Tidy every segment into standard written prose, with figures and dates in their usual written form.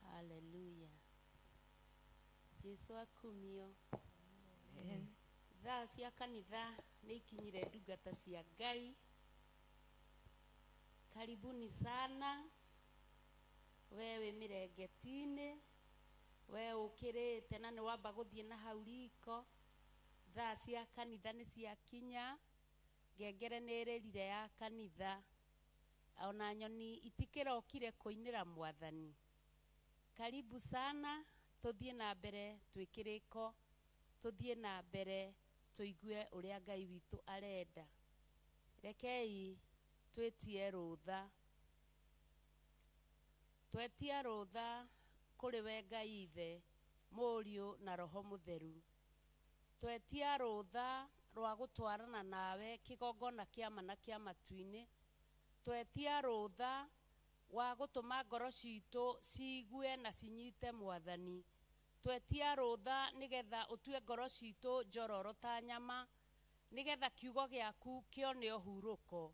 Haleluya. Jesu akumio. Thaa cia kanitha nĩ ikinyire ndungata cia Ngai. Karibuni sana. We wĩ mĩrengetinĩ, we ũkĩrĩte na nĩ wamba gũthiĩ na hau riko. Thaa cia kanitha nĩ ciakinya, ngengere nĩ ĩrĩrire ya kanitha. Ona nyoni itikĩrokire kũinĩra mwathani. Karibu sana, tũthiĩ na mbere twĩkĩrĩko, tũthiĩ na mbere tũigue ũrĩa Ngai witũ arenda. Rekei twĩtie rũtha. Twetia rũtha kũrĩ we Ngai Ithe, Mũriũ na Roho Mũtheru. Twetia rũtha rwa gũtwarana nawe kĩgongona kĩa ma na kĩa matu-inĩ. Twetia rũtha wa gũtũma ngoro citũ ciigue na cinyite mwathani. Twetia rũtha nĩgetha ũtue ngoro citũ njororo ta nyama, nĩgetha kiugo gĩaku kĩone ũhurũko.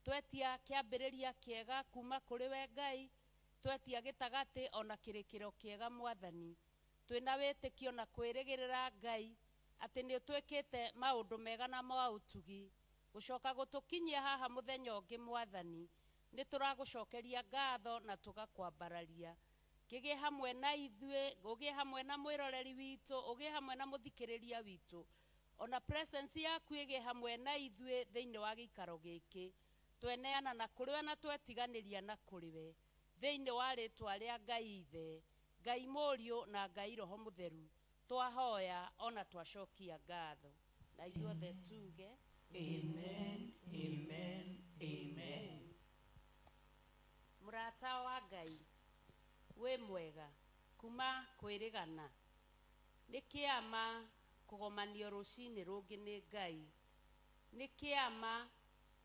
Twetia kĩambĩrĩria kĩega kuma kũrĩ we Ngai, twetia gĩtagatĩ ona kĩrĩkĩro kĩega mwathani. Twĩna wĩtĩkio na kwĩrĩgĩrĩra Ngai atĩ nĩ ũtwĩkĩte maũndũ mega na ma ũtugi, gũcoka gũtũkinyia haha mũthenya ũngĩ mwathani. Nĩ tũragũcokeria ngatho na tũgakwambararia. Kĩgĩe hamwe na ithuĩ, ũgĩe hamwe na mwĩroreri witũ, ũgĩe hamwe na mũthikĩrĩria witũ. Ona presence yaku ĩgĩe hamwe na ithuĩ thĩinĩ wa gĩikaro gĩkĩ. Tweneana na kũrĩ we na twetiganĩria na kũrĩ we. Thĩinĩ wa rĩtwa rĩa Ngai Ithe, Ngai Mũriũ na Ngai Roho Mũtheru, twahoya ona twacokia ngatho. Na ithuothe tuge Amen, amen, amen. Mũrata wa Ngai wĩ mwega kuma kwĩrĩgana. Nĩ kĩama kũgomanio rũcinĩ rũngĩ nĩ Ngai. Nĩ kĩama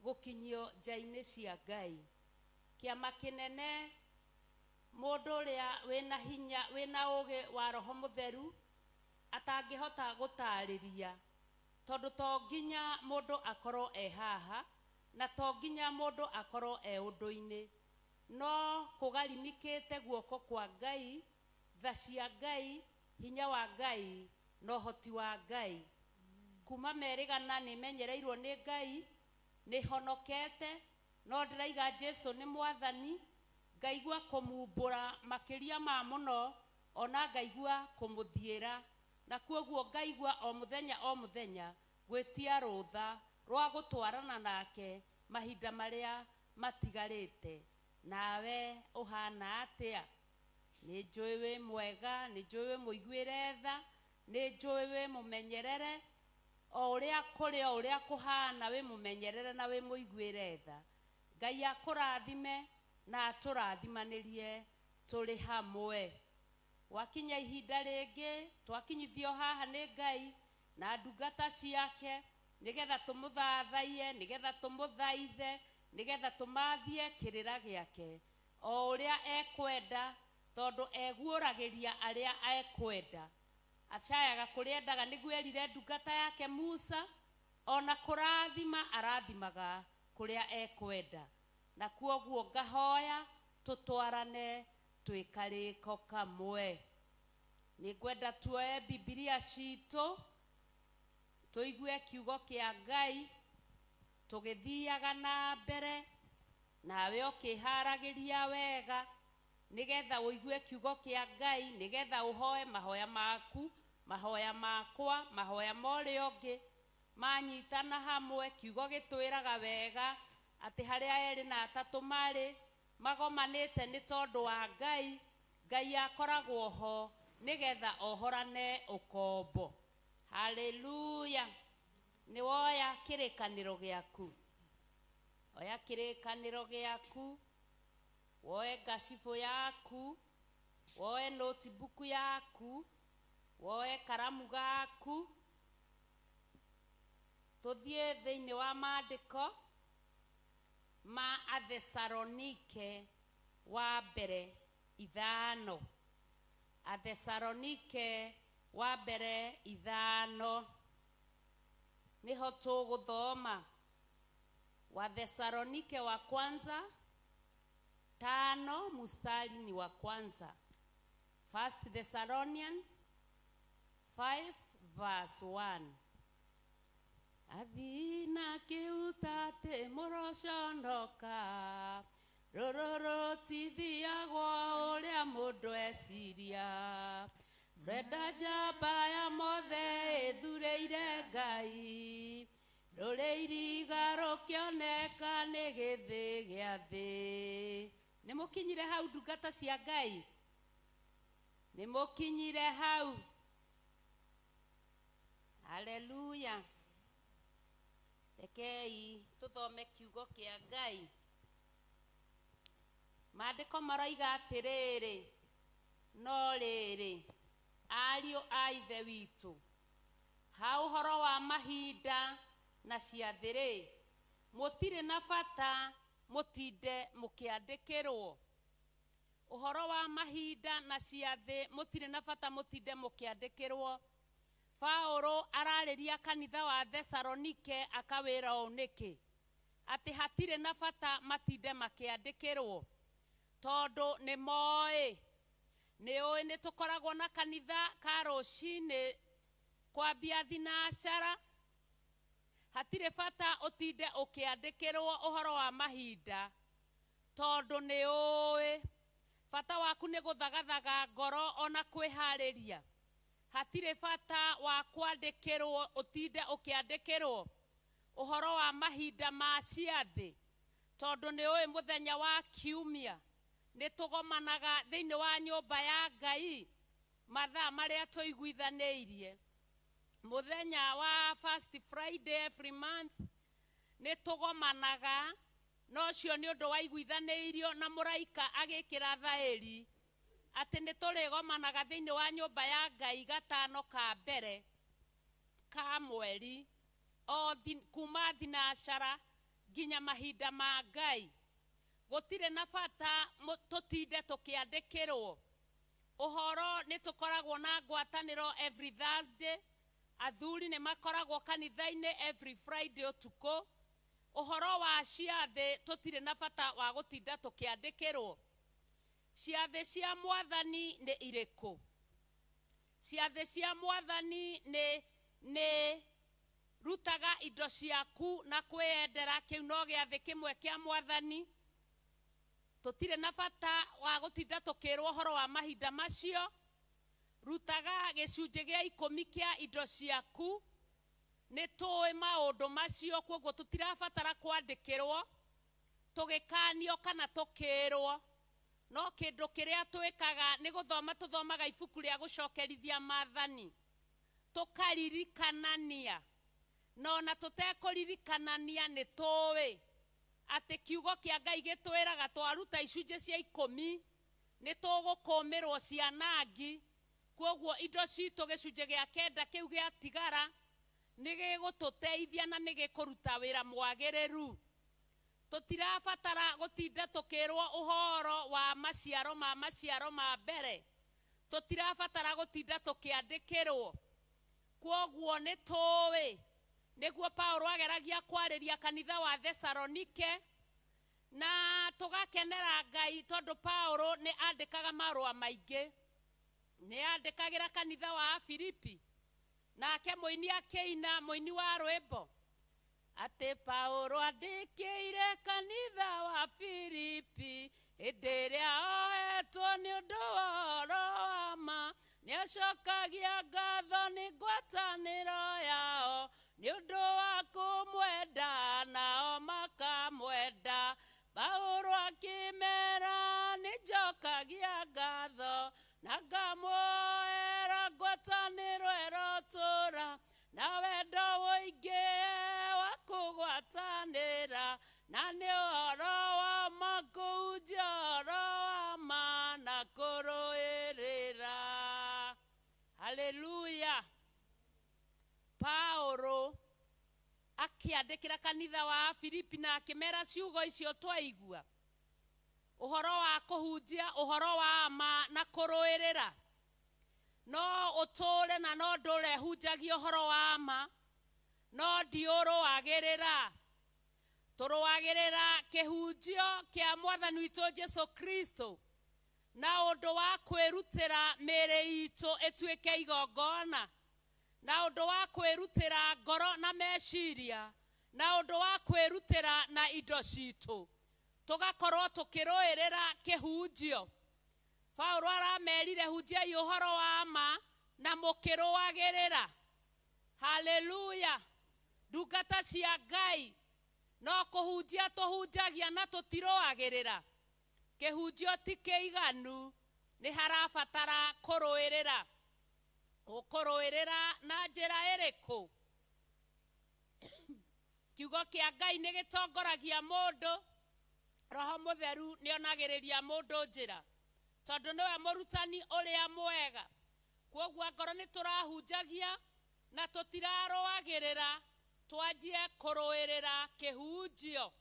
gũkinyio nja-inĩ cia Ngai. Kĩama kĩnene mũndũ ũrĩa wĩna hinya, wĩna ũgĩ wa Roho Mũtheru atangĩhota gũtarĩria, tondũ to nginya mũndũ akorwo e haha na to nginya mũndũ akorwo e ũndũ-inĩ, no kũgarimikĩte guoko kwa Ngai, tha cia Ngai, hinya wa Ngai na ũhoti wa Ngai. Kuma merĩgana nĩ menyereirwo nĩ Ngai, nĩ honokete, no ndĩraiga Jesu nĩ mwathani, ngaigua kũmumbũra makĩria ma mũno, ona ngaigua kũmũthiĩra, na kuoguo ngaigua o mũthenya o mũthenya gwĩtia rũtha rwa gũtwarana nake mahinda marĩa matigarĩte. Nawe ũhana atĩa? Nĩ njũĩ wĩ mwega, nĩ njũĩ wĩ mũiguĩre tha, nĩ njũĩ wĩ mũmenyerere, o ũrĩa kũrĩ o ũrĩa kũhana wĩ mũmenyerere na wĩ mũiguĩre tha. Ngai akũrathime na atũrathimanĩrie tũrĩ hamwe. Gwakinya ihinda rĩngĩ twakinyithio haha nĩ Ngai na ndungata ciake, nĩgetha tũmũthathaiye, nĩgetha tũmũthaithe, nĩgetha tũmathie kĩrĩra gĩake o ũrĩa ekwenda, tondũ eguũragĩria arĩa ekwenda. Acayaga kũrĩa endaga, nĩguo erire ndungata yake Musa, ona kũrathima arathimaga kũrĩa ekwenda. Na kuoguo ngahoya tũtwarane twĩ karĩko kamwe. Nĩ ngwenda tuoe Bibilia citũ tũigue kiugo kĩa Ngai tũgĩthiaga na mbere, nawe ũkĩharagĩria wega nĩgetha ũigue kiugo kĩa Ngai, nĩgetha ũhoe mahoya maku, mahoya makwa, mahoya ma ũrĩa ũngĩ. Manyitana hamwe kiugo gĩtwĩraga wega atĩ harĩa erĩ na atatũ marĩ magomanĩte nĩ tondũ wa Ngai. Ngai akoragwo ho nĩgetha ohorane ũkombo. Haleluya. Nĩ woya kĩrĩkanĩro gĩaku, oya kĩrĩkanĩro gĩaku, woe ngacibũ yaku, woe notebook yaku, woe karamu gaku, tũthiĩ thĩinĩ wa maandĩko ma Athesalonike wa mbere 5. Athesalonike wa mbere 5 niho tũgũthoma. Wa Thesalonike wa kwanza 5 mstari ni wa kwanza. First Thessalonian 5 verse 1. Athina kiutate mũroconoka, rũrũ rũtithiagwo ũrĩa mũndũ eciria, rwenda njamba ya mothe ĩthurĩire Ngai, rũrĩ iriga rũkĩoneka nĩ gĩthĩ gĩa thĩ. Nĩ mũkinyire hau ndungata cia Ngai? Nĩ mũkinyire hau? Haleluya. Rekei tũthome kiugo kĩa Ngai. Maandĩko maroiga atĩrĩrĩ, no rĩrĩ, ariũ a Ithe witũ, ha ũhoro wa mahinda na ciathĩ-rĩ, mũtirĩ na bata mũtinde mũkĩandĩkĩrwo. Ũhoro wa mahinda na ciathĩ mũtirĩ na bata mũtinde mũkĩandĩkĩrwo. Paũlũ ararĩria kanitha wa Thesalonike akawĩra ũũ nĩkĩ? Atĩ hatirĩ na bata matinde makĩandĩkĩrwo, tondũ nĩ moĩ. Nĩ ũĩ nĩ tũkoragwo na kanitha ka rũcinĩ kwambia thinacara. Hatirĩ bata ũtinde ũkĩandĩkĩrwo ũhoro wa mahinda, tondũ nĩ ũĩ bata waku nĩ gũthagathaga ngoro ona kwĩharĩria. Hatirĩ bata wa kwandĩkĩrwo ũtinde ũkĩandĩkĩrwo ũhoro wa mahinda ma ciathĩ, tondũ nĩ ũĩ mũthenya wa kiumia nĩ tũgomanaga thĩinĩ wa nyũmba ya Ngai mathaa marĩa tũiguithanĩirie. Mũthenya wa first Friday every month nĩ tũgomanaga, no ũcio nĩ ũndũ waiguithanĩirio na mũraika agĩkĩra thaĩri atĩ nĩ tũrĩgomanaga thĩinĩ wa nyũmba ya Ngai gatano ka mbere ka mweri, o kuma thinacara nginya mahinda ma Ngai. Gũtirĩ na bata tũtinde tũkĩandĩkĩrwo ũhoro. Nĩ tũkoragwo na ngwatanĩro every Thursday, athuri nĩ makoragwo kanitha-inĩ every Friday ũtukũ. Ũhoro wa ciathĩ tũtirĩ na bata wa gũtinda tũkĩandĩkĩrwo. Ciathĩ cia mwathani nĩ irĩkũ? Ciathĩ cia mwathani nĩ rutaga indo ciaku na kwĩyendera, kĩu no gĩathĩ kĩmwe kĩa mwathani. Tũtirĩ na bata wa gũtinda tũkĩrwo ũhoro wa mahinda macio. Rutaga gĩcunjĩ gĩa 10 kĩa indo ciaku, nĩ tũĩ maũndũ macio, kwoguo tũtirabatara kwandĩkĩrwo tũgĩkanio kana tũkĩrwo. No kĩndũ kĩrĩa twĩkaga nĩ gũthoma tũthomaga ibuku rĩa gũcokerithia maathani, tũkaririkanania, na ona tũtekũririkanania nĩ tũĩ atĩ kiugo kĩa Ngai gĩtwĩraga twaruta icunjĩ cia 10 nĩ tũgũkũmĩrwo cianangi. Kwoguo indo citũ gĩcunjĩ gĩa 9 kĩu gĩatigara nĩ gĩgũtũteithia na nĩ gĩkũruta wĩra mwagĩrĩru. Tũtirabatara gũtinda tũkĩrwo ũhoro wa maciaro ma maciaro ma mbere, tũtirabatara gũtinda tũkĩandĩkĩrwo. Kwoguo nĩ tũĩ nĩguo Paũlũ ageragia kwarĩria kanitha wa Thesalonike, na tũgakenera Ngai tondũ Paũlũ nĩ andĩkaga marũa maingĩ. Nĩ andĩkagĩra kanitha wa Filipi, nake mũini akĩina mũini wa rwĩmbo atĩ Paũlũ andĩkĩire kanitha wa Filipi hĩndĩ ĩrĩa oetwo nĩ ũndũ wa ũhoro wa ma, nĩacokagia ngatho nĩ ngwatanĩro yao nĩ ũndũ Na ngamwĩra ngwatanĩro ĩrotũra, na wendo ũingĩ wa kũgwatanĩra, na nĩ ũhoro wa ma kũhunjia ũhoro wa ma na kũrũĩrĩra. Haleluya. Paulo akĩandĩkĩra kanitha wa Filipi na akĩmera ciugo icio twaigua, ũhoro wa kũhunjia ũhoro wa ma na kũrũĩrĩra. No ũtũre na no ndũre hunjagia ũhoro wa ma, no ndiũrũagĩrĩra. Tũrũagĩrĩra kĩhunjio kĩa Mwathani witũ Jesu Kristo na ũndũ wa kwĩrutĩra mĩĩrĩ itũ ĩtuĩke igongona, na ũndũ wa kwĩrutĩra ngoro na meciria, na ũndũ wa kwĩrutĩra na indo citũ, tũgakorwo tũkĩrũĩrĩra kĩhunjio. Paulo aramerire hunjiai ũhoro wa ma na mũkĩrũagĩrĩra. Haleluya. Ndungata cia Ngai no kũhunjia tũhunjagia na tũtirũagĩrĩra. Kĩhunjio ti kĩiganu, nĩ harabatara kũrũĩrĩra. Ũkũrũĩrĩra na njĩra ĩrĩkũ? Kiugo kĩa Ngai nĩ gĩtongoragia mũndũ. Roho Mũtheru nĩonagĩrĩria mũndũ njĩra, tondũ nĩwe mũrutani ũrĩa mwega. Kwoguo angorwo nĩ tũrahunjagia na tũtirarũagĩrĩra, twanjie kũrũĩrĩra kĩhunjio.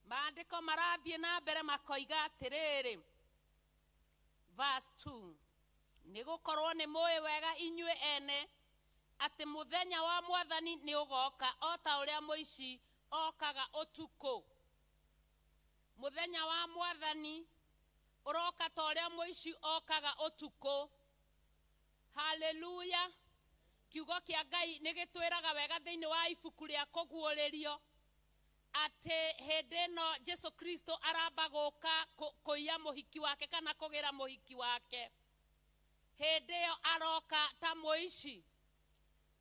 Maandĩko marathiĩ na mbere makoiga atĩrĩrĩ, verse 2, nĩ gũkorwo nĩ mũĩ wega inyuĩ ene atĩ mũthenya wa Mwathani nĩ ũgoka o ta ũrĩa mũici okaga ũtukũ. Mũthenya wa Mwathani ũroka ta ũrĩa mũici okaga ũtukũ. Haleluya. Kiugo kĩa Ngai nĩ gĩtwĩraga wega thĩinĩ wa ibuku rĩa kũguũrĩrio atĩ hĩndĩ ĩno Jesu Kristo aramba gũka kũiya mũhiki wake kana kũgĩra mũhiki wake. Hĩndĩ ĩyo aroka ta mũici,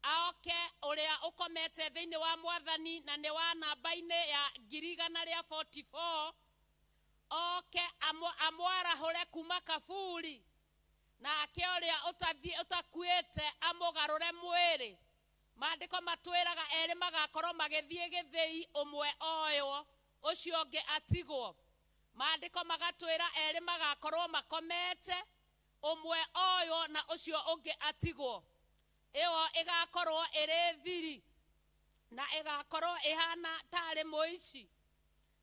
aoke ũrĩa ũkomete thĩinĩ wa Mwathani na nĩ wa namba-inĩ ya 144, oke amwarahũre kuma kaburi, nake ũrĩa ũtakuĩte amũgarũre mwĩrĩ. Maandĩko matwĩraga erĩ magakorwo magĩthiĩ gĩthĩi, ũmwe oywo ũcio ũngĩ atigwo. Maandĩko magatwĩra erĩ magakorwo makomete, ũmwe oywo na ũcio ũngĩ atigwo. Ĩyo ĩgakorwo ĩrĩ thiri na ĩgakorwo ĩhana tarĩ mũici,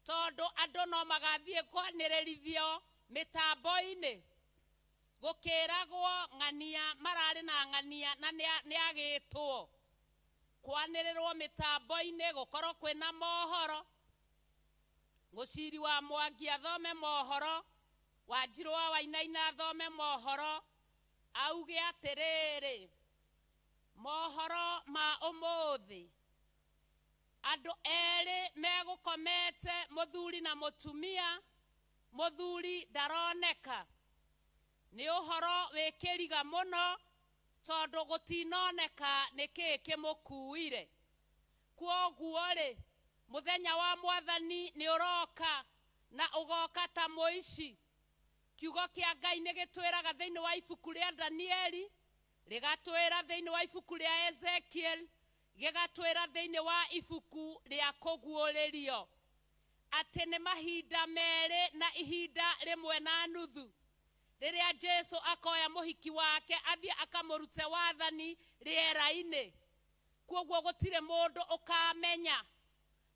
tondũ andũ no magathiĩ kwanĩrĩrithio mĩtambo-inĩ gũkĩragwo ng'ania mararĩ na ng'ania na nĩ agĩtwo. Kwanĩrĩrwo mĩtambo-inĩ gũkorwo kwĩna mohoro, Mũciri wa Mwangi athome mohoro, Wanjirũ wa Wainaina athome mohoro, auge atĩrĩrĩ, mohoro ma ũmũthĩ, andũ erĩ megũkomete, mũthuri na mũtumia, mũthuri ndaroneka. Nĩ ũhoro wĩkĩriga mũno tondũ gũtinoneka nĩkĩĩ kĩmũkuire. Kwoguo rĩ, mũthenya wa Mwathani nĩ ũroka na ũgoka ta mũici. Kiugo kĩa Ngai nĩ gĩtwĩraga thĩinĩ wa ibuku rĩa Danieli, rĩgatwĩra thĩinĩ wa ibuku rĩa Ezekiel, gĩgatwĩra thĩinĩ wa ibuku rĩa kũguũrĩrio atĩ nĩ mahinda merĩ na ihinda rĩmwe na nuthu rĩrĩa Jesu akoya mũhiki wake athiĩ akamũrute wathani rĩera-inĩ. Kwoguo gũtirĩ mũndũ ũkamenya,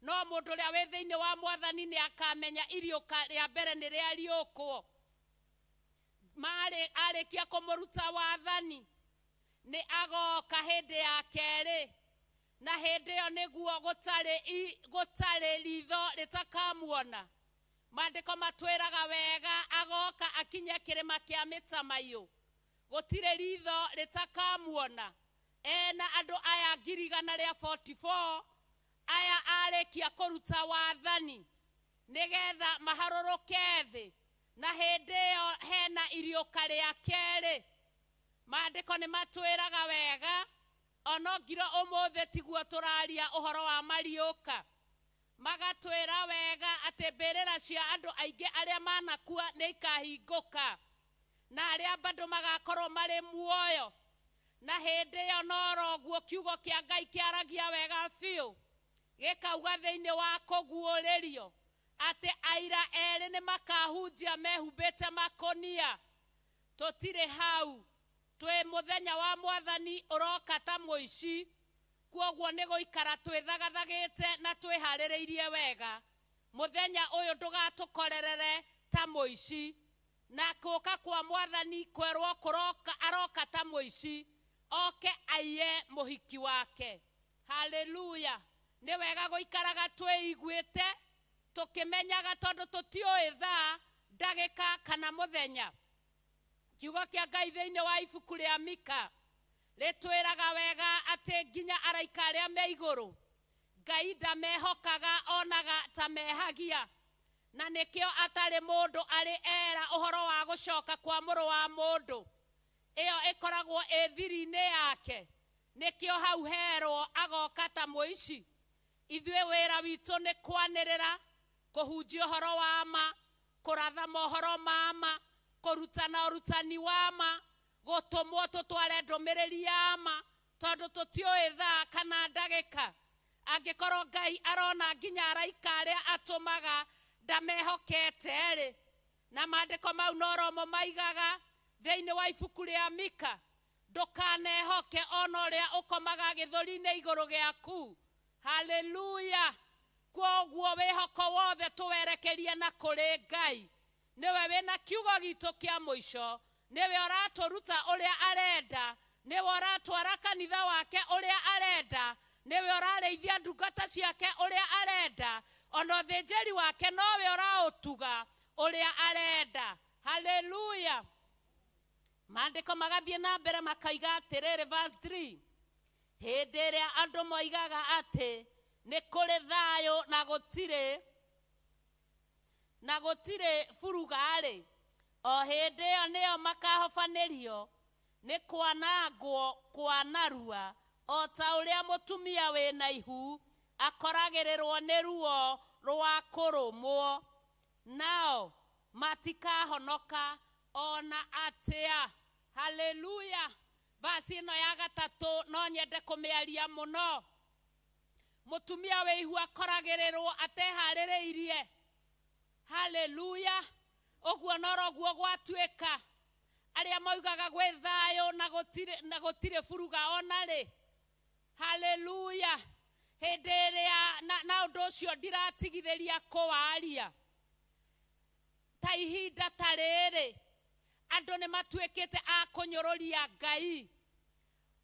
no mũndũ ũrĩa wĩ thĩinĩ wa Mwathani nĩ akamenya iriũka rĩa mbere nĩ rĩariũkwo. Marĩ arĩkia kũmũruta wathani nĩ agoka hĩndĩ ya kerĩ, na hĩndĩ ĩyo nĩguo gũtarĩ ritho rĩtakamuona. Maandĩko matwĩraga wega agoka akinye kĩrĩma kĩa mĩtamaiyũ, gũtirĩ ritho rĩtakamuona. Ena andũ aya 144 aya arĩkia kũruta wathani nĩgetha maharũrũke thĩ, na hĩndĩ ĩyo hena iriũka rĩa kerĩ. Maandĩko nĩ matwĩraga wega ono ngiro ũmũthĩ tiguo tũraria ũhoro wa mariũka. Magatwĩra wega atĩ mbĩrĩra cia andũ aingĩ arĩa manakua nĩ ikahingũka, Na arĩa bado magakorwo marĩ muoyo. Na hĩndĩ ĩyo noroguo kiugo kĩa Ngai kĩaragia wega biũ. Gĩkauga thĩinĩ wa kũguũrĩrio atĩ aira erĩ nĩ makahunjia mehumbĩte makũnia. Tũtirĩ hau, twĩ mũthenya wa mwathani ũroka ta mũici. Kwoguo nĩ gũikara twĩthagathagĩte na twĩharĩrĩirie wega. Mũthenya ũyũ ndũgatũkorerere ta mũici. Na kũka kwa mwathani kwerwo kũroka aroka ta mũici, oke aiye mũhiki wake. Haleluya. Nĩ wega gũikaraga twĩiguĩte tũkĩmenyaga tondũ tũtiũĩ thaa, ndagĩka kana mũthenya. Kiugo kĩa Ngai thĩinĩ wa ibuku rĩa Mika rĩtwĩraga wega atĩ nginya araika arĩa me igũrũ Ngai ndamehokaga, onaga ta mehagia. Na nĩkĩo atarĩ mũndũ arĩ era ũhoro wa gũcoka kwa mũrũ wa mũndũ. Ĩyo ĩkoragwo ĩ thiri-inĩ yake. Nĩkĩo hau herwo agoka ta mũici. Ithuĩ wĩra witũ nĩ kwanĩrĩra, kũhunjia ũhoro wa ma, kũratha mohoro ma ma, kũrutana ũrutani wa ma, gũtũmwo tũtware ndũmĩrĩri ya ma, tondũ tũtiũĩ thaa kana ndagĩka. Angĩkorwo Ngai arona nginya araika arĩa atũmaga ndamehokete-rĩ, na maandĩko mau noromo maigaga thĩinĩ wa ibuku rĩa Mika, ndũkanehoke ona ũrĩa ũkomaga gĩthũri-inĩ igũrũ gĩaku. Haleluya. Kwoguo wĩhoko wothe tũwerekerie na kũrĩ Ngai. Nĩwe wĩna kiugo gitũ kĩa mũico, nĩwe ũratũruta ũrĩa arenda, nĩwe ũratwara kanitha wake ũrĩa arenda, nĩwe ũrarĩithia ndungata ciake ũrĩa arenda, ona ũthĩnjĩri wake nowe ũraũtuga ũrĩa arenda. Haleluya. Maandĩko magathiĩ na mbere makaiga atĩrĩrĩ, verse 3, hĩndĩ ĩrĩa andũ moigaga atĩ nĩ kũrĩ thayũ na gũtirĩ buruga-rĩ, o hĩndĩ ĩyo nĩyo makahobanĩrio nĩ kwanangwo kwa narua, o ta ũrĩa mũtumia wĩna ihu akoragĩrĩrwo nĩ ruo rwa kũrũmwo, nao matikahonoka ona atĩa. Haleluya. Vasi ĩno ya gatatũ no nyende kũmĩaria mũno. Mũtumia wĩ ihu akoragĩrĩrwo ateharĩrĩirie. Haleluya. Ũguo noroguo gwatuĩka. Arĩa moigaga gwĩ thayũ na gũtirĩ buruga ona rĩ. Haleluya. Hĩndĩ ĩrĩa na ũndũ ũcio ndiratigithĩria kũwaria. Ta ihinda ta rĩrĩ andũ nĩ matuĩkĩte a kũnyũrũria Ngai.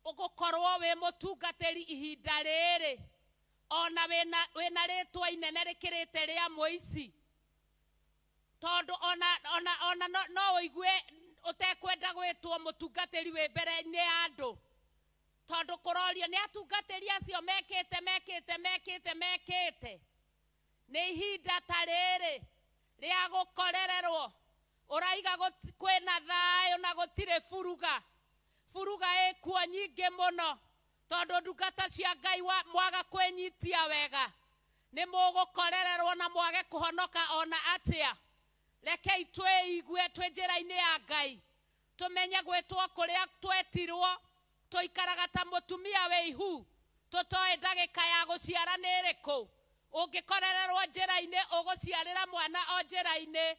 Ũgũkorwo wĩ mũtungatĩri ihinda rĩrĩ ona wĩna rĩtwa inene rĩkĩrĩte rĩa mũici, tondũ ona no ũigue ũtekwenda gwĩtwo mũtungatĩri wĩ mbere-inĩ ya andũ, tondũ kũrorio nĩ atungatĩri acio mekĩte mekĩte mekĩte mekĩte. Nĩ ihinda ta rĩrĩ rĩa gũkorererwo. Ũraiga kwĩna thayũ na gũtirĩ buruga. Buruga ĩkuo nyingĩ mũno, tondũ ndungata cia Ngai mwaga kwĩnyitia wega nĩ mũgũkorererwo na mwage kũhonoka ona atĩa. Rekei twĩigue twĩ njĩra-inĩ ya Ngai, tũmenye gwĩtwo kũrĩa twetirwo. Tũikaraga ta mũtumia wĩ ihu, tũtoĩ ndagĩka ya gũciara nĩ ĩrĩkũ. Ũngĩkorererwo njĩra-inĩ ũgũciarĩra mwana o njĩra-inĩ,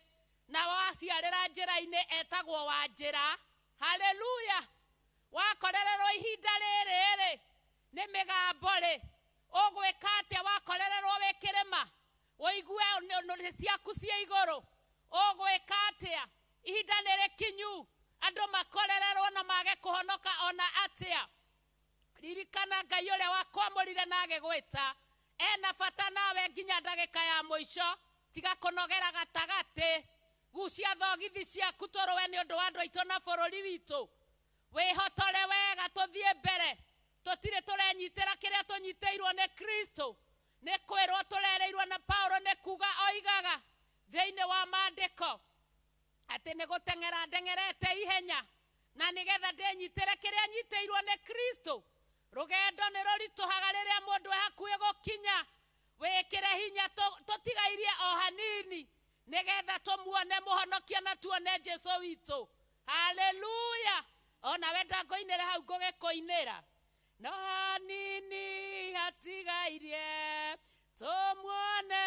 na waciarĩra njĩra-inĩ etagwo wa njĩra. Haleluya. Wakorererwo ihinda rĩrĩ-rĩ nĩ mĩgambo-rĩ, ũgwĩka atĩa wakorererwo wĩ kĩrĩma ũigue nĩ ciaku ciĩ igũrũ? Ũgwĩka atĩa? Ihinda nĩ rĩkinyu andũ makorererwo na mage kũhonoka ona atĩa. Ririkana Ngai ũrĩa wakwamũrire na agĩgwĩta ena bata nawe nginya ndagĩka ya mũico. Tiga kũnogera gatagatĩ, gucia thogithi ciaku tũrũe nĩ ũndũ wa andũ aitũ na bũrũri witũ. Wĩhotore wega tũthiĩ mbere. Tũtirĩ tũrenyitĩra kĩrĩa tũnyitĩirwo nĩ Kristo. Nĩ kwĩrwo tũrereirwo na Paulo nĩ kuga oigaga thĩinĩ wa maandĩko atĩ nĩ gũteng'era ndeng'erete ihenya na nĩgetha ndĩnyitĩre kĩrĩa nyitĩirwo nĩ Kristo. Rũgendo nĩ rũritũhaga rĩrĩa mũndũ e hakuhĩ gũkinya. Wĩkĩre hinya tũtigairie o hanini nĩgetha tũmuone mũhonokia na tuone Jesũ witũ. Haleluya. Ona wenda ngũinĩre hau ngũgĩkũinĩra. No hanini hatigairie tũmuone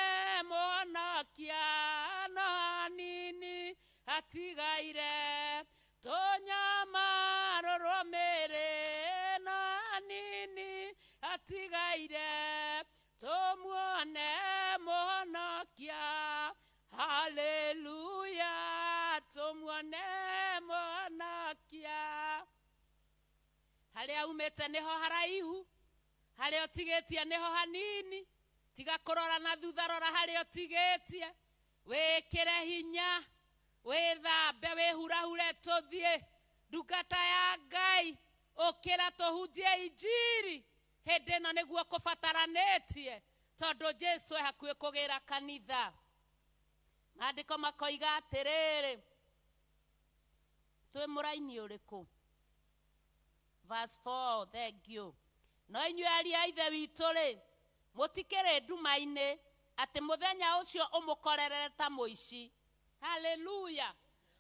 mũhonokia, no hanini hatigaire tũnyamarũrwo mĩĩrĩ, no hanini hatigaire tũmuone mũhonokia. Haleluya, tũmuone mũhonokia. Harĩa umĩte nĩho haraihu, harĩa ũtigĩtie nĩho hanini. Tiga kũrora na thutha, rora harĩa ũtigĩtie. Wĩkĩre hinya, wĩthambe, wĩhurahure, tũthiĩ. Ndungata ya Ngai, ũkĩra tũhunjie injiri. Hĩndĩ ĩno nĩguo kũbataranĩtie, tondũ Jesũ e hakuhĩ kũgĩra kanitha. Maandĩko makoiga atĩrĩrĩ, twĩ mũraini ũrĩkũ? Verse 4, thank you. No inyuĩ ariũ a Ithe witũ rĩ, mũtikĩrĩ nduma-inĩ, atĩ mũthenya ũcio ũmũkorerere ta mũici. Haleluya.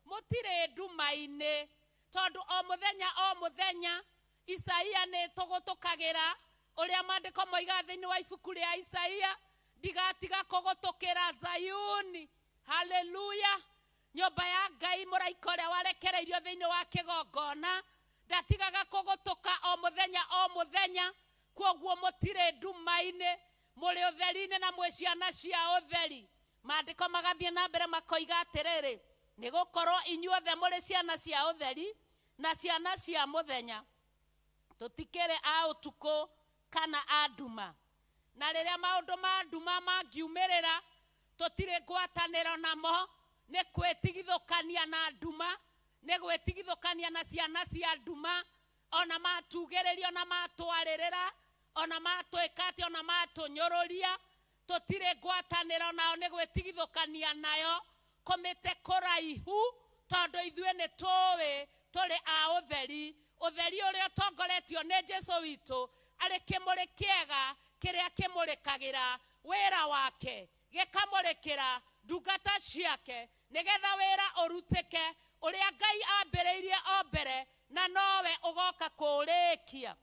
Mũtirĩ nduma-inĩ, tondũ o mũthenya o mũthenya Isaia nĩ tũgũtũkagĩra ũrĩa maandĩko moigaga thĩinĩ wa ibuku rĩa Isaia, ndigatiga kũgũtũkĩra Zayuni. Haleluya. Nyũmba ya Ngai, mũraika ũrĩa warekereirio thĩinĩ wa kĩgongona ndatigaga kũgũtũka o mũthenya o mũthenya. Kwoguo mũtirĩ nduma-inĩ, mũrĩ ũtheri-inĩ na mwĩ ciana cia ũtheri. Maandĩko magathiĩ na mbere makoiga atĩrĩrĩ, nĩ gũkorwo inyuothe mũrĩ ciana cia ũtheri na ciana cia mũthenya, tũtikĩrĩ a ũtukũ kana a nduma. Na rĩrĩa maũndũ ma nduma mangiumĩrĩra, tũtirĩ ngwatanĩro namo, nĩ kwĩtigithũkania na nduma, nĩ gwĩtigithũkania na ciana cia nduma. Ona matugĩrĩria, ona matwarĩrĩra, ona matwĩka atĩa, ona matũnyũrũria, tũtirĩ ngwatanĩro nao, nĩ gwĩtigithũkania nayo, kũmĩte kũraihu, tondũ ithuĩ nĩ tũĩ tũrĩ a ũtheri. Ũtheri ũrĩa ũtongoretio nĩ Jesũ witũ, arĩ kĩmũrĩ kĩega kĩrĩa kĩmũrĩkagĩra wĩra wake, gĩkamũrĩkĩra ndungata ciake, nĩgetha wĩra ũrutĩke ũrĩa Ngai ambĩrĩirie o mbere, na nowe ũgoka kũũrĩkia.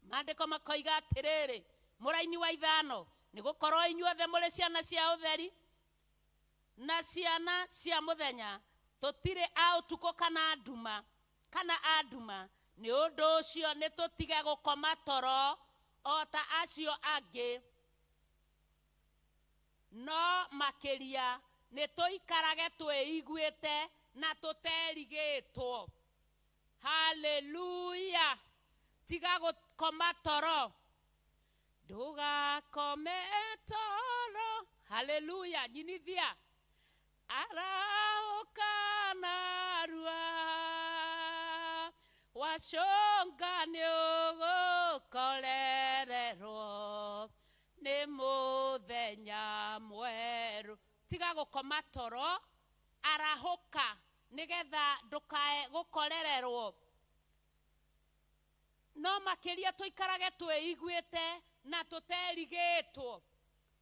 Maandĩko makoiga atĩrĩrĩ, mũraini wa 5, nĩ gũkorwo inyuothe mũrĩ ciana cia ũtheri na ciana cia mũthenya, tũtirĩ a ũtukũ kana nduma, kana a nduma. Nĩ ũndũ ũcio nĩ tũtige gũkoma toro o ta acio angĩ, no makĩria nĩ tũikarage twĩiguĩte na tũterigĩtwo. Haleluya. Tiga gũkoma toro, ndũgakome toro. Haleluya. Nyinithia, arahũka narua, wacũnga nĩ ũgũkorererwo nĩ mũthenya mwerũ. Tiga gũkoma toro, arahũka nĩgetha ndũkae gũkorererwo. No makĩria tũikarage twĩiguĩte na tũterigĩtwo.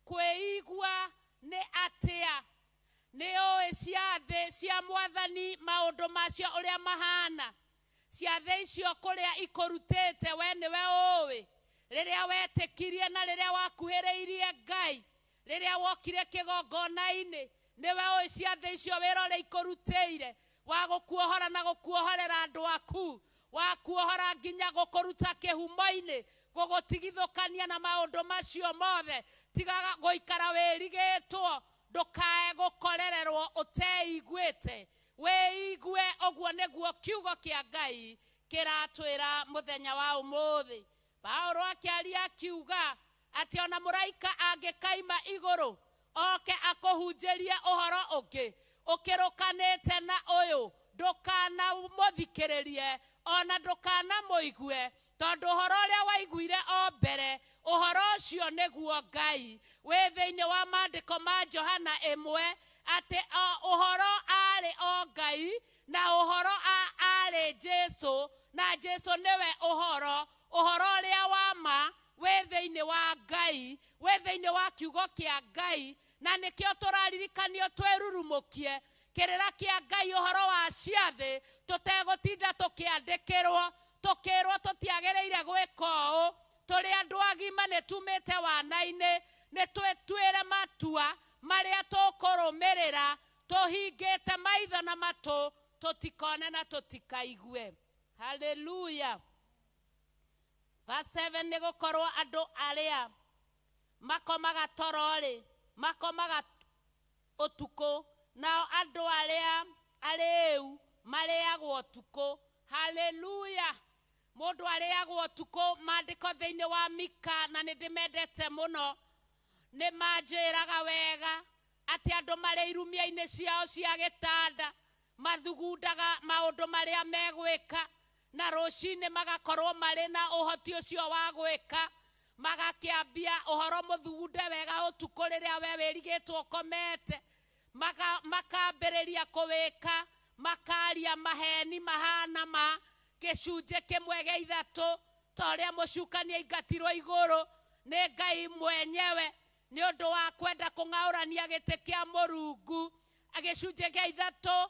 Kwĩigua nĩ atĩa? Nĩ ũĩ ciathĩ cia mwathani maũndũ macio ũrĩa mahana. Ciathĩ icio kũrĩa ikũrutĩte we nĩwe ũĩ. Rĩrĩa wetĩkirie na rĩrĩa wakuhĩrĩirie Ngai, rĩrĩa wokire kĩgongona-inĩ, nĩwe ũĩ ciathĩ icio wĩra ũrĩa ikũrutĩire, wa gũkuohora na gũkuohorera andũ aku, wa kuohora nginya gũkũruta kĩhumo-inĩ, gũgũtigithũkania na maũndũ macio mothe. Tigaga gũikara wĩrigĩtwo, ndũkae gũkorererwo ũteiguĩte. Wĩigue, ũguo nĩguo kiugo kĩa Ngai kĩratwĩra mũthenya wa ũmũthĩ. Paũlũ akĩaria akiuga atĩ ona mũraika angĩkaima igũrũ oke akũhunjĩrie ũhoro ũngĩ ũkĩrũkanĩte na ũyũ, ndũkanamũthikĩrĩrie ona ndũkanamũigue, tondũ ũhoro ũrĩa waiguire o mbere, ũhoro ũcio nĩguo Ngai. Wĩ thĩinĩ wa maandĩko ma Johana 1 atĩ ũhoro arĩ o Ngai, na ũhoro arĩ Jesũ, na Jesũ nĩwe ũhoro. Ũhoro ũrĩa wa ma wĩ thĩinĩ wa Ngai, wĩ thĩinĩ wa kiugo kĩa Ngai, na nĩkĩo tũraririkanio twĩrurumũkie. Kĩrĩra kĩa Ngai ũhoro wa ciathĩ tũtegũtinda tũkĩandĩkĩrwo tũkĩrwo tũtiagĩrĩire gwĩka ũũ. Tũrĩ andũ agima nĩ tumĩte wana-inĩ, nĩ twĩtuĩre matua marĩa tũkũrũmĩrĩra tũhingĩte maitho na matũ tũtikone na tũtikaigue. Haleluya. Verse 7 nĩ gũkorwo andũ arĩa makomaga toro-rĩ makomaga ũtukũ, nao andũ arĩa arĩĩu marĩagwo ũtukũ. Haleluya. Mũndũ arĩagwo ũtukũ. Maandĩko thĩinĩ wa Mika, na nĩ ndĩmendete mũno, nĩ manjĩraga wega atĩ andũ marĩ irumia-inĩ ciao cia gĩtanda mathugundaga maũndũ marĩa megwĩka, na rũcinĩ magakorwo marĩ na ũhoti ũcio wa gwĩka, magakĩambia ũhoro mũthugunde wega ũtukũ rĩrĩa we wĩrigĩtwo ũkomete, makambĩrĩria kũwĩka, makaria maheni mahana ma gĩcunjĩ kĩmwe gĩa ithatũ ta ũrĩa mũcukani aingatirwo igũrũ nĩ Ngai mwenyewe nĩ ũndũ wa kwenda kũng'aũrania gĩtĩ kĩa Mũrungu. Gĩcunjĩ gĩa ithatũ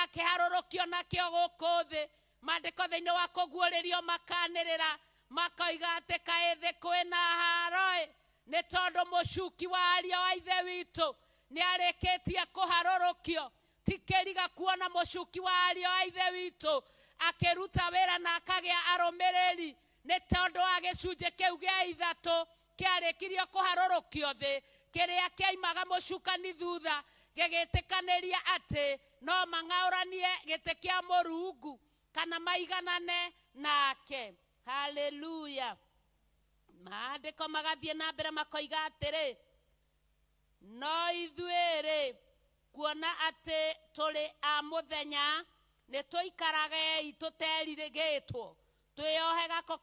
akĩharũrũkio nakĩo gũkũ thĩ. Maandĩko thĩinĩ wa kũguũrĩrio makanĩrĩra makoiga atĩ kaĩ thĩ kwĩna haro-ĩ, nĩ tondũ mũcuki wa ariũ a ithe witũ nĩ arĩkĩtie kũharũrũkio. Ti kĩriga kuona mũcuki wa ariũ a ithe witũ akĩruta wĩra na akagĩa arũmĩrĩri, nĩ tondũ wa gĩcunjĩ kĩu gĩa ithatũ kĩarĩkirio kũharũrũkio thĩ, kĩrĩa kĩaimaga mũcukani thutha gĩgĩtĩkanĩria atĩ no mang'aũranie gĩtĩ kĩa Mũrungu kana maiganane nake. Haleluya. Maandĩko magathiĩ na mbere makoiga atĩrĩ, no ithuĩ-rĩ, kuona atĩ tũrĩ a mũthenya, nĩ tũikaragei tũteririgĩtwo, twĩyohe gako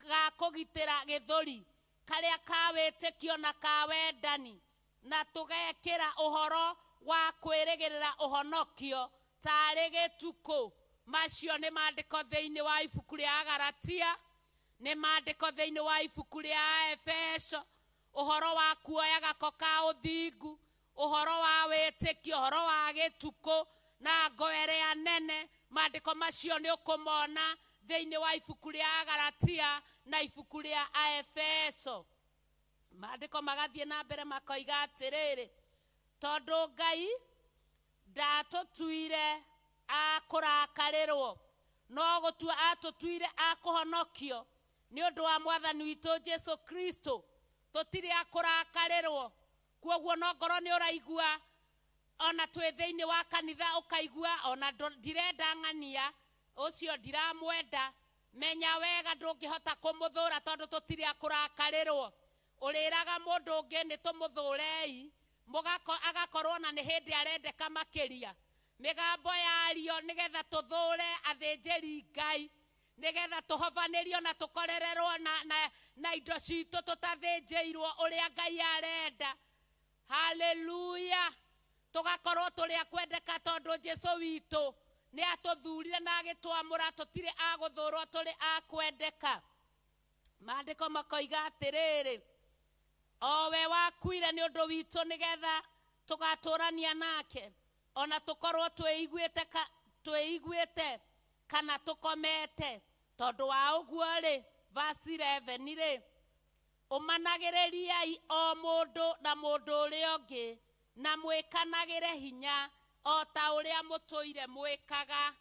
ga kũgitĩra gĩthũri karĩa ka wĩtĩkio na ka wendani, na tũgekĩra ũhoro wa kwĩrĩgĩrĩra ũhonokio tarĩ gĩtukũ. Macio nĩ maandĩko thĩinĩ wa ibuku rĩa Agalatia, nĩ maandĩko thĩinĩ wa ibuku rĩa Efeso, ũhoro wa kuoya gako ka ũthingu, ũhoro wa wĩtĩkio, ũhoro wa gĩtukũ na ngo ĩrĩa nene. Maandĩko macio nĩ ũkũmona thĩinĩ wa ibuku rĩa Agalatia na ibuku rĩa Efeso. Maandĩko magathiĩ na mbere makoiga atĩrĩrĩ, tondũ Ngai ndatũtuire a kũrakarĩrwo, no gũtua atũtuire a kũhonokio nĩ ũndũ wa Mwathani witũ Jesu Kristo. Tũtirĩ a kũrakarĩrwo. Kwoguo no ngorwo nĩ ũraigua ona twĩ thĩinĩ wa kanitha ũkaigua ona ndirenda ng'ania ũcio ndiramwenda, menya wega ndũngĩhota kũmũthũra tondũ tũtirĩ a kũrakarĩrwo. Ũrĩraga mũndũ ũngĩ nĩ tũmũthũrei, agakorwo na nĩ hĩndĩ arendeka makĩria. Mĩgambo yario nĩgetha tũthũre athĩnjĩri Ngai, nĩgetha tũhobanĩrio na tũkorererwo na indo citũ tũtathĩnjĩirwo ũrĩa Ngai arenda. Haleluya. Tũgakorwo tũrĩ a kwendeka tondũ Jesu witũ nĩ atũthurire na agĩtwamũra, tũtirĩ a gũthũrwo, tũrĩ a kwendeka. Maandĩko makoiga atĩrĩrĩ, o we wakuire nĩ ũndũ witũ nĩgetha tũgatũrania nake, ona tũkorwo twĩiguĩte kana tũkomete. Tondũ wa ũguo-rĩ, verse 11 rĩ, ũmanagĩrĩriai o mũndũ na mũndũ ũrĩa ũngĩ, na mwĩkanagĩre hinya o ta ũrĩa mũtũire mwĩkaga.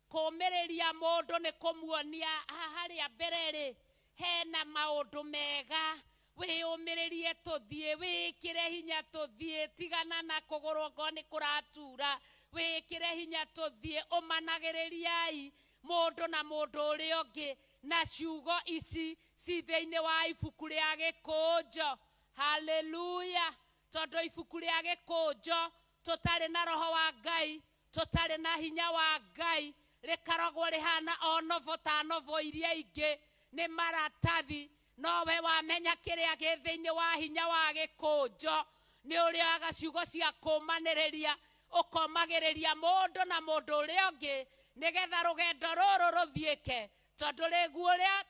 Kũũmĩrĩria mũndũ nĩ kũmuonia harĩa mbere rĩ hena maũndũ mega, wĩyũmĩrĩrie tũthiĩ, wĩkĩre hinya tũthiĩ, tigana na kũgũrũ ngorwo nĩ kũratura, wĩkĩre hinya tũthiĩ. Ũmanagĩrĩriai mũndũ na mũndũ ũrĩa ũngĩ na ciugo ici ci thĩinĩ wa ibuku rĩa gĩkũnjo. Haleluya. Tondũ ibuku rĩa gĩkũnjo tũtarĩ na roho wa Ngai, tũtarĩ na hinya wa Ngai, rĩkarogwo rĩhana o novo ta novo iria ingĩ, nĩ maratathi. No we wamenya kĩrĩa gĩ thĩinĩ wa hinya wa gĩkũnjo nĩ ũrĩoyaga ciugo cia kũũmanĩrĩria, ũkomagĩrĩria mũndũ na mũndũ ũrĩa ũngĩ nĩgetha rũgendo rũrũ rũthiĩke, tondũ rĩguo ũrĩa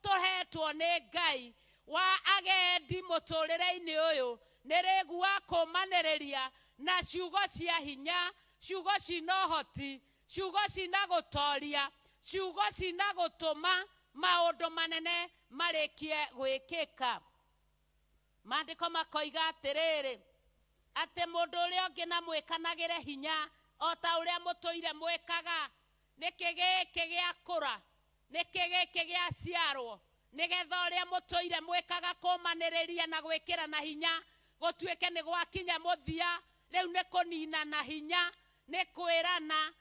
tũhetwo nĩ Ngai wa agendi mũtũrĩre-inĩ ũyũ Nĩ rĩgu wa kũmanĩrĩria na ciugo cia hinya, ciugo cina ũhoti, ciugo cina gũtoria, ciugo cina gũtũma maũndũ manene marĩkie gwĩkĩka. Maandĩko makoiga atĩrĩrĩ, atĩ mũndũ ũrĩa ũngĩ na mwĩkanagĩre hinya o ta ũrĩa mũtũire mwĩkaga. Nĩkĩ gĩkĩ gĩakũra, nĩkĩ gĩkĩ gĩaciarwo, nĩgetha ũrĩa mũtũire mwĩkaga kũmanĩrĩria na gwĩkĩra na hinya gũtuĩke nĩ gwakinya mũthia. Rĩu nĩ kũnina na hinya, nĩ kwĩrana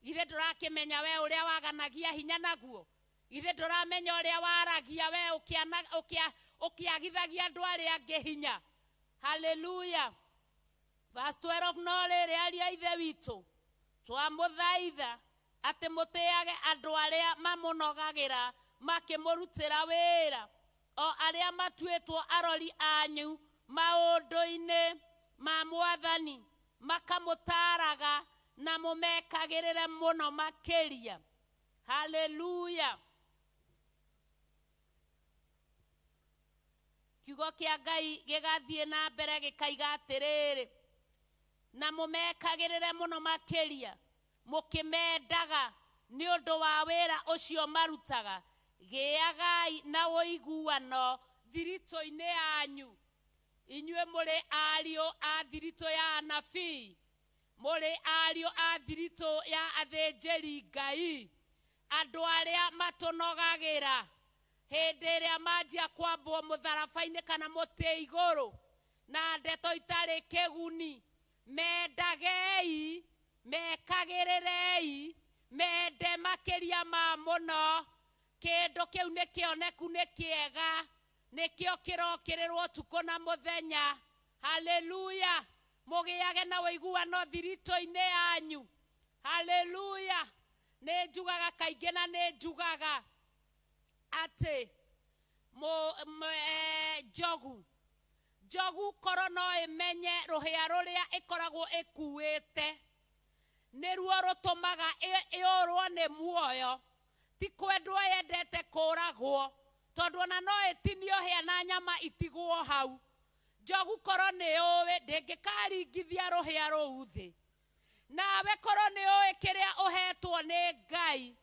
ithe ndũrakĩmenya we ũrĩa waganagia hinya naguo, ithe ndũramenya ũrĩa waragia we ũkĩagithagia andũ arĩa angĩ hinya. Haleluya. Verse 12, no rĩrĩ aria Ithe witũ twamũthaitha atĩ mũtĩage andũ arĩa mamũnogagĩra makĩmũrutĩra wĩra, o arĩa matuĩtwo arori anyu maũndũ-inĩ ma Mwathani, makamũtaaraga na mũmekagĩrĩre mũno makĩria. Haleluya. Kiugo kĩa Ngai gĩgathiĩ na mbere gĩkaiga atĩrĩrĩ, na mũmekagĩrĩre mũno makĩria mũkĩmendaga nĩ ũndũ wa wĩra ũcio marutaga. Gĩagai na ũiguano thiritũ-inĩ yanyu. Inyuĩ mũrĩ ariũ a thiritũ ya anabii, mũrĩ ariũ a thiritũ ya athĩnjĩri Ngai, andũ arĩa matũnogagĩra hĩndĩ ĩrĩa manjia kwambwo mũtharaba-inĩ kana mũtĩ igũrũ na ndeto itarĩ kĩguni. Mendagei, mekagĩrĩrei, mende makĩria ma mũno. Kĩndũ kĩu nĩ kĩoneku, nĩ kĩega, nĩkĩo kĩrokĩrĩrwo ũtukũ na mũthenya. Haleluya. Mũgĩage na ũiguano thiritũ-inĩ yanyu. Haleluya. Nĩ njugaga kaingĩ na nĩ njugaga atĩ njogu njogu korwo no ĩmenye rũhĩa rũrĩa ĩkoragwo ĩkuĩte nĩruo rũtũmaga ĩũrwo nĩ muoyo. Ti kwendwo yendete kũragwo, tondũ ona no ĩtinio hĩa na nyama itigwo hau. Njogu korwo nĩ ũĩ ndĩngĩkaringithia rũhĩa rũu thĩ. Nawe korwo nĩ ũĩ kĩrĩa ũhetwo nĩ Ngai,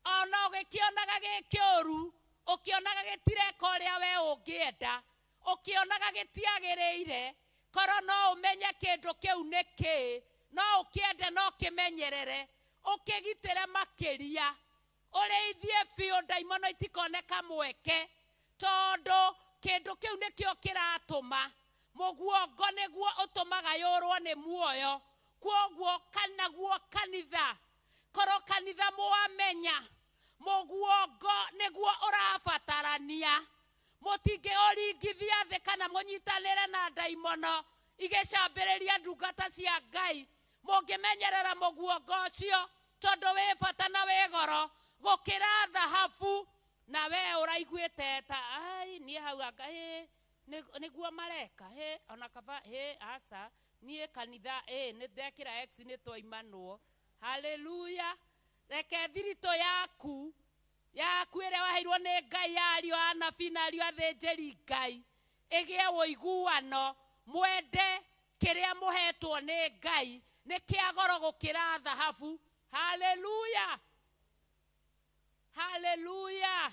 ona ũgĩkĩonaga gĩ kĩũru, ũkĩonaga gĩtireka ũrĩa we ũngĩenda, ũkĩonaga gĩtiagĩrĩire, korwo no ũmenye kĩndũ kĩu nĩ kĩĩ, no ũkĩende no ũkĩmenyerere, ũkĩgitĩre makĩria, ũrĩithie biũ ndaimono itikoneka mweke, tondũ kĩndũ kĩu nĩkĩo kĩratũma mũguongo nĩguo ũtũmaga yũrwo nĩ muoyo. Kwoguo kanaguo kanitha, korwo kanitha mwamenya mũguongo nĩguo ũrabatarania, mũtingĩũringithia thĩ kana mũnyitanĩre na ndaimono igĩcambĩrĩria ndungata cia Ngai. Mũngĩmenyerera mũguongo ũcio, tondũ wĩ bata na wĩ goro gũkĩra thahabu. Na we ũraiguĩte ta ai niĩ hau anga nĩguo mareka, ona kaba aca niĩ kanitha nĩ ndekĩra X nĩ twaimanwo. Haleluya. Reke thiritũ yaku yaku ĩrĩa waheirwo nĩ Ngai ya ariũ a anabii na ariũ athĩnjĩri Ngai ĩgĩe ũiguano, mwende kĩrĩa mũhetwo nĩ Ngai nĩ kĩa goro gũkĩra thahabu. Haleluya. Haleluya.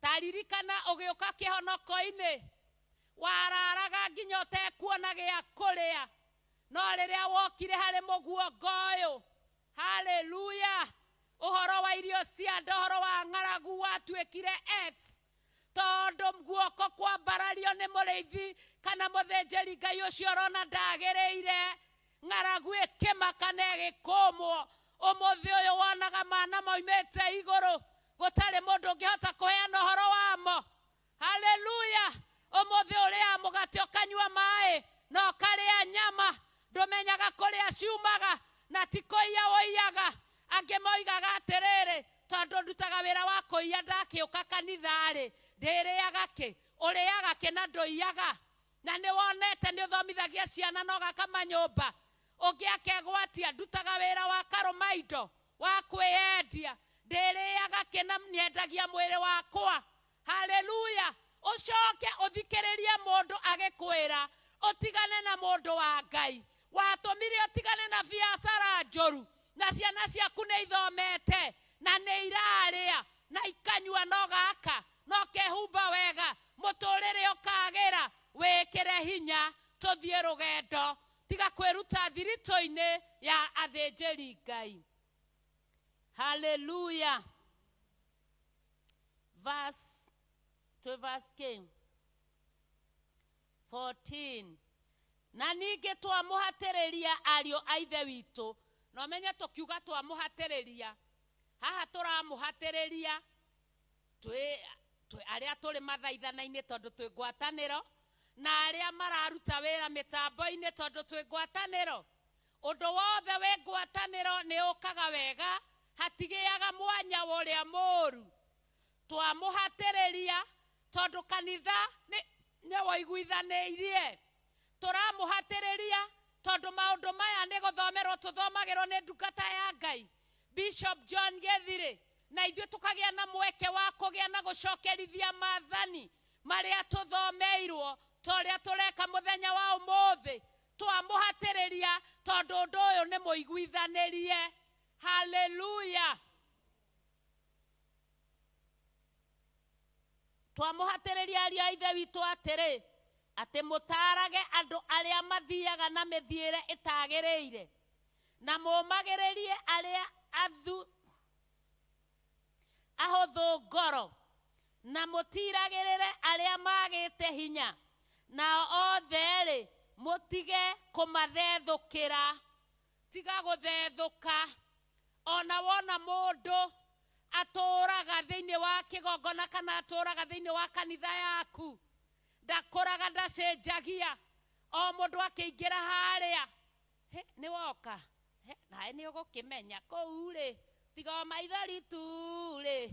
Taririkana ũgĩũka kĩhonoko-inĩ wararaga nginya ũtekuona gĩa kũrĩa, no rĩrĩa wokire harĩ mũguongo ũyũ, haleluya, ũhoro wa irio cia nda, ũhoro wa ng'aragu watuĩkire X, tondũ guoko kwambarario nĩ mũrĩithi kana mũthĩnjĩri Ngai ũcio ũrona ndagĩrĩire, ng'aragu ĩkĩmaka na ĩgĩkũmwo. Ũmũthĩ ũyũ wonaga mana maumĩte igũrũ, gũtarĩ mũndũ ũngĩhota kũheana ũhoro wamo. Haleluya. Ũmũthĩ ũrĩaga mũgate ũkanyua maĩ na ũkarĩa nyama, ndũmenyaga kũrĩa ciumaga na ti kũiya ũiyaga. Angĩ moigaga atĩrĩrĩ, tondũ ndutaga wĩra wa kũiya ndakĩũka kanitha-rĩ, ndĩrĩaga kĩ? Ũrĩaga kĩ na ndũiyaga? Na nĩ wonete nĩ ũthomithagia ciana na ũgaka manyũmba. Ũngĩ akegwatia, ndutaga wĩra wa karũmaindo wa kwĩyendia, ndĩrĩaga kĩ na nyendagia mwĩrĩ wakwa. Haleluya. Ucoke uthikiririe mundu agikwira utigane na mundu wa Ngai. Watumire utigane na biacara njuru na ciana ciaku ni ithomete na ni iraria na ikanyua no gaka no kehumba wega muturire ukagira wikire hinya tuthie rugendo tiga kwiruta thirito-ini ya athinjiri Ngai. Hallelujah. Verse to verse 14. Na ningi twamuhatiriria ario a ithe witu no menye tukiuga twamuhatiriria haha turamuhatiriria twi aria turi mathaithana-ini tondu twi ngwataniro na aria mararuta wira mitambo-ini tondu twi ngwataniro. Undu wothe wi ngwataniro ni ukaga wega hatigiaga mwanya wa uria muru. Twamuhatiriria tondu kanitha ni waiguithanĩirie. Tũramũhatĩrĩria tondu maũndũ maya nĩ gũthomerwo tũthomagĩrwo nĩ ndungata ya Ngai Bishop John Gethire, na ithuĩ tũkagĩa na mweke wa kũgĩa na gũcokerithia maathani marĩa tũthomeirwo ta ũrĩa tũreka mũthenya wa ũmũthĩ. Twamũhatĩrĩria tondu ũndũ ũyũ nĩ mũiguithanĩrie. Hallelujah. Twamũhatĩrĩria ariũ a ithe witũ atĩrĩ atĩ mũtaarage andũ arĩa mathiaga na mĩthiĩre ĩtagĩrĩire na mũmagĩrĩrie arĩa ahũthũ ngoro na mũtiragĩrĩre arĩa magĩte hinya nao othe-rĩ mũtige kũmathethũkĩra. Tiga gũthethũka. Ona wona mũndũ atũraga thĩinĩ wa kĩgongona kana atũraga thĩinĩ wa kanitha yaku ndakũraga ndacenjagia o mũndũ akĩingĩra harĩa nĩ woka nawe nĩ ũgũkĩmenya kũu rĩ tiga o maithori tu rĩ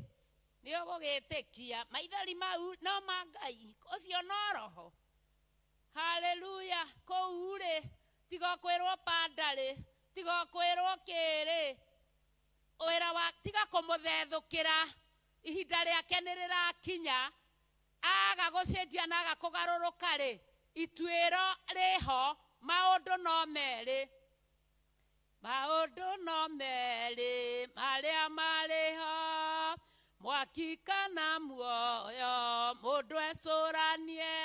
nĩ ũgũgĩtĩkia maithori mau no ma Ngai ũcio no roho. Hallelujah. Kũu rĩ tiga o kwĩrwo panda rĩ tiga o kwĩrwo kĩrĩ wĩra wa tiga kũmũthethũkĩra ihinda rĩake nĩ rĩrakinya aga gũcenjia na aga kũgarũrũka rĩ ituĩro rĩho maũndũ no merĩ. Maũndũ no merĩ marĩa marĩho mwaki kana muoyo mũndũ ecũranie.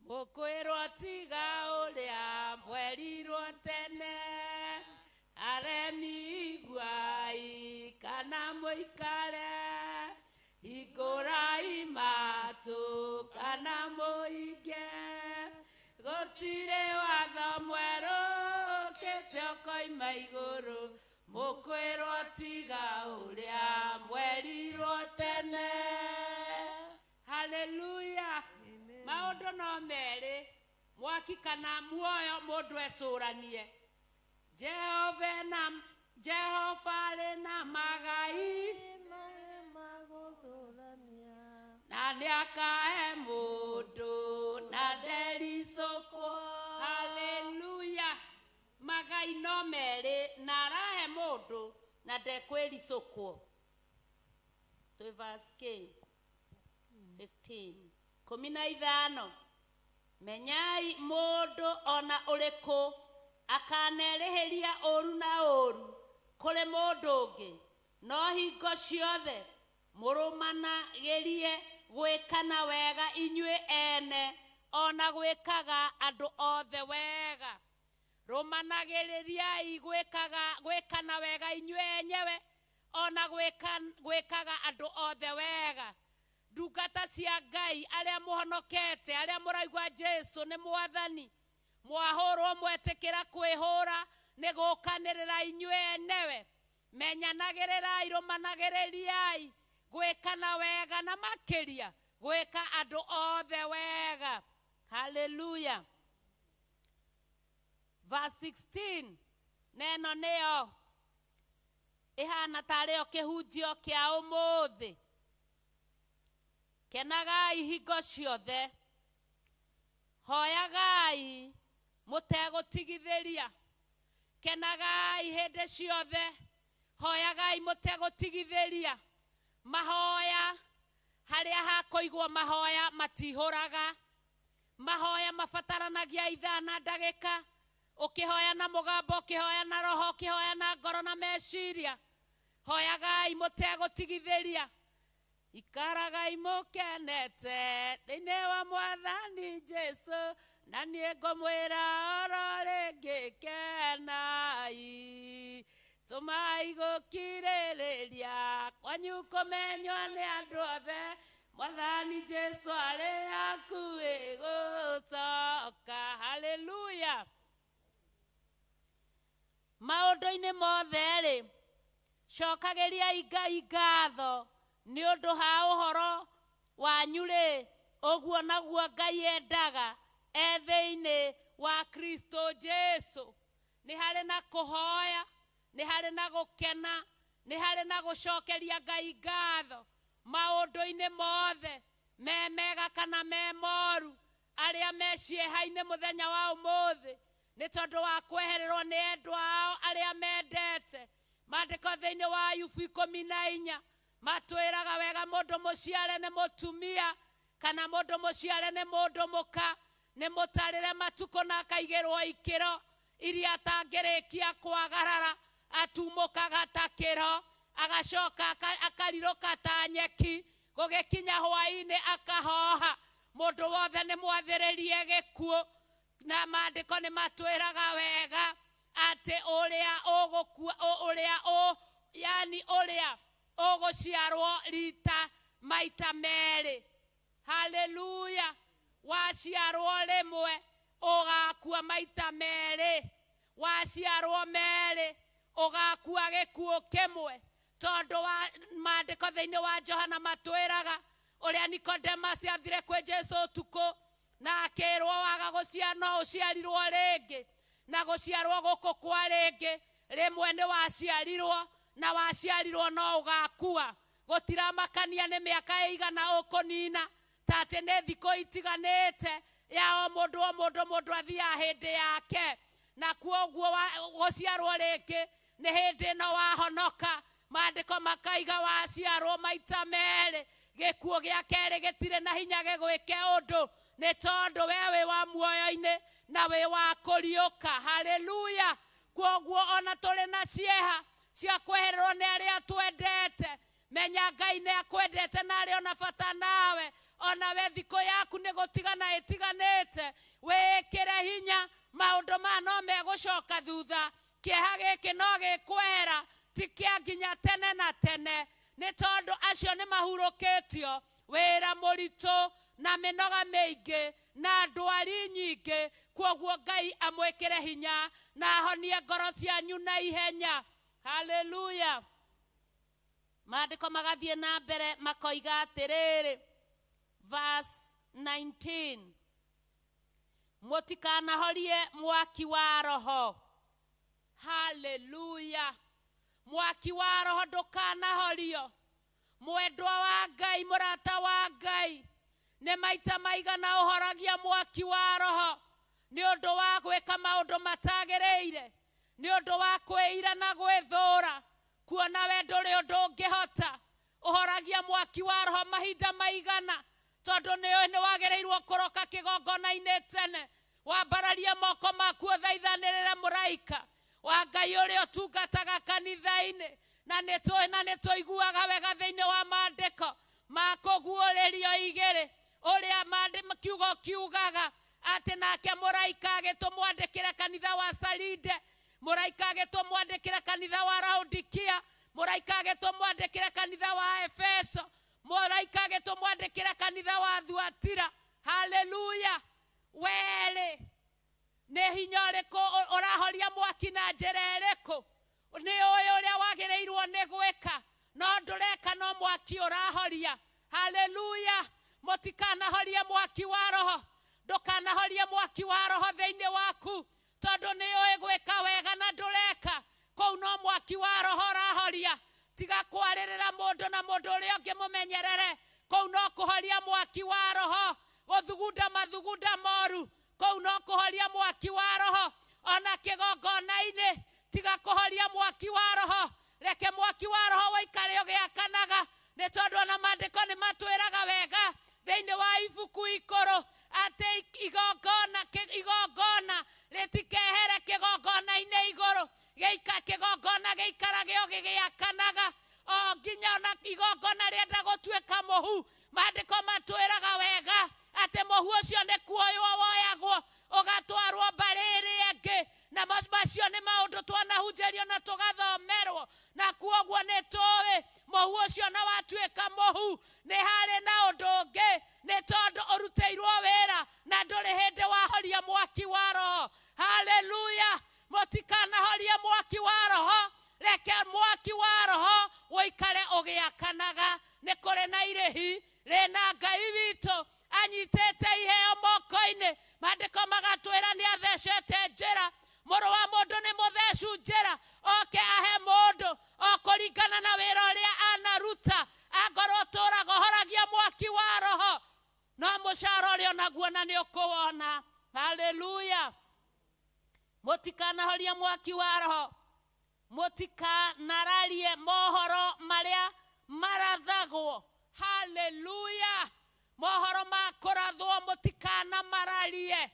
Mũkwĩrwo tiga ũrĩa mwerirwo tene aremi iguai kana mũikare hingũrai matũ kana mũinge gũtirĩ watho mwerũ ũkĩte ũkoima igũrũ mũkwĩrwo tiga ũrĩa mwerirwo tene. Hallelujah. Maũndũ no merĩ mwaki kana muoyo mũndũ ecũranie. Jehova arĩ na magai na nĩakahe mũndũ na ndericũkwo. Hallelujah. Magai no merĩ na arahe mũndũ na ndekwĩricũkwo. Twĩ verse 15. 15. Menyai mũndũ ona ũrĩkũ akanerĩhĩria ũru na ũru kũrĩ mũndũ ũngĩ no hingo ciothe mũrũmanagĩrie gwĩkana wega inyuĩ ene ona gwĩkaga andũ othe wega. Rũmanagĩrĩriai gwĩkana wega inyuĩ enyewe ona gwĩkaga andũ othe wega. Ndungata cia Ngai arĩa mũhonokete arĩa mũraigua Jesu nĩ mwathani mwahũrwo mwetĩkĩra kwĩhũra nĩ gũkanĩrĩra inyuĩ enewe. Menyanagĩrĩrai rũmanagĩrĩriai gwĩkana wega na makĩria gwĩka andũ othe wega. Hallelujah. Verse 16. Neno nĩyo ĩhana tarĩo kĩhunjio kĩa ũmũthĩ. Kenagai hingo ciothe hoyagai mũtegũtigithĩria. Kenagai hĩndĩ ciothe Hoyagai mũtegũtigithĩria. Mahoya harĩa hakũigwo mahoya matihũraga. Mahoya mabataranagia ithaa na ndagĩka. Ũkĩhoya na mũgambo, ũkĩhoya na roho, ũkĩhoya na ngoro na meciria. Hoyagai mũtegũtigithĩria. Ikaragai mũkenete thĩinĩ wa Mwathani Jesũ, na niĩ ngũmwĩra oro rĩngĩ kenai. Tũmai gũkirĩrĩria kwanyu kũmenywo nĩ andũ othe, Mwathani Jesũ arĩ hakuhĩ gũcoka. Haleluya. Maũndũ-inĩ mothe-rĩ, cokagĩriai Ngai ngatho nĩ ũndũ ha ũhoro wanyu-rĩ, ũguo naguo Ngai endaga e thĩinĩ wa Kristo Jesu. Nĩ harĩ na kũhoya, nĩ harĩ na gũkena, nĩ harĩ na gũcokeria Ngai ngatho maũndũ-inĩ mothe, me mega kana me moru. Arĩa me cieha-inĩ mũthenya wa ũmũthĩ nĩ tondũ wa kwehererwo nĩ endwa ao arĩa mendete. Maandĩko thĩinĩ wa Ayubu 14 matwĩraga wega mũndũ mũciare nĩ mũtumia kana mũndũ mũciare nĩ mũndũ mũka, nĩ mũtarĩre matukũ na akaigĩrwo ikĩro iria atangĩrĩkia kwagarara. Atumũkaga ta kĩro, agacoka akarirũka ta nyeki, gũgĩkinya hwaĩ-inĩ akahoha. Mũndũ wothe nĩ mwathĩrĩrie gĩkuũ, na maandĩko nĩ matwĩraga wega atĩ ũrĩa ũgũkua, ũrĩa ũ, yani ũrĩa ũgũciarwo rita maita merĩ. Haleluya. Waciarwo rĩmwe ũgakua maita merĩ, waciarwo merĩ ũgakua gĩkuũ kĩmwe. Tondũ wa maandĩko thĩinĩ wa Johana matwĩraga ũrĩa Nicodemus athire kwĩ Jesũ ũtukũ na akĩrwo waga gũciarwo no ũciarirwo rĩngĩ, na gũciarwo gũkũ kwa rĩngĩ rĩmwe nĩ waciarirwo, na waciarirwo no ũgakua. Gũtiramakania nĩ mĩaka ĩigana ũkũnina, ta atĩ nĩ thikũ itiganĩte ya o mũndũ o mũndũ, mũndũ athiaga hĩndĩ yake. Na kuoguo gũciarwo rĩngĩ nĩ hĩndĩ ĩno wahonoka. Maandĩko makaiga waciarwo maita merĩ, gĩkuũ gĩa kerĩ gĩtirĩ na hinya gĩgwĩke ũndũ, nĩ tondũ we wĩ wa muoyo-inĩ na wĩ wa kũriũka. Haleluya. Kuoguo ona tũrĩ na cieha cia kwehererwo nĩ arĩa twendete, menya Ngai nĩ akwendete na arĩ ona bata nawe. Ona we thikũ yaku nĩ gũtigana ĩtiganĩte, wĩkĩre hinya, maũndũ maya no megũcoka thutha. Kĩeha gĩkĩ no gĩkwehera, ti kĩa nginya tene na tene, nĩ tondũ acio nĩ mahurũkĩtio wĩra mũritũ na mĩnoga mĩingĩ na ndwari nyingĩ. Kuoguo Ngai amwĩkĩre hinya na ahonie ngoro cianyu na ihenya. Haleluya. Maandĩko magathiĩ na mbere makoiga atĩrĩrĩ, verse 19, mũtikanahorie mwaki wa roho. Haleluya. Mwaki wa roho ndũkanahorio. Mwendwa wa Ngai, mũrata wa Ngai, nĩ maita maigana ũhoragia mwaki wa roho nĩ ũndũ wa gwĩka maũndũ matagĩrĩire, nĩ ũndũ wa kwĩira na gwĩthũra, kuona we ndũrĩ ũndũ ũngĩhota. Ũhoragia mwaki wa roho mahinda maigana, tondũ nĩ wagĩrĩirwo kũroka kĩgongona-inĩ tene, wambararie moko maku ũthaithanĩrĩre mũraika wa Ngai ũrĩa ũtungataga kanitha-inĩ. Na nĩ tũiguaga wega thĩinĩ wa maandĩko ma kũguũrĩrio igĩrĩ ũrĩa kiugo kiugaga atĩ nake mũraika agĩtũmwandĩkĩre kanitha wa Saride, mũraika agĩtũmwandĩkĩre kanitha wa Laodikia, mũraika agĩtũmwandĩkĩre kanitha wa Efeso, mũraika agĩtũmwandĩkĩre kanitha wa Thuatira. Haleluya. Werĩ nĩ hinya ũrĩkũ ũrahoria mwaki na njĩra ĩrĩkũ? Nĩ ũĩ ũrĩa wagĩrĩirwo nĩ gwĩka, no ndũreka, no mwaki ũrahoria. Haleluya. Mũtikanahorie mwaki wa roho. Ndũkanahorie mwaki wa roho thĩinĩ waku, tondũ nĩ ũĩ gwĩka wega na ndũreka. Kũu no mwaki wa roho ũrahoria. Tiga kwarĩrĩra mũndũ na mũndũ ũrĩa ũngĩ mũmenyerere. Kũu no kũhoria mwaki wa roho, gũthugunda mathugunda moru. Kũu no kũhoria mwaki wa roho. Ona kĩgongona-inĩ, tiga kũhoria mwaki wa roho. Reke mwaki wa roho wĩikare ũgĩakanaga, nĩ tondũ ona maandĩko nĩ matwĩraga wega thĩinĩ wa ibuku ikũrũ atĩ igongona rĩtikehere kĩgongona-inĩ igũrũ, kĩgongona gĩikarage o gĩgĩakanaga o nginya ona igongona rĩenda gũtuĩka mũhu. Maandĩko matwĩraga wega atĩ mũhu ũcio nĩ kuoywo woyagwo ũgatwarwo mbarĩ ĩrĩa ĩngĩ, na macio nĩ maũndũ twanahunjĩrio na tũgathomerwo, na kuoguo nĩ tũĩ mũhu ũcio na watuĩka mũhu nĩ harĩ na ũndũ ũngĩ, nĩ tondũ ũrutĩirwo wĩra na ndũrĩ hĩndĩ wahoria mwaki wa roho. Haleluya! Mũtikanahorie mwaki wa roho, reke mwaki wa roho ũikare ũgĩakanaga. Nĩ kũrĩ na irĩhi rĩna Ngai witũ anyitĩte iheo moko-inĩ. Maandĩko magatwĩra nĩ athecete njĩra, mũrũ wa mũndũ nĩ mũthecu njĩra, oke ahe mũndũ o kũringana na wĩra ũrĩa anaruta. Angorwo ũtũraga ũhoragia mwaki wa roho, no mũcara ũrĩa onaguo na nĩ ũkũwona. Haleluya! Mũtikanahorie mwaki wa roho, mũtikanararie mohoro marĩa marathagwo. Haleluya! Mohoro ma kũrathwo mũtikanamararie.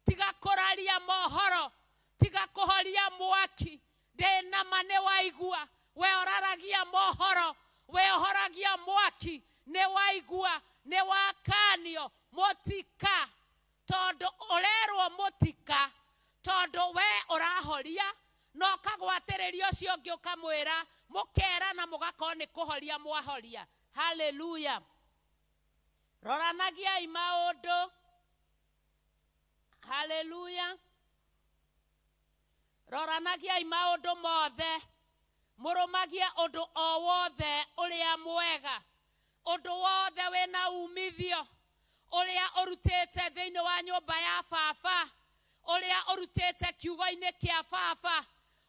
Tiga kũraria mohoro, tiga kũhoria mwaki. Ndĩna ma nĩ waigua, we ũraragia mohoro, we ũhoragia mwaki, nĩ waigua, nĩ wakanio. Mũtika, tondũ ũrerwo mũtika, tondũ we ũrahoria na ũkagwatĩrĩria ũcio ũngĩ ũkamwĩra, mũkera na mũgakorwo nĩ kũhoria mwahoria. Haleluya! Roranagiai maũndũ. Haleluya! Roranagiai maũndũ mothe, mũrũmagie ũndũ o wothe ũrĩa mwega, ũndũ wothe wĩna umithio, ũrĩa ũrutĩte thĩinĩ wa nyũmba ya baba, ũrĩa ũrutĩte kiugo-inĩ kĩa baba.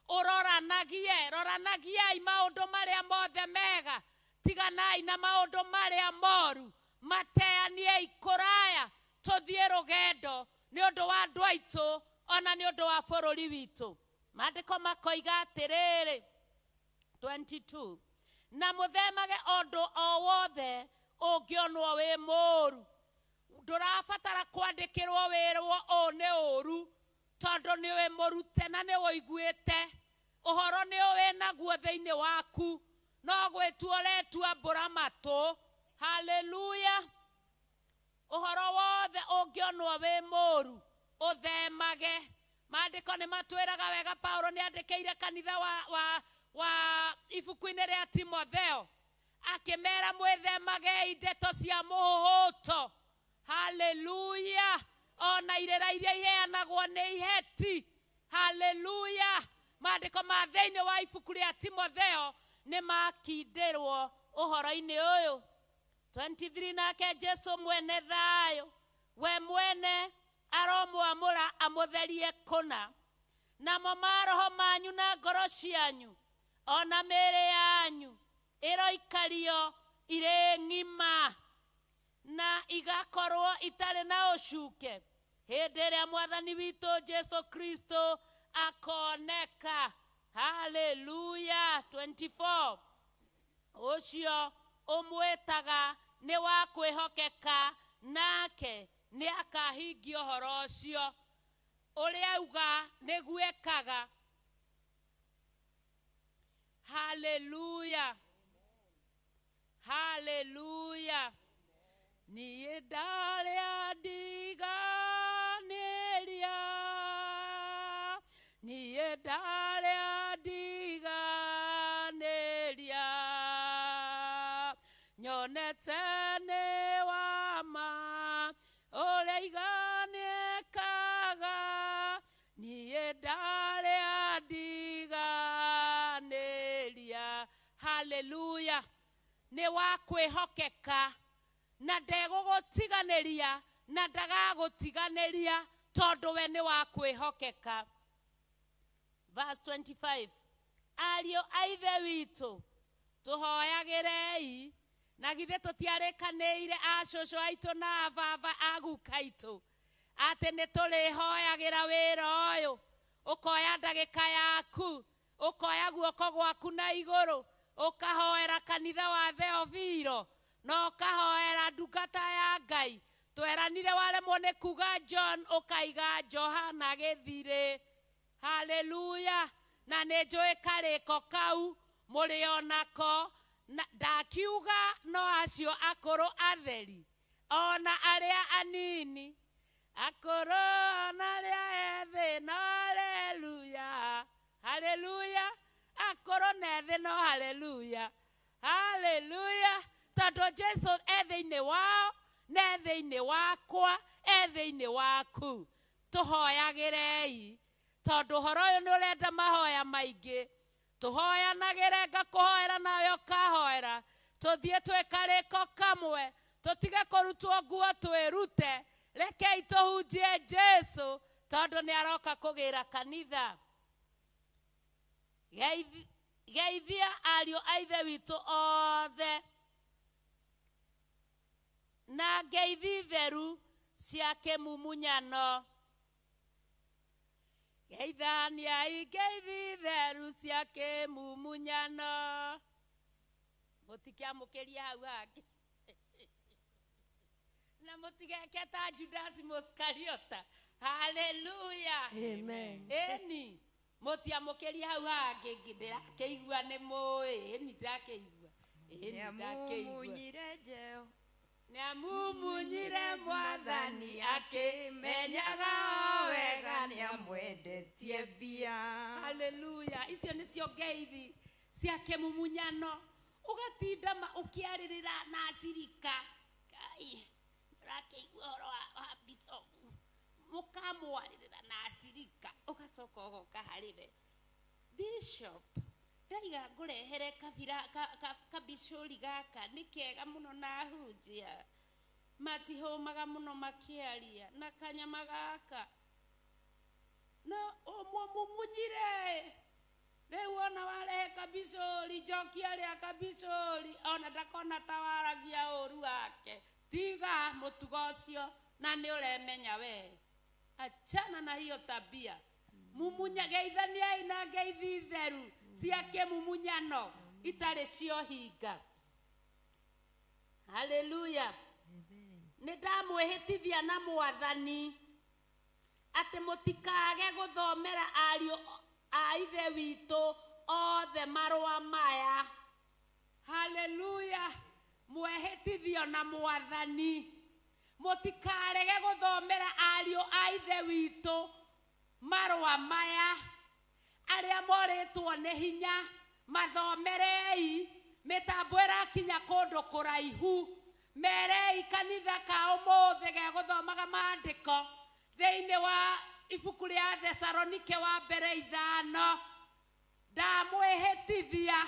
Ũroranagie, roranagiai maũndũ marĩa mothe mega, tiganai na maũndũ marĩa moru, mateaniei kũraya, tũthiĩ rũgendo nĩ ũndũ wa andũ aitũ ona nĩ ũndũ wa bũrũri witũ. Maandĩko makoiga atĩrĩrĩ, 22, na mũthemage ũndũ o wothe ũngĩonwo wĩ mũũru. Ndũrabatara kwandĩkĩrwo wĩrwo ũũ nĩ ũũru, tondũ nĩ wĩ mũrute na nĩ wũiguĩte ũhoro, nĩ wĩ naguo thĩinĩ waku, no gwĩtua ũretua mbũra matũ. Haleluya! Ũhoro wothe ũngĩonwo wĩ mũũru ũthemage. Maandĩko nĩ matwĩraga wega, Paulo nĩ andĩkĩire kanitha wa ibuku-inĩ rĩa Timotheo akĩmera mwĩthemagei ndeto cia mũhũhũto. Haleluya! Ona irĩra iria iheanagwo nĩ iheti. Haleluya! Maandĩko ma thĩinĩ wa ibuku rĩa Timotheo nĩ makindĩrwo ũhoro-inĩ ũyũ. 23, nake Jesu mwene thayũ, we mwene aromwamũra amũtherie kũna, namo maroho manyu na ngoro cianyu ona mĩĩrĩ yanyu ĩroikario irĩ ng'ima na igakorwo itarĩ na ũcuke hĩndĩ ĩrĩa Mwathani witũ Jesu Kristo akoneka. Haleluya! 24, ũcio ũmwĩtaga nĩ wa kwĩhokeka, nake nĩ akahingia ũhoro ũcio. Ũrĩa auga nĩguo ekaga. Haleluya! Haleluya! Niĩ ndarĩa ndiganĩria, niĩ ndarĩa ndiganĩria, nyonete nĩ wa ma ũrĩa iganĩkaga, niĩ ndarĩa ndiganĩria. Haleluya! Nĩ wa kwĩhokeka na ndegũgũtiganĩria na ndagagũtiganĩria, tondũ we nĩ wa kwĩhokeka. Verse 25, ariũ a Ithe witũ tũhoyagĩrei, na githĩ tũtiarĩkanĩire acũcũ aitũ na ababa aguka aitũ atĩ nĩ tũrĩhoyagĩra wĩra ũyũ. Ũkoya ndagĩka yaku Ũkoya guoko gwaku na igũrũ, ũkahoera kanitha wa Theofilo, na ũkahoera ndungata ya Ngai. Tweranire waremwo nĩ kuga John, ũkaiga Johana gĩthirĩ. Haleluya. Na nĩ njũĩ karĩko kau mũrĩ onako. Ndakiuga no acio akũrũ atheri, ona arĩa anini, akũrũ ona arĩa ethĩ, no haleluya, haleluya. Akũrũ na ethĩ no haleluya, haleluya. Tondũ Jesu e thĩinĩ wao, na e thĩinĩ wakwa, e thĩinĩ waku. Tũhoyagĩrei, tondũ ũhoro ũyũ nĩ ũrenda mahoya maingĩ. Tũhoyanagĩre, ngakũhoera nawe ũkahoera. Tũthiĩ twĩkarĩko kamwe, tũtige kũrutwo nguo twĩrute. Rekei tũhunjie Jesu, tondũ nĩ aroka kũgĩra kanitha. Geithia ariũ a Ithe witũ othe na ngeithi theru cia kĩmumunyano. Geithaniai ngeithi theru cia kĩmumunyano. Mũtikĩamũkĩrie hau hangĩ. Na mũtigeke ta Judas Mũskariota. Haleluya. Amen. Ĩni mũtiamũkĩrie hau hangĩ, ndĩrakĩigua nĩ mũĩ. Ĩni ndĩrakĩigua. Ĩni ndĩrakĩigua. Nĩamumunyire Mwathani akĩmenyaga o wega nĩamwendetie mbia. Haleluya. Icio nĩcio ngeithi cia kĩmumunyano. Ũgatinda ũkĩarĩrĩra na acirika. Ngai, ndĩrakĩigua ũhoro wa bishop. Mũkamwarĩrĩra na acirika, ũgacoka ũgoka harĩ we. Bishop, ndaiga ngũrehere kabira kabicũri gaka nĩ kega mũno na hunjia. Matihũmaga mũno makĩaria na kanyama gaka. No ũmũmumunyire. Rĩu ona warehe kabicũri, njokia rĩa kabicũri, ona ndakona ta waragia ũru wake. Tiga mũtugo ũcio na nĩ ũremenya we. Achana na hiyo tabia. Mumunya, geithaniai na ngeithi theru cia kĩmumunyano itarĩ cio hinga. Haleluya. Nĩ ndamwĩhĩtithia na Mwathani atĩ mũtikage gũthomera ariũ a Ithe witũ othe marũa maya. Haleluya. Mwehĩtithio na Mwathani, mũtikarege gũthomera ariũ a Ithe witũ marũa maya. Arĩa morĩtwo nĩ hinya mathomerei, mĩtambo ĩrakinya kũndũ kũraihu. Merei kanitha ka ũmũthĩ gegũthomaga maandĩko thĩinĩ wa ibuku rĩa Thesalonike wa mbere 5. Ndamwĩhĩtithia,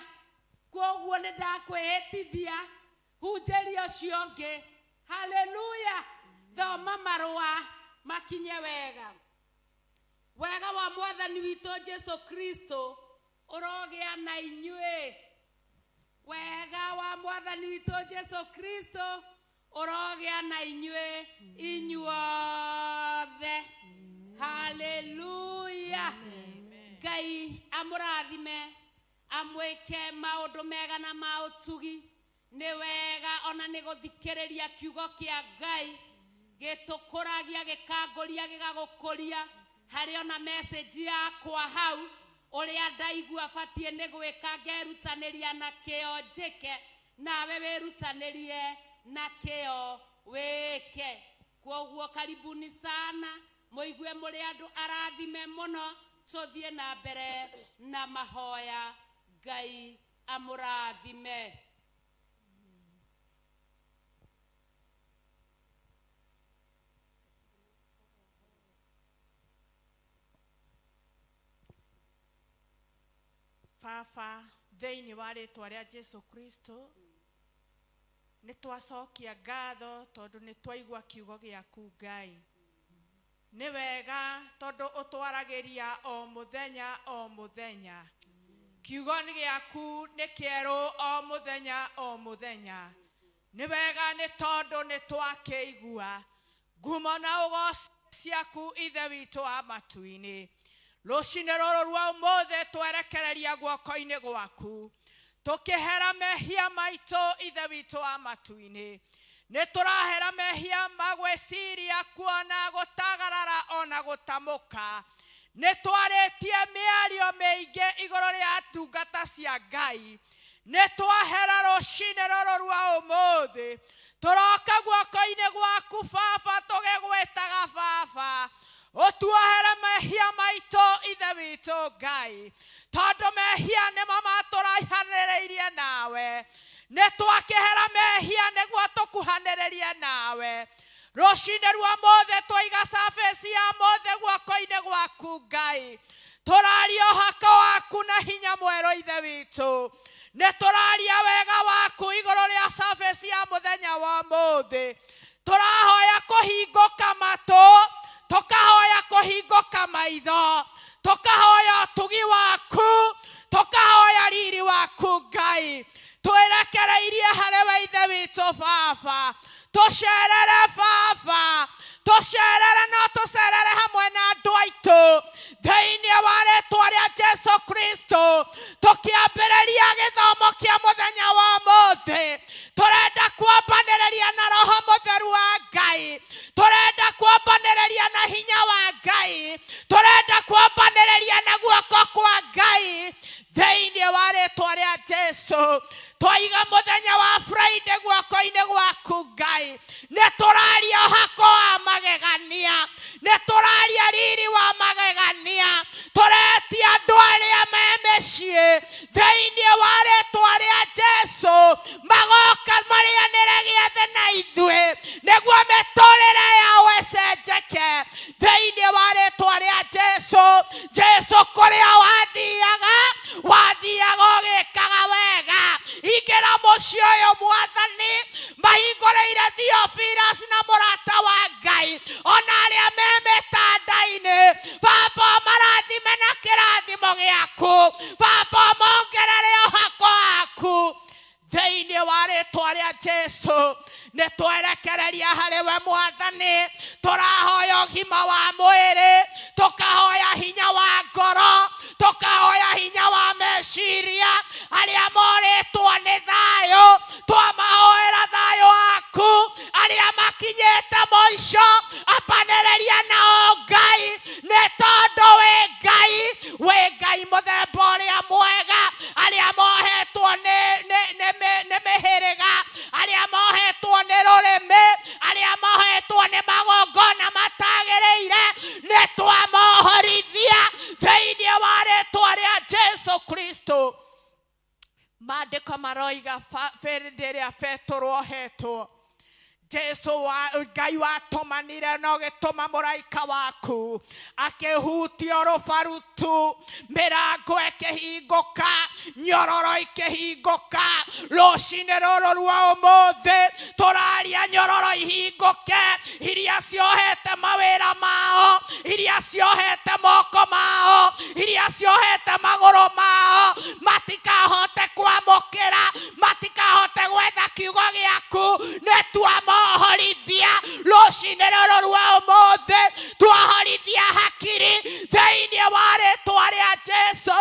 kwoguo nĩ ndakwĩhĩtithia, hunjĩria ũcio ũngĩ. Haleluya. Thoma marũa makinye wega. Wega wa Mwathani witũ Jesu Kristo ũrogĩa na inyuĩ. Wega wa Mwathani witũ Jesu Kristo ũrogĩa na inyuĩ inyuothe. Haleluya. Ngai amũrathime, amwĩke maũndũ mega na ma ũtugi. Nĩ wega ona nĩ gũthikĩrĩria kiugo kĩa Ngai gĩtũkũragia, gĩkangũria, gĩgagũkũria. Harĩ ona message yakwa hau ũrĩa ndaigua batiĩ nĩ gwĩka, ngerutanĩria na kĩo njĩke, nawe wĩrutanĩrie na kĩo wĩke. Kwoguo karibuni sana, mũigue mũrĩ andũ arathime mũno. Tũthiĩ na mbere na mahoya. Ngai amũrathime. Baba, thĩinĩ wa rĩtwa rĩa Jesu Kristo, nĩ twacokia ngatho tondũ nĩ twaigua kiugo gĩaku Ngai. Nĩ wega tondũ ũtwaragĩria o mũthenya o mũthenya. Kiugo nĩ gĩaku nĩ kĩerũ o mũthenya o mũthenya. Nĩ wega nĩ tondũ nĩ twakĩigua. Ngumo na ũgoci ciaku Ithe witũ wa matu-inĩ. Rũcinĩ rũrũ rwa ũmũthĩ twerekereria guoko-inĩ gwaku, tũkĩhera mehia maitũ Ithe witũ wa matu-inĩ. Nĩ tũrahera mehia ma gwĩciria, kuona, gũtagarara ona gũtamũka. Nĩ twarĩtie mĩario mĩingĩ igũrũ rĩa ndungata cia Ngai. Nĩ twahera rũcinĩ rũrũ rwa ũmũthĩ, tũroka guoko-inĩ gwaku Baba, tũgĩgwĩtaga Baba. Ũtuohere mehia maitũ Ithe witũ Ngai, tondũ mehia nĩmo matũraihanĩrĩirie nawe. Nĩ twakĩhera mehia nĩguo tũkuhanĩrĩrie nawe. Rũcinĩ rwa ũmũthĩ twaiga surface ya mothe guoko-inĩ gwaku Ngai. Tũraria ũhaka waku na hinya mwerũ Ithe witũ. Nĩ tũraria wega waku igũrũ rĩa surface ya mũthenya wa ũmũthĩ. Tũrahoya kũhingũka matũ, tũkahoya kũhingũka maitho, tũkahoya ũtugi waku, tũkahoya riri waku Ngai. Twerekereirie harĩ we Ithe witũ Baba. Tũcerere Baba, tũcerere no tũcerere hamwe na andũ aitũ thĩinĩ wa rĩtwa rĩa Jesu Kristo. Tũkĩambĩrĩria gĩthomo kĩa mũthenya wa ũmũthĩ, tũrenda kwambanĩrĩria na Roho Mũtheru wa Ngai, tũrenda kwambanĩrĩria na hinya wa Ngai, tũrenda kwambanĩrĩria na guoko kwa Ngai thĩinĩ wa rĩtwa rĩa Jesu. Twaiga mũthenya wa Friday guoko-inĩ gwaku Ngai. Nĩ tũraria ũhako wa magegania, nĩ tũraria riri wa magegania. Tũretia andũ arĩa me mĩciĩ thĩinĩ wa rĩtwa rĩa Jesu, magoka marĩanĩre gĩathĩ na ithuĩ nĩguo mĩtũrĩre yao ĩcenjeke thĩinĩ wa rĩtwa rĩa Jesu. Jesu kũrĩa wathiaga, wathiaga ũgĩkaga wega. Ingĩra mũciĩ ũyũ Mwathani, mahingũrĩire Theophilus na mũrata wa Ngai, ona arĩa me mĩtanda-inĩ. Baba, marathime na kĩrathimo gĩaku. Baba, mongerere ũhako waku thĩinĩ wa rĩtwa rĩa Jesu. Nĩ twerekereria harĩ we Mwathani. Tũrahoya ũgima wa mwĩrĩ, tũkahoya hinya wa ngoro, tũkahoya hinya wa meciria. Arĩa morĩtwo nĩ thayũ, twamahoera thayũ waku. Arĩa makinyĩte mũico, ambanĩrĩria nao Ngai, nĩ tondũ wĩ Ngai, wĩ Ngai mũthemba ũrĩa mwega. Arĩa mohetwo nĩ mĩhĩrĩga, arĩa mohetwo nĩ rũrĩmĩ, arĩa mohetwo nĩ magongona matagĩrĩire, nĩ twamohorithia thĩinĩ wa rĩtwa rĩa Jesu Kristo. Maandĩko maroiga hĩndĩ ĩrĩa Petero ohetwo, Jesu wa Ngai watũmanire na ũgĩtũma mũraika waku akĩhutia rũbaru tu, mĩrango ĩkĩhingũka, nyororo ikĩhingũka. Rũcinĩ rũrũ rwa ũmũthĩ tũraria nyororo ihingũke, iria ciohete mawĩra mao, iria ciohete moko mao, iria ciohete magũrũ mao, matikahote kwamũkĩra, matikahote gwetha kiugo gĩaku. Nĩ twamohorithia rũcinĩ rũrũ rwa ũmũthĩ, twahorithia hakiri thĩinĩ wa rĩtwa rĩa Jesu.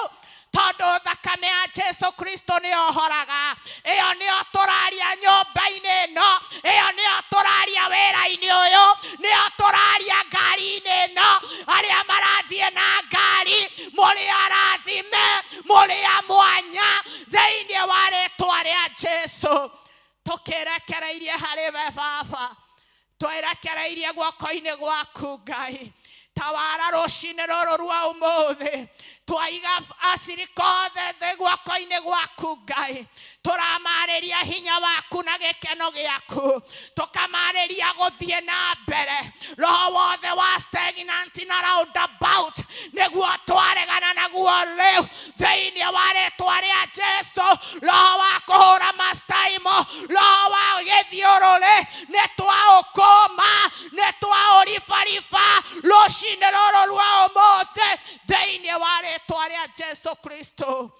Tondũ thakame ya Jesu Kristo nĩyohoraga. Ĩyo nĩyo tũraria nyũmba-inĩ ĩno, ĩyo nĩyo tũraria wĩra-inĩ ũyũ, nĩyo tũraria ngari-inĩ ĩno. Arĩa marathiĩ na ngari, mũrĩ arathime, mũrĩ a mwanya thĩinĩ wa rĩtwa rĩa Jesu. Tũkĩrekereirie harĩ we Baba, twerekereirie guoko-inĩ gwaku Ngai. Tawara rũcinĩ rũrũ rwa ũmũthĩ, twaiga acirika othe thĩ guoko-inĩ gwaku Ngai. Tũramarĩria hinya waku na gĩkeno gĩaku, tũkamarĩria gũthiĩ na mbere. Roho wothe wa stagnant na roundabout nĩguo twaregana naguo rĩu thĩinĩ wa rĩtwa rĩa Jesu. Roho wa kũhũra mastaimo, roho wa gĩthiũrũrĩ, nĩ twaũkũma, nĩ twaũribariba rũcinĩ rũrũ rwa ũmũthĩ thĩinĩ wa rĩtwa rĩa Jesu Kristo.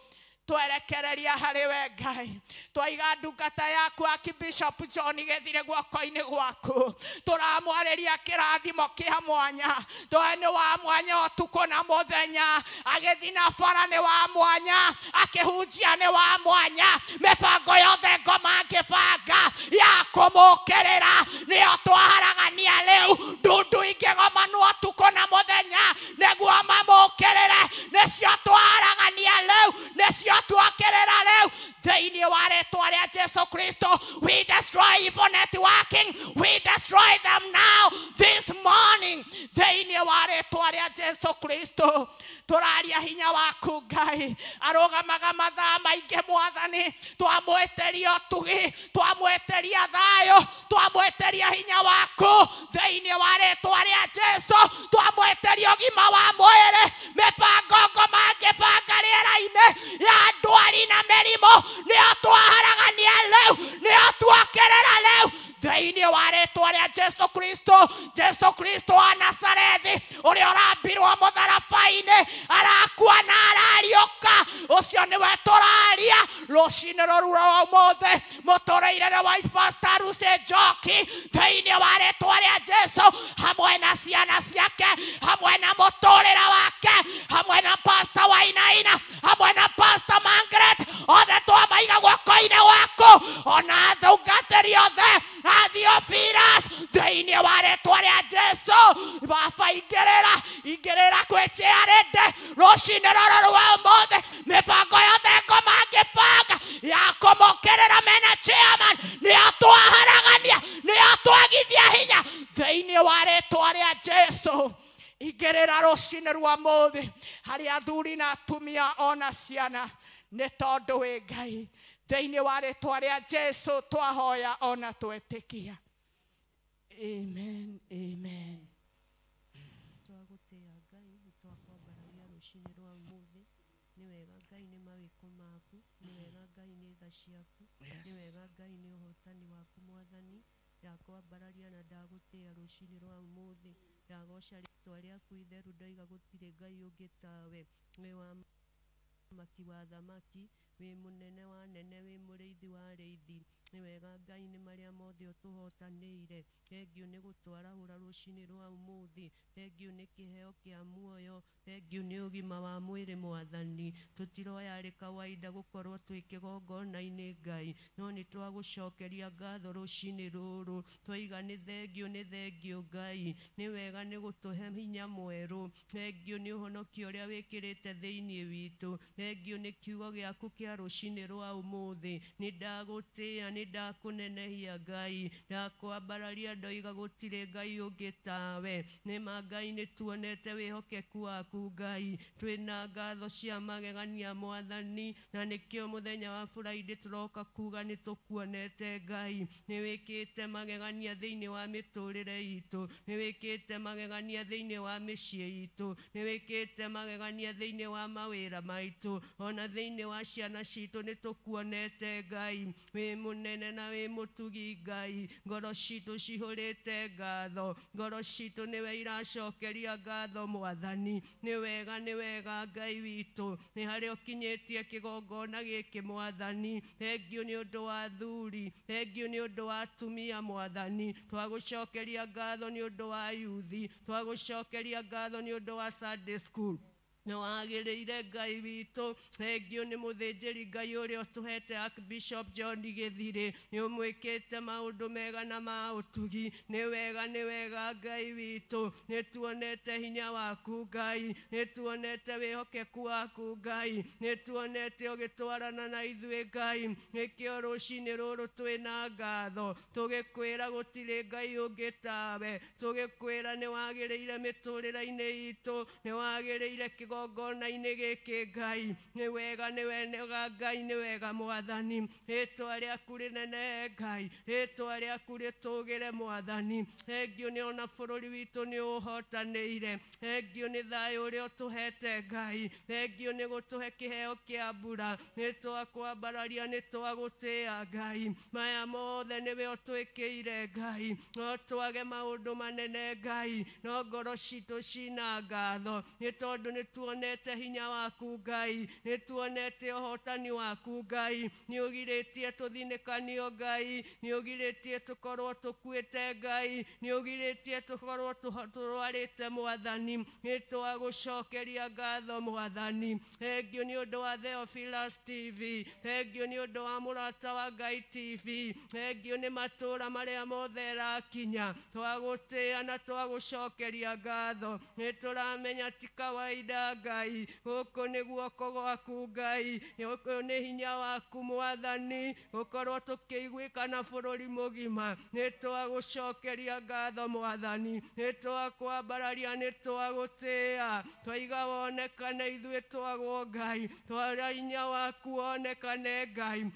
Twerekereria harĩ we Ngai. Twaiga ndungata yaku Archbishop John Gĩthire guoko-inĩ gwaku. Tũramwarĩria kĩrathimo kĩa mwanya. Tũĩ nĩ wa mwanya ũtukũ na mũthenya. Agĩthiĩ na bara nĩ wa mwanya. Akĩhunjia nĩ wa mwanya. Mĩbango yothe ngoma angĩbanga ya kũmũkĩrĩra nĩyo twaharagania rĩu. Ndundu ingĩgomanwo ũtukũ na mũthenya nĩguo mamũkĩrĩre nĩcio twaharagania rĩu, nĩcio tuokerera rĩu thĩinĩ wa rĩtwa rĩa Jesu Kristo. We destroy evil networking, we destroy them now this morning thĩinĩ wa rĩtwa rĩa Jesu Kristo. Tũraria hinya waku Ngai. Arũgamaga mathaa maingĩ Mwathani. Twamwĩtĩria ũtugi, twamwĩtĩria thayũ, twamwĩtĩria hinya waku thĩinĩ wa rĩtwa rĩa Jesu. Twamwĩtĩria ũgima wa mwĩrĩ. Mĩbango ngoma angĩbanga rĩera-inĩ ya ndwari na mĩrimũ nĩyo twaharagania rĩu, nĩyo tuokerera rĩu thĩinĩ wa rĩtwa rĩa Jesu Kristo. Jesu Kristo wa Nazarethi ũrĩa ũrambirwo mũtharaba-inĩ arakua na arariũka, ũcio nĩwe tũraria rũcinĩ rũrũ rwa ũmũthĩ. Mũtũrĩire na wife Pastor Lucy Njoki thĩinĩ wa rĩtwa rĩa Jesu, hamwe na ciana ciake, hamwe na mũtũrĩre wake, hamwe na Pastor Wainaina, hamwe na Pastor Margaret, othe twamaiga guoko-inĩ gwaku, ona athungatĩri othe a Theophilus thĩinĩ wa rĩtwa rĩa Jesu. Baba ingĩrĩra, ingĩrĩra kwĩ chairlady rũcinĩ rũrũ rwa ũmũthĩ. Mĩbango yothe ngoma angĩbanga ya kũmũkĩrĩra mena chairman nĩyo twaharagania, nĩyo twagithia hinya thĩinĩ wa rĩtwa rĩa Jesu. Ingĩrĩra rũcinĩ rwa ũmũthĩ harĩ athuri na atumia ona ciana, nĩ tondũ wĩ Ngai. Thĩinĩ wa rĩtwa rĩa Jesu twahoya ona twetĩkia. Amen, amen. Twagũtĩĩa Ngai, nĩ twakwambararia rũcinĩ rwa ũmũthĩ. Nĩ wega Ngai nĩ mawĩko maku, nĩ wega Ngai nĩ tha ciaku, nĩ wega Ngai nĩ ũhotani waku Mwathani. Ndakwambararia na ndagũtĩĩa rũcinĩ rwa ũmũthĩ. Ndagoca rĩtwa rĩaku itheru, ndoiga gũtirĩ Ngai ũngĩ tawe. Wĩ wa maki wa thamaki, wĩ mũnene wa nene, wĩ mũrĩithi wa arĩithi. Nĩ wega Ngai nĩ marĩa mothe ũtũhotanĩire. Thengiũ nĩ gũtwarahũra rũcinĩ rwa ũmũthĩ. Thengiũ nĩ kĩheo kĩa muoyo. Thengiũ nĩ ũgima wa mwĩrĩ Mwathani. Tũtiroya arĩ kawaida gũkorwo twĩ kĩgongona-inĩ Ngai, no nĩ twagũcokeria ngatho rũcinĩ rũrũ. Twaiga nĩ thengiũ, nĩ thengiũ Ngai. Nĩ wega nĩ gũtũhe hinya mwerũ. Thengiũ nĩ ũhonokio ũrĩa wĩkĩrĩte thĩinĩ witũ. Thengiũ nĩ kiugo gĩaku kĩa rũcinĩ rwa ũmũthĩ. Nĩ ndagũtĩĩa, nĩ ndakũnenehia Ngai. Ndakwambararia ndoiga gũtirĩ Ngai ũngĩ tawe. Nĩ ma Ngai nĩ tuonete wĩhokeku waku Ngai. Twĩna ngatho cia magegania Mwathani, na nĩkĩo mũthenya wa Friday tũroka kuga nĩ tũkuonete Ngai. Nĩ wĩkĩte magegania thĩinĩ wa mĩtũrĩre itũ, nĩ wĩkĩte magegania thĩinĩ wa mĩciĩ itũ, nĩ wĩkĩte magegania thĩinĩ wa mawĩra maitũ, ona thĩinĩ wa ciana citũ nĩ tũkuonete Ngai. Wĩ mũnene na wĩ mũtugi Ngai. Ngoro citũ cihũrĩte ngatho, ngoro citũ nĩwe iracokeria ngatho Mwathani. Nĩ wega, nĩ wega Ngai witũ, nĩ harĩa ũkinyĩtie kĩgongona gĩkĩ Mwathani. Thengiũ nĩ ũndũ wa athuri, thengiũ nĩ ũndũ wa atumia Mwathani. Twagũcokeria ngatho nĩ ũndũ wa yuthi, twagũcokeria ngatho nĩ ũndũ wa Sunday school. Nĩ wagĩrĩire Ngai witũ. Thengiũ nĩ mũthĩnjĩri Ngai ũrĩa ũtũhete Archbishop John Gĩthirĩ. Nĩ ũmwĩkĩte maũndũ mega na ma ũtugi. Nĩ wega, nĩ wega Ngai witũ. Nĩ tuonete hinya waku Ngai, nĩ tuonete wĩhokeku waku Ngai, nĩ tuonete ũgĩtwarana na ithuĩ Ngai. Nĩkĩo rũcinĩ rũrũ twĩna ngatho, tũgĩkwĩra gũtirĩ Ngai ũngĩ tawe, tũgĩkwĩra nĩ wagĩrĩire mĩtũrĩre-inĩ itũ, nĩ wagĩrĩire kĩgongona-inĩ gĩkĩ Ngai. Nĩ wega, nĩ wega Ngai, nĩ wega Mwathani. Rĩtwa rĩaku rĩnene Ngai, rĩtwa rĩaku rĩtũgĩre Mwathani. Thengiũ nĩ ona bũrũri witũ nĩ ũhotanĩire. Thengiũ nĩ thayũ ũrĩa ũtũhete Ngai. Thengiũ nĩ gũtũhe kĩheo kĩa mbura. Nĩ twakwambararia, nĩ twagũtĩĩa Ngai. Maya mothe nĩwe ũtwĩkĩire Ngai. No twage maũndũ manene Ngai, no ngoro citũ cina ngatho, nĩ tondũ nĩ tuonete hinya waku Ngai, nĩ tuonete ũhotani waku Ngai, nĩ ũgirĩtie tũthinĩkanio Ngai, nĩ ũgirĩtie tũkorwo tũkuĩte Ngai, nĩ ũgirĩtie tũkorwo tũrwarĩte Mwathani, nĩ twagũcokeria ngatho Mwathani. Thengiũ nĩ ũndũ wa Theophilus TV, thengiũ nĩ ũndũ wa Mũrata wa Ngai TV, thengiũ nĩ matũũra marĩa mothe ĩrakinya, twagũtĩĩa na twagũcokeria ngatho. Nĩ tũramenya ti kawaida Ngai, gũkũ nĩ guoko gwaku Ngai, gũkũ nĩ hinya waku Mwathani, gũkorwo tũkĩiguĩka na bũrũri mũgima. Nĩ twagũcokeria ngatho Mwathani, nĩ twakwambararia, nĩ twagũtĩĩa, twaiga wonekane ithuĩ twagwo Ngai, twara hinya waku wonekane Ngai.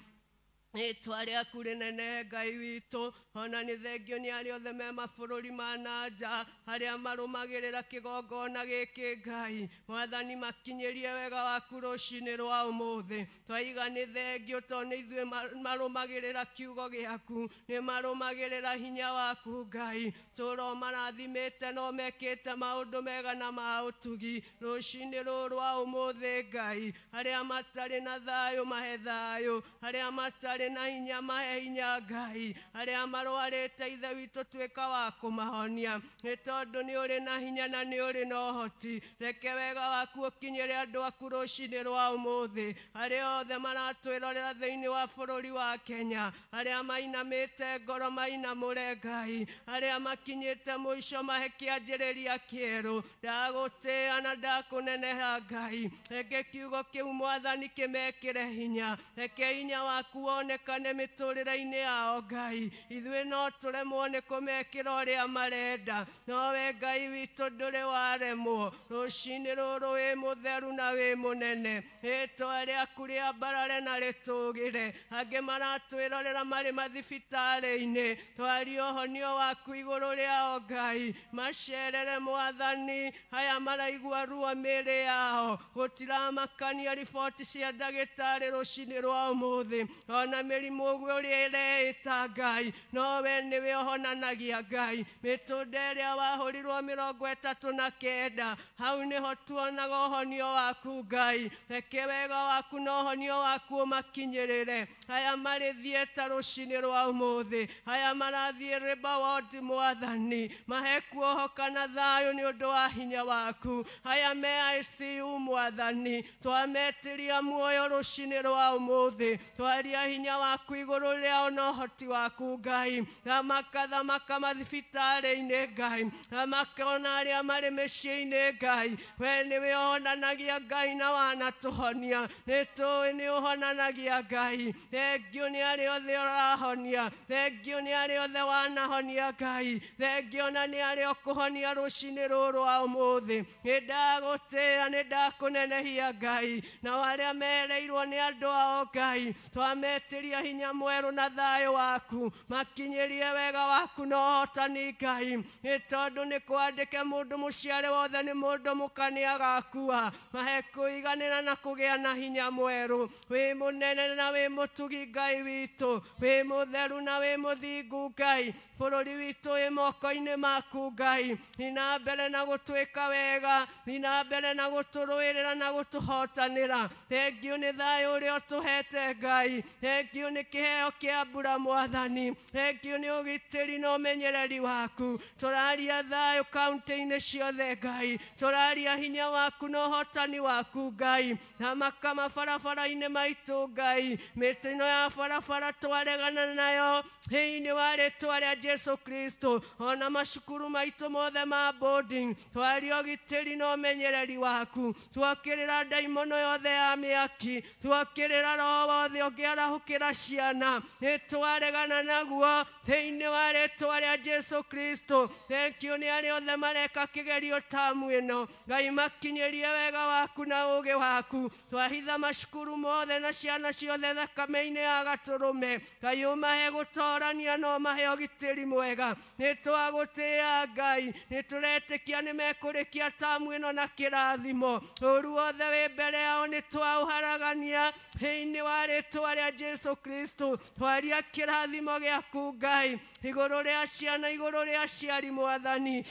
Rĩtwa rĩaku rĩnene Ngai witũ, ona nĩ thengio nĩ arĩa othe me mabũrũri ma na nja, arĩa marũmagĩrĩra kĩgongona gĩkĩ Ngai. Mwathani, makinyĩrie wega waku rũcinĩ rwa ũmũthĩ. Twaiga nĩ thengio tondũ nĩ ithuĩ marũmagĩrĩra kiugo gĩaku, nĩ marũmagĩrĩra hinya waku Ngai. Tũro marathimĩte no mekĩte maũndũ mega na ma ũtugi rũcinĩ rũrũ rwa ũmũthĩ Ngai. Arĩa matarĩ na thayũ mahe thayũ, arĩa matarĩ na hinya mahe hinya Ngai, arĩa marwarĩte Ithe witũ tuĩka wa kũmahonia, nĩ tondũ nĩ ũrĩ na hinya na nĩ ũrĩ na ũhoti. Reke wega waku ũkinyĩre andũ aku rũcinĩ rwa ũmũthĩ, arĩa othe maratwĩrorera thĩinĩ wa bũrũri wa Kenya, arĩa mainamĩte ngoro mainamũre Ngai, arĩa makinyĩte mũico mahe kĩanjĩrĩria kĩerũ. Ndagũtĩĩa na ndakũneneha Ngai, reke kiugo kĩu Mwathani kĩmekĩre hinya, reke hinya waku wonekane mĩtũrĩre-inĩ yao Ngai. Ithuĩ no tũremwo nĩ kũmekĩra ũrĩa marenda, nowe Ngai witũ ndũrĩ waremwo. Rũcinĩ rũrũ wĩ mũtheru na wĩ mũnene, rĩtwa rĩaku rĩambarare na rĩtũgĩre. Angĩ maratwĩrorera marĩ mathibitarĩ-inĩ, twarie ũhonio waku igũrũ rĩao Ngai, macerere Mwathani. Aya maraigua ruo mĩĩrĩ yao, gũtiramakania riboti cia ndagĩtarĩ rũcinĩ rwa ũmũthĩ, ona mĩrimũ ũguo ũrĩa ĩreĩta Ngai, nowe nĩwe ũhonanagia Ngai. Mĩtũnda ĩrĩa wahũrirwo 39, hau nĩho tuonaga ũhonio waku Ngai. Reke wega waku na ũhonio waku ũmakinyĩrĩre. Aya marĩ thieta rũcinĩ rwa ũmũthĩ, aya marathiĩ River Ward Mwathani, mahe kuohoka na thayũ nĩ ũndũ wa hinya waku. Aya me ICU Mwathani, twametĩria muoyo rũcinĩ rwa ũmũthĩ, twaria hinya waku igũrũ rĩao na ũhoti waku Ngai. Thamaka thamaka mathibitarĩ-inĩ Ngai, thamaka ona arĩa marĩ mĩciĩ-inĩ Ngai. We nĩwe ũhonanagia Ngai na wanatũhonia, nĩ tũĩ nĩ ũhonanagia Ngai. Thengio nĩ arĩa othe ũrahonia, thengio nĩ arĩa othe wanahonia Ngai, thengio na nĩ arĩa ũkũhonia rũcinĩ rũrũ rwa ũmũthĩ. Nĩ ndagũtĩĩa, nĩ ndakũnenehia Ngai. Nao arĩa mereirwo nĩ andũ ao Ngai, twametĩria hinya mwerũ na thayũ waku, makinyĩrie wega waku na ũhotani Ngai. Nĩ tondũ nĩ kwandĩke mũndũ mũciare wothe nĩ mũndũ mũka nĩ agakua, mahe kũiganĩra na kũgĩa na hinya mwerũ. Wĩ mũnene na wĩ mũtugi Ngai witũ, wĩ mũtheru na wĩ mũthingu Ngai. Bũrũri witũ wĩ moko-inĩ maku Ngai, thiĩ na mbere na gũtwĩka wega, thiĩ na mbere na gũtũrũĩrĩra na gũtũhotanĩra. Thengiũ nĩ thayũ ũrĩa ũtũhete Ngai, thengiũ nĩ kĩheo kĩa mbura Mwathani, thengiũ nĩ ũgitĩri na ũmenyereri waku. Tũraria thayũ kaunti-inĩ ciothe Ngai, tũraria hinya waku na ũhotani waku Ngai. Thamaka mabarabara-inĩ maitũ Ngai, mĩtino ya barabara twaregana nayo thĩinĩ wa rĩtwa rĩa Jesu Kristo. Ona macukuru maitũ mothe ma boarding, twaria ũgitĩri na ũmenyereri waku, twakĩrĩra ndaimono yothe ya mĩaki, twakĩrĩra roho wothe ũngĩarahũkĩra ciana, nĩ twaregana naguo thĩinĩ wa rĩtwa rĩa Jesu Kristo. Thengiũ nĩ arĩa othe mareka kĩgerio tamu ĩno Ngai, makinyĩrie wega waku na ũũgĩ waku. Twahitha macukuru mothe na ciana ciothe thakame-inĩ ya Gatũrũme Ngai, ũmahe gũtorania na ũmahe ũgitĩri mwega. Nĩ twagũtĩĩa Ngai, nĩ tũretĩkia nĩ mekũrĩkia tamu ĩno na kĩrathimo. Ũũru wothe wĩ mbere yao nĩ twaũharagania thĩinĩ wa rĩtwa rĩa Jesu Kristo. Twaria kĩrathimo gĩaku Ngai igũrũ rĩa ciana, igũrũ rĩa aciari Mwathani.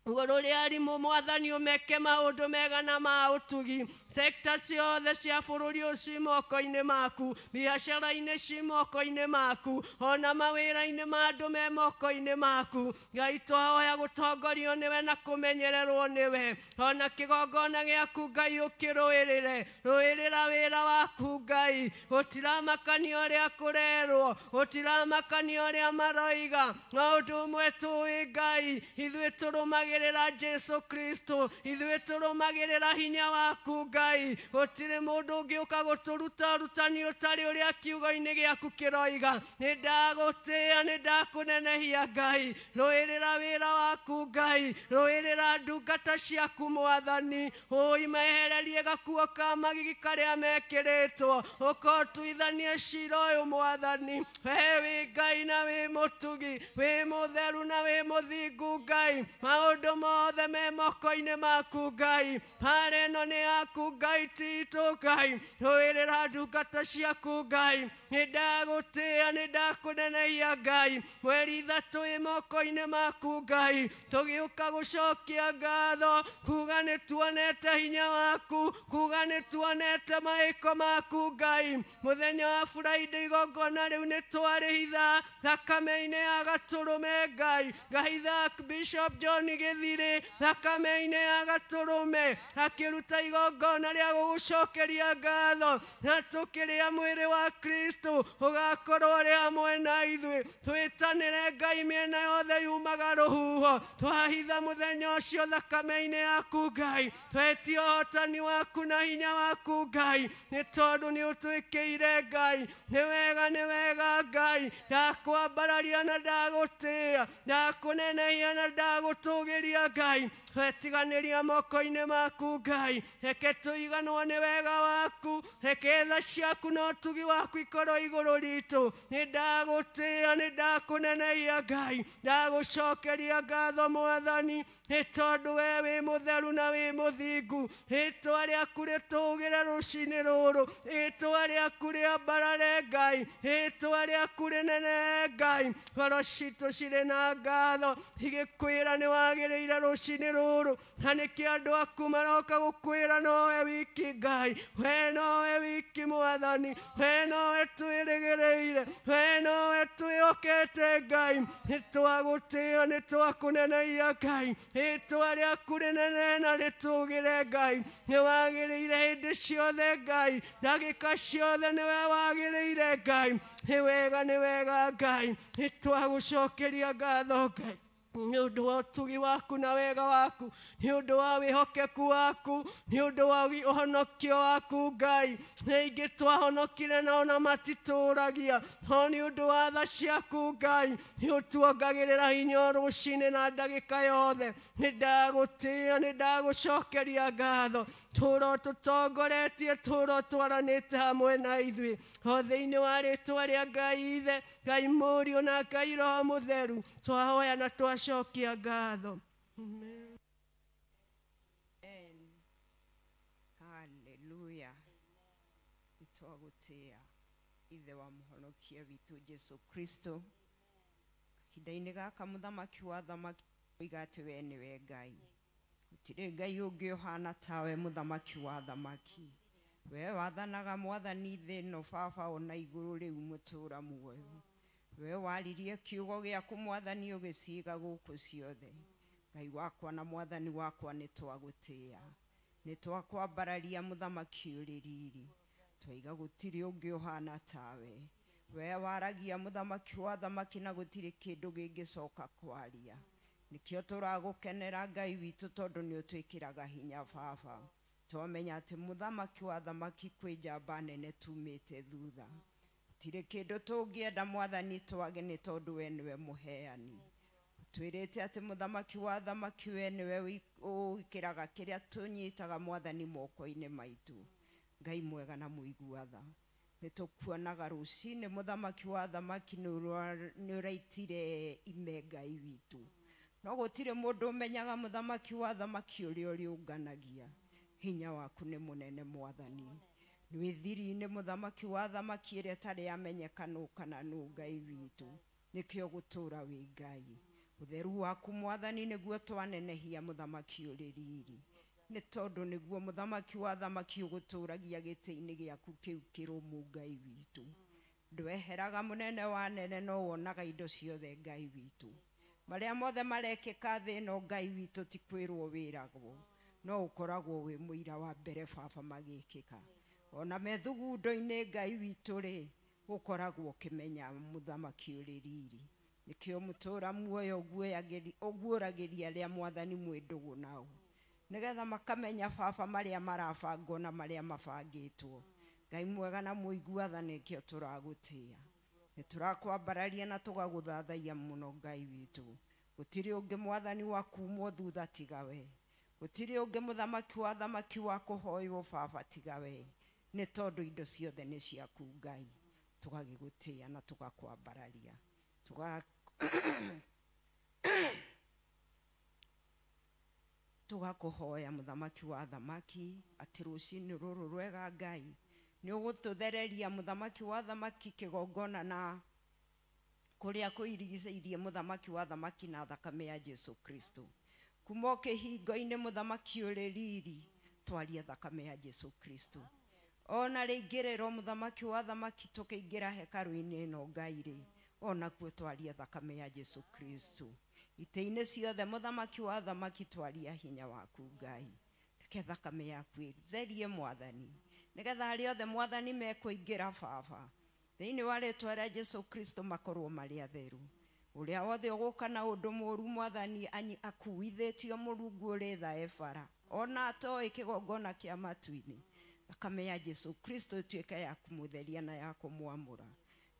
Igũrũ rĩa arimũ mwathani ũmeke maũndũ mega na ma ũtugi. Sekta ciothe cia bũrũri ũyũ ci moko-inĩ maku, biacara-inĩ ci moko-inĩ maku, ona mawĩra-inĩ ma andũ me moko-inĩ maku. Ngai twahoya gũtongorio nĩwe na kũmenyererwo nĩwe. Ona kĩgongona gĩaku Ngai ũkĩrũĩrĩre, rũĩrĩra wĩra waku Ngai. Gũtiramakania ũrĩa kũrerwo, gũtiramakania ũrĩa maroiga, no ũndũ ũmwe tũĩ Ngai, ithuĩ tũrũmagĩrĩra Jesu Kristo, ithuĩ tũrũmagĩrĩra hinya waku Ngai. Gũtirĩ mũndũ ũngĩũka gũtũruta ũrutani ũtarĩ ũrĩa kiugo-inĩ gĩaku kĩroiga. Nĩ ndagũtĩĩa, nĩ ndakũnenehia Ngai. Rũĩrĩra wĩra waku Ngai, rũĩrĩra ndungata ciaku mwathani. Ũimehererie gakuo ka magigi karĩa mekĩrĩtwo, ũkotuithanie cira ũyũ mwathani. We wĩ Ngai na wĩ mũtugi, wĩ mũtheru na wĩ mũthingu Ngai. Maũndũ mothe me moko-inĩ maku Ngai. Mbaara ĩno nĩ yaku Ngai, ti itũ Ngai. Rũĩrĩra ndungata ciaku Ngai. Nĩ ndagũtĩĩa, nĩ ndakũnenehia Ngai. Mweri 3 ĩ moko-inĩ maku Ngai. Tũgĩũka gũcokia ngatho, kuga nĩ tuonete hinya waku, kuga nĩ tuonete maĩko maku Ngai. Mũthenya wa Friday igongona rĩu nĩ twarĩhitha thakame-inĩ ya gatũrũme Ngai. Ngahitha Bishop John Gĩthirĩ thakame-inĩ ya gatũrũme, akĩruta igongona rĩa gũgũcokeria ngatho, na tũkĩrĩa mwĩrĩ wa Kristo ũgakorwo ũrĩ hamwe na ithuĩ. Twĩtanĩre Ngai mĩena yothe yumaga rũhuho, twahitha mũthenya ũcio thakame-inĩ yaku Ngai. Twetia ũhotani waku na hinya waku Ngai, nĩ tondũ nĩ ũtwĩkĩire Ngai. Nĩ wega, nĩ wega Ngai. Ndakwambararia na ndagũtĩĩa, ndakũnenehia na ndagũtũgĩria Ngai. Twetiganĩria moko-inĩ maku Ngai. Reke tũiganwo nĩ wega waku, reke tha ciaku na ũtugi waku ikorwo igũrũ ritũ. Nĩ ndagũtĩĩa, nĩ ndakũnenehia Ngai. Ndagũcokeria ngatho mwathani, nĩ tondũ we wĩ mũtheru na wĩ mũthingu. Rĩtwa rĩaku rĩtũgĩre rũcinĩ rũrũ, rĩtwa rĩaku rĩambarare Ngai, rĩtwa rĩaku rĩnene Ngai. Ngoro citũ cirĩ na ngatho igĩkwĩra nĩ wagĩrĩire rũcinĩ rũrũ, na nĩkĩo andũ aku maroka gũkwĩra nowe wiki Ngai. We nowe wiki mwathani, we nowe twĩrĩgĩrĩire, we nowe twĩhokete Ngai. Nĩ twagũtĩĩa, nĩ twakũnenehia Ngai. Rĩtwa rĩaku rĩnene na rĩtũgĩre Ngai. Nĩ wagĩrĩire hĩndĩ ciothe Ngai, ndagĩka ciothe nĩwe wagĩrĩire Ngai. Nĩ wega, nĩ wega Ngai. Nĩ twagũcokeria ngatho Ngai, nĩ ũndũ wa ũtugi waku na wega waku, nĩ ũndũ wa wĩhokeku waku, nĩ ũndũ wa ũhonokio waku Ngai. Nĩ aingĩ twahonokire na ona matitũragia, no nĩ ũndũ wa tha ciaku Ngai nĩ ũtuongagĩrĩra hinya o rũcinĩ na ndagĩka yothe. Nĩ ndagũtĩĩa, nĩ ndagũcokeria ngatho. Tũũra tũtongoretie, tũũra twaranĩte hamwe na ithuĩ, o thĩinĩ wa rĩtwa rĩa Ngai Ithe, Ngai Mũriũ na Ngai Roho Mũtheru, twahoya na twacokia ngatho. Amen. Hallelujah. Nĩtwagũtĩĩa Ithe wa mũhonokia witũ Jesu Kristo. Kahinda-inĩ gaka mũthamaki wa thamaki oiga atĩ we nĩwe Ngai. Gũtirĩ Ngai ũngĩ ũhana tawe mũthamaki wa thamaki. We wathanaga mwathani thĩ ĩno baba ona igũrũ rĩu mũtũũra muoyo. We waririe kiugo gĩaku mwathani ũgĩciiga gũkũ ciothe. Ngai wakwa na mwathani wakwa nĩ twagũtĩĩa, nĩ twakwambararia mũthamaki ũrĩ riri. Twaiga gũtirĩ ũngĩ ũhana tawe. We waragia mũthamaki wa thamaki na gũtirĩ kĩndũ gĩngĩcoka kwaria. Nĩkĩo tũragũkenera Ngai witũ tondũ nĩ ũtwĩkĩraga hinya baba. Twamenya atĩ mũthamaki wa thamaki kwĩ njamba nene tumĩte thutha. Gũtirĩ kĩndũ tũngĩenda mwathani twage nĩ tondũ we nĩwe mũheani. Twĩrĩte atĩ mũthamaki wa thamaki we nĩwe ũikĩraga kĩrĩa tũnyitaga mwathani moko-inĩ maitũ. Ngai mwega na mũigua tha. Nĩ tũkuonaga rũcinĩ mũthamaki wa thamaki nĩ ũraitire ime Ngai witũ. No gũtirĩ mũndũ ũmenyaga mũthamaki wa thamaki ũrĩa ũrĩũnganagia. Hinya waku nĩ mũnene mwathani. Nĩ thiri-inĩ mũthamaki wa thamaki ĩrĩa ĩtarĩ yamenyeka nũ kana nũ Ngai witũ. Nĩkĩo gũtũũra wĩ Ngai. Ũtheru waku mwathani nĩguo twanenehia mũthamaki ũrĩ riri. Nĩ tondũ nĩguo mũthamaki wa thamaki ũgũtũragia gĩtĩ-inĩ gĩaku kĩu kĩrũmu Ngai witũ. Ndweheraga mũnene wa nene no wonaga indo ciothe Ngai witũ. Marĩa mothe marekĩka thĩ ĩno Ngai witũ ti kwĩrwo wĩragwo, no ũkoragwo wĩ mũira wa mbere baba magĩkĩka. Ona methugundo-inĩ Ngai witũ rĩ, ũkoragwo ũkĩmenya mũthamaki ũrĩ riri. Nĩkĩo mũtũra muoyo ũguũragĩria arĩa mwathani mwĩ ndũgũ nao, nĩgetha makamenya baba marĩa marabangwo na marĩa mabangĩtwo. Ngai mwega na mũigua tha, nĩkĩo tũragũtĩĩa. Nĩ tũrakwambararia na tũgagũthathaiya mũno Ngai witũ. Gũtirĩ ũngĩ mwathani wa kumwo thutha tiga we. Gũtirĩ ũngĩ mũthamaki wa thamaki wa kũhoywo baba tiga we. Nĩ tondũ indo ciothe nĩ ciaku Ngai. Tũgagĩgũtĩĩa na tũgakwambararia. Tũgakũhoya mũthamaki wa thamaki atĩ rũcinĩ rũrũ rwega Ngai nĩ ũgũtũthereria mũthamaki wa thamaki kĩgongona na kũrĩa kũirigicĩirie mũthamaki wa thamaki na thakame ya Jesu Kristo. Kuma kĩhingo-inĩ mũthamaki ũrĩ riri twarie thakame ya Jesu Kristo. Ona rĩingĩrĩro mũthamaki wa thamaki tũkĩingĩra hekarũ-inĩ ĩno Ngai rĩ, onakuo twarie thakame ya Jesu Kristo. Itĩ-inĩ ciothe mũthamaki wa thamaki twaria hinya waku Ngai. Reke thakame yaku ĩtherie mwathani, nĩgetha arĩa othe mwathani mekũingĩra baba thĩinĩ wa rĩtwa rĩa Jesu Kristo makorwo marĩ atheru. Ũrĩa wothe ũgũka na ũndũ mũũru mwathani akuithĩtio Mũrungu ũrĩ tha e bara, ona atoĩ kĩgongona kĩa matu-inĩ, thakame ya Jesu Kristo ĩtuĩke ya kũmũtheria na ya kũmwamũra,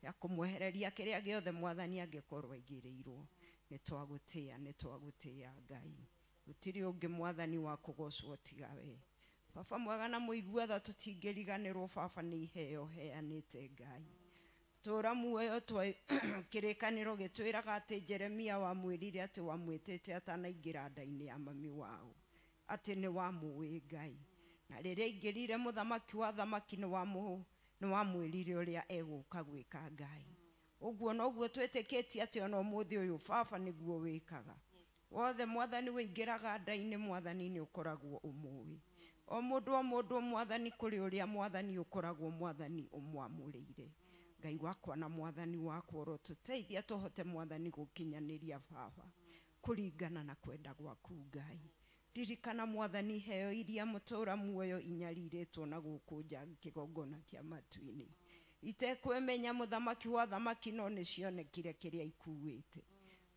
ya kũmwehereria kĩrĩa gĩothe mwathani angĩkorwo aigĩrĩirwo. Nĩ twagũtĩĩa, nĩ twagũtĩĩa Ngai. Gũtirĩ ũngĩ mwathani wa kũgocwo tiga we. Baba mwega na mũigua tha, tũtingĩriganĩrwo baba nĩ iheo heanĩte Ngai. Tũra muoyo twa kĩrĩkanĩro gĩtwĩraga atĩ Jeremia wamwĩrire atĩ wamwĩtĩte atanaingĩra nda-inĩ ya mami wao, atĩ nĩ wamũĩ Ngai. Na rĩrĩa aingĩrire mũthamaki wa thamaki nĩ wamwĩrire ũrĩa egũka gwĩka Ngai. Ũguo noguo twĩtĩkĩtie atĩ ona ũmũthĩ ũyũ baba nĩguo wĩkaga. Wothe mwathani wĩingĩraga nda-inĩ mwathani nĩ ũkoragwo ũmũĩ. O mũndũ mwathani kũrĩ ũrĩa mwathani ũkoragwo mwathani ũmwamũrĩire. Ngai wakwa na mwathani wakwa ũrotũteithia tũhote mwathani gũkinyanĩria baba kũringana na kwenda gwaku Ngai. Ririkana mwathani heo iria mũtũra muoyo inyarirĩtwo na gũkũ nja kĩgongona kĩa matu-inĩ. Itekwĩmenya mũthamaki wa thamaki no nĩcionekire kĩrĩa ikuĩte.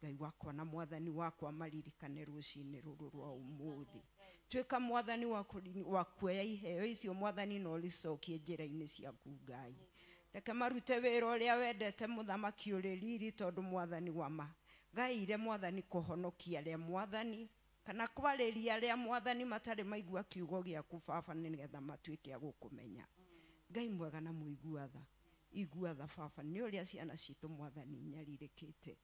Ngai wakwa na mwathani wakwa maririkane rũcinĩ rũrũ rwa ũmũthĩ. Tuĩka mwathani wa kuoya iheo icio mwathani na ũricokie njĩra-inĩ ciaku Ngai. Reke marute wĩra ũrĩa wendete mũthamaki ũrĩ riri, tondũ mwathani wamagaĩire mwathani kũhonokia arĩa mwathani kana kwarĩria arĩa mwathani matarĩ maigua kiugo gĩaku baba, nĩgetha matuĩke a gũkũmenya. Ngai mwega na mũigua tha, igua tha baba nĩ ũrĩa ciana citũ mwathani inyarirĩkĩte.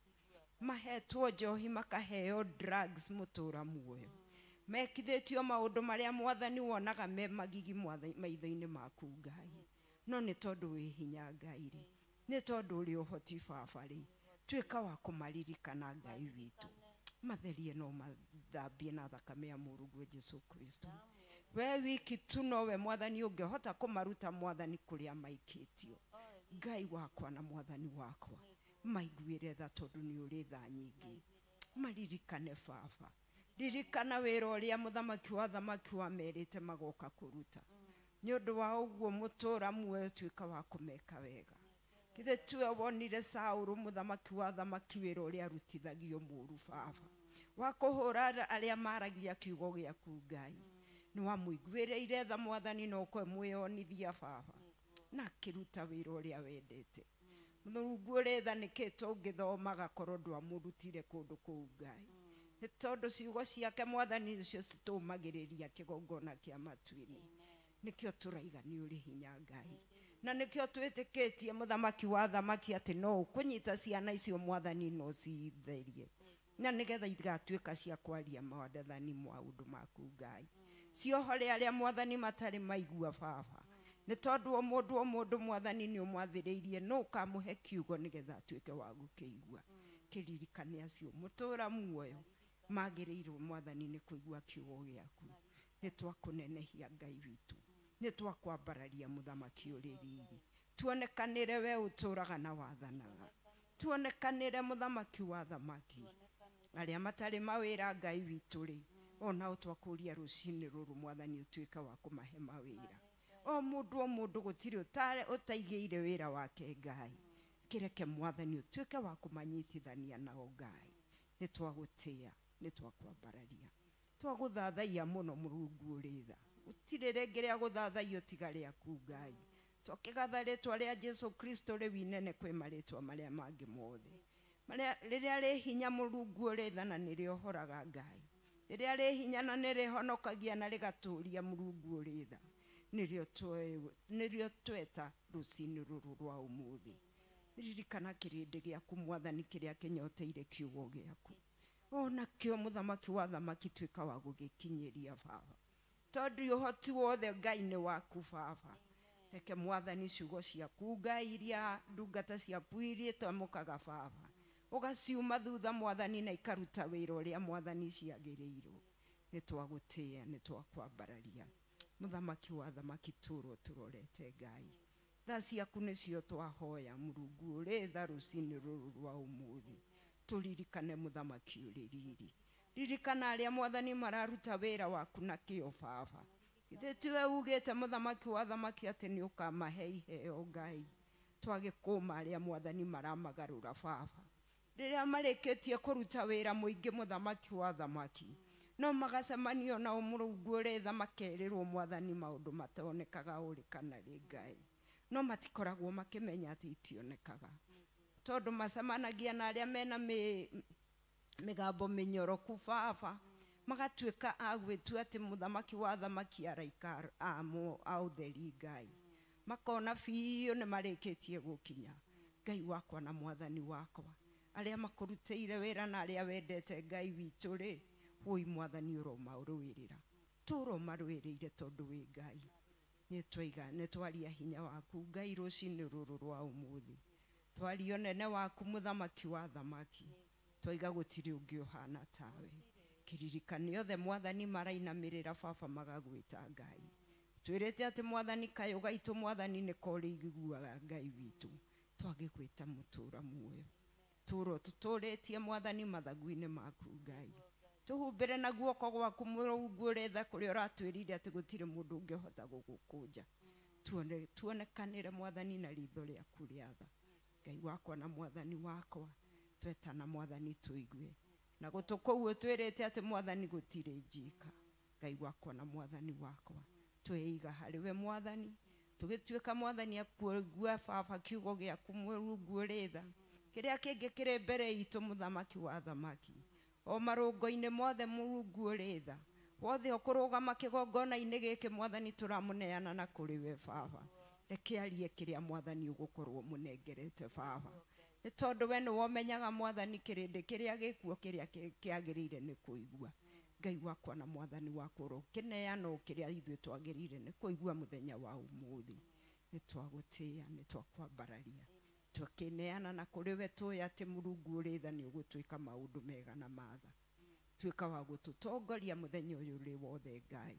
Mahetwo njohi makaheo drugs mũtũra muoyo. Mekithĩtio maũndũ marĩa mwathani wonaga me magigi maitho-inĩ maku Ngai. No nĩ tondũ wĩ hinya Ngai rĩ, nĩ tondũ ũrĩ ũhoti baba rĩ, tuĩka wa kũmaririkana Ngai witũ. Matherie no mathambie na thakame ya Mũrũguo Jesu Kristo. We wiki tu nowe mwathani ũngĩhota kũmaruta mwathani kũrĩa maikĩtio. Ngai wakwa na mwathani wakwa maiguĩre tha, tondũ nĩ ũrĩ tha nyingĩ. Maririkane baba. Ririkana wĩra ũrĩa mũthamaki wa thamaki wamerĩte magoka kũruta. Nĩ ũndũ wa ũguo mũtũra muoyo tuĩka wa kũmeka wega. Githĩ tiwe wonire Saũlũ mũthamaki wa thamaki wĩra ũrĩa arutithagio mũũru baba, wa kũhũra arĩa maragia kiugo gĩaku Ngai. Nĩ wamũiguĩrĩire tha mwathani na ũkamwĩonithia baba, na akĩruta wĩra ũrĩa wendete. Mũrungu ũrĩ tha, nĩkĩ tũngĩthomaga korwo ndwamũrutire kũndũ kũu Ngai? Nĩ tondũ ciugo ciake mwathani nĩcio citũmagĩrĩria kĩgongona kĩa matu-inĩ. Nĩkĩo tũraiga nĩ ũrĩ hinya Ngai. Na nĩkĩo twĩtĩkĩtie mũthamaki wa thamaki atĩ no ũkũnyita ciana icio mwathani no citherie, na nĩgetha igatuĩka cia kwaria mawathani maũndũ maku Ngai. Ciohore arĩa mwathani matarĩ maigua baba, nĩ tondũ o mũndũ mwathani nĩ ũmwathĩrĩirie no ũkamũhe kiugo nĩgetha atuĩke wa gũkĩigua. Kĩririkane acio mũtũra muoyo magĩrĩirwo mwathani nĩ kũigua kiugo gĩaku. Nĩ twakũnenehia Ngai witũ, nĩ twakwambararia mũthamaki ũrĩ riri. Tuonekanĩre we ũtũraga na wathanaga, tuonekanĩre mũthamaki wa thamaki. Arĩa matarĩ mawĩra Ngai witũ rĩ, onao twakũria rũcinĩ rũrũ mwathani ũtuĩke wa kũmahe mawĩra. O mũndũ gũtirĩ ũtaigĩire wĩra wake Ngai. Kĩreke mwathani ũtuĩke wa kũmanyitithania nao Ngai. Nĩ twagũtĩa, nĩ twakwambararia, twagũthathaiya mũno Mũrungu ũrĩ tha. Gũtirĩ rĩngĩ rĩa gũthathaiyo tiga rĩaku Ngai. Twakĩgatha rĩtwa rĩa Jesu Kristo rĩu inene kwĩ marĩtwa marĩa mangĩ mothe. Marĩa rĩrĩa rĩ hinya Mũrungu ũrĩ tha na nĩrĩohoraga Ngai. Rĩrĩa rĩ hinya na nĩrĩhonokagia na rĩgatũũria Mũrungu ũrĩ tha. Nĩrĩo tweta rũcinĩ rũrũ rwa ũmũthĩ. Ririkana kĩrĩndĩ gĩaku mwathani kĩrĩa kĩnyoteire kiugo gĩaku. Ona kĩo mũthamaki wa thamaki tuĩka wa gũgĩkinyĩria baba. Tondũ ũhoti wothe Ngai nĩ waku baba. Reke mwathani ciugo ciaku Ngai iria ndungata ciaku iria itamũkaga baba, ũgaciuma thutha mwathani na ikaruta wĩra ũrĩa mwathani ciagĩrĩirwo. Nĩ twagũtĩa, nĩ twakwambararia mũthamaki wa thamaki, tũrwo tũrorete Ngai. Tha ciaku nĩcio twahoya Mũrungu ũrĩ tha rũcinĩ rũrũ rwa ũmũthĩ. Tũririkane mũthamaki ũrĩ riri. Ririkana arĩa mwathani mararuta wĩra waku na kĩo baba. Githĩ tiwe ugĩte mũthamaki wa thamaki atĩ nĩ ũkamahe iheo Ngai. Twagĩkũma arĩa mwathani maramagarũra baba. Rĩrĩa marĩkĩtie kũruta wĩra mũingĩ mũthamaki wa thamaki, no magacemanio nao Mũrungu ũrĩ tha makerĩrwo mwathani maũndũ matonekaga ũrĩ kana rĩ Ngai. No matikoragwo makĩmenya atĩ itionekaga, tondũ macemanagia na arĩa mena mĩgambo mĩnyoroku baba, magatuĩka a gwĩtua atĩ mũthamaki wa thamaki araika a ũtheri Ngai. Makona biũ nĩ marĩkĩtie gũkinya. Ngai wakwa na mwathani wakwa, arĩa makũrutĩire wĩra na arĩa wendete Ngai witũ rĩ, wũi mwathani ũromarũĩrĩra. Tũromarũĩrĩire tondũ wĩ Ngai. Nĩ twaiga, nĩ twaria hinya waku Ngai rũcinĩ rũrũ rwa ũmũthĩ. Twaria ũnene waku mũthamaki wa thamaki. Twaiga gũtirĩ ũngĩ ũhana tawe. Kĩririkane othe mwathani marainamĩrĩra baba magagwĩta Ngai. Twĩrĩte atĩ mwathani kayũ gaitũ mwathani nĩko ũrĩiguaga Ngai witũ. Twagĩgwĩta mũtũra muoyo. Tũrwo tũtũrĩtie mwathani mathagu-inĩ maku Ngai. Tũhumbĩre na guoko gwaku Mũrungu ũrĩ tha kũrĩa ũratwĩrire atĩ gũtirĩ mũndũ ũngĩhota gũgũkũnja. Tuonekanĩre mwathani na ritho rĩaku rĩa tha. Ngai wakwa na mwathani wakwa, twetana mwathani tũigue. Na gũtũ kũu ũtwĩrĩte atĩ mwathani gũtirĩ njika. Ngai wakwa na mwathani wakwa, tweiga harĩ we mwathani. Tũgĩtuĩka mwathani akuigua baba kiugo gĩaku Mũrungu ũrĩ tha. Kĩrĩa kĩngĩ kĩrĩ mbere itũ mũthamaki wa thamaki. O marũngo-inĩ mothe Mũrungu ũrĩ tha. Wothe ũkũrũgama kĩgongona-inĩ gĩkĩ mwathani tũramũneana na kũrĩ we baba. Reke arie kĩrĩa mwathani ũgũkorwo mũnengerete baba. Nĩ tondũ we nĩwe ũmenyaga mwathani kĩrĩndĩ kĩrĩa gĩkuo kĩrĩa kĩagĩrĩire nĩ kũigua. Ngai wakwa na mwathani wakwa ũrokĩneana o kĩrĩa ithuĩ twagĩrĩire nĩ kũigua mũthenya wa ũmũthĩ. Nĩ twagũtĩa, nĩ twakwambararia. Twakĩneana na kũrĩ we tũĩ atĩ Mũrungu ũrĩ tha nĩ ũgũtwĩka maũndũ mega na matha. Tuĩka wa gũtũtongoria mũthenya ũyũ ũrĩ wothe Ngai.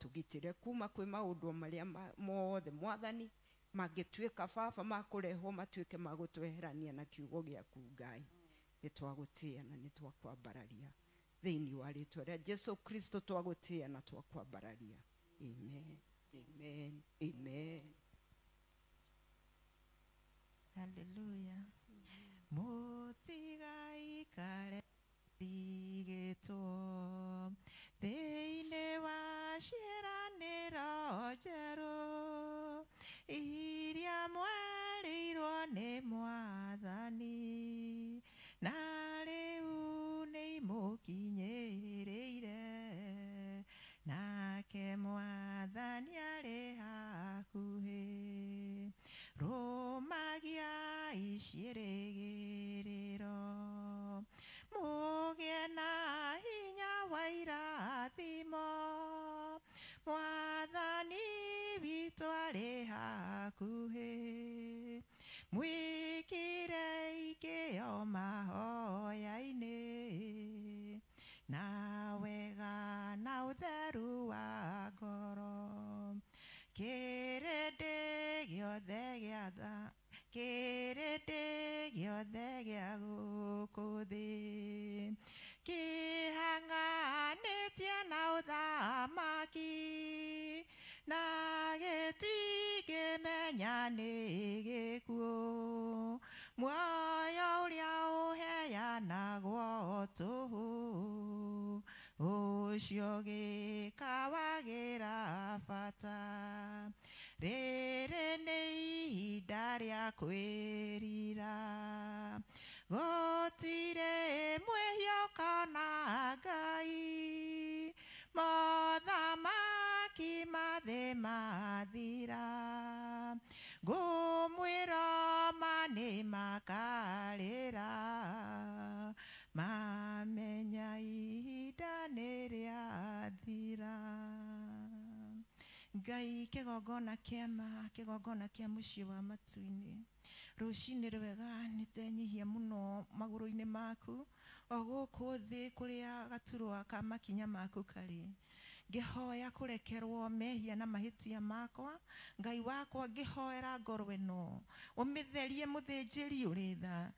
Tũgitĩre kuma kwĩ maũndũ marĩa mothe mwathani mangĩtuĩka baba makũrehwo matuĩke ma gũtweherania na kiugo gĩaku Ngai. Nĩ twagũtĩa na nĩ twakwambararia. Thĩinĩ wa rĩtwa rĩa Jesu Kristo twagũtĩa na twakwambararia. Amen. Amen. Amen. Hallelujah. Mũtigaikare rigĩtwo thĩinĩ wa ciĩranĩro njerũ iria mwerĩirwo nĩ Mwathani, na rĩu nĩimũkinyĩrĩire, nake Mwathani arĩ hakuhĩ. Rũmagiai ciĩrĩgĩrĩro, mũgĩe na hinya wa irathimo, Mwathani witũ arĩ hakuhĩ. Mwĩkĩre kĩyo mahoya. gĩa tha kĩrĩndĩ gĩothe gĩa gũkũ thĩ kĩhang'anĩtie na ũthamaki na gĩtingĩmenya nĩ gĩkuũ muoyo ũrĩa ũheanagwo tũhũ ũcio gĩkawagĩra bata rĩrĩ nĩ ihinda rĩa kwĩrira gũtirĩ mwĩhia ũkona Ngai mothamaki ma thĩ mathira ngũmwĩra ma nĩ makarĩra mamenya ihinda nĩ rĩathira. Ngai kĩgongona kĩama kĩgongona kĩa mũciĩ wa matu-inĩ rũcinĩ rwega nĩtenyihia mũno magũrũ-inĩ maku o gũkũ thĩ kũrĩa gaturwa ka makinya maku karĩ ngĩhoya kũrekerwo mehia na mahĩtia makwa Ngai wakwa ngĩhoera ngoro ĩno ũmĩtherie mũthĩnjĩri ũrĩ tha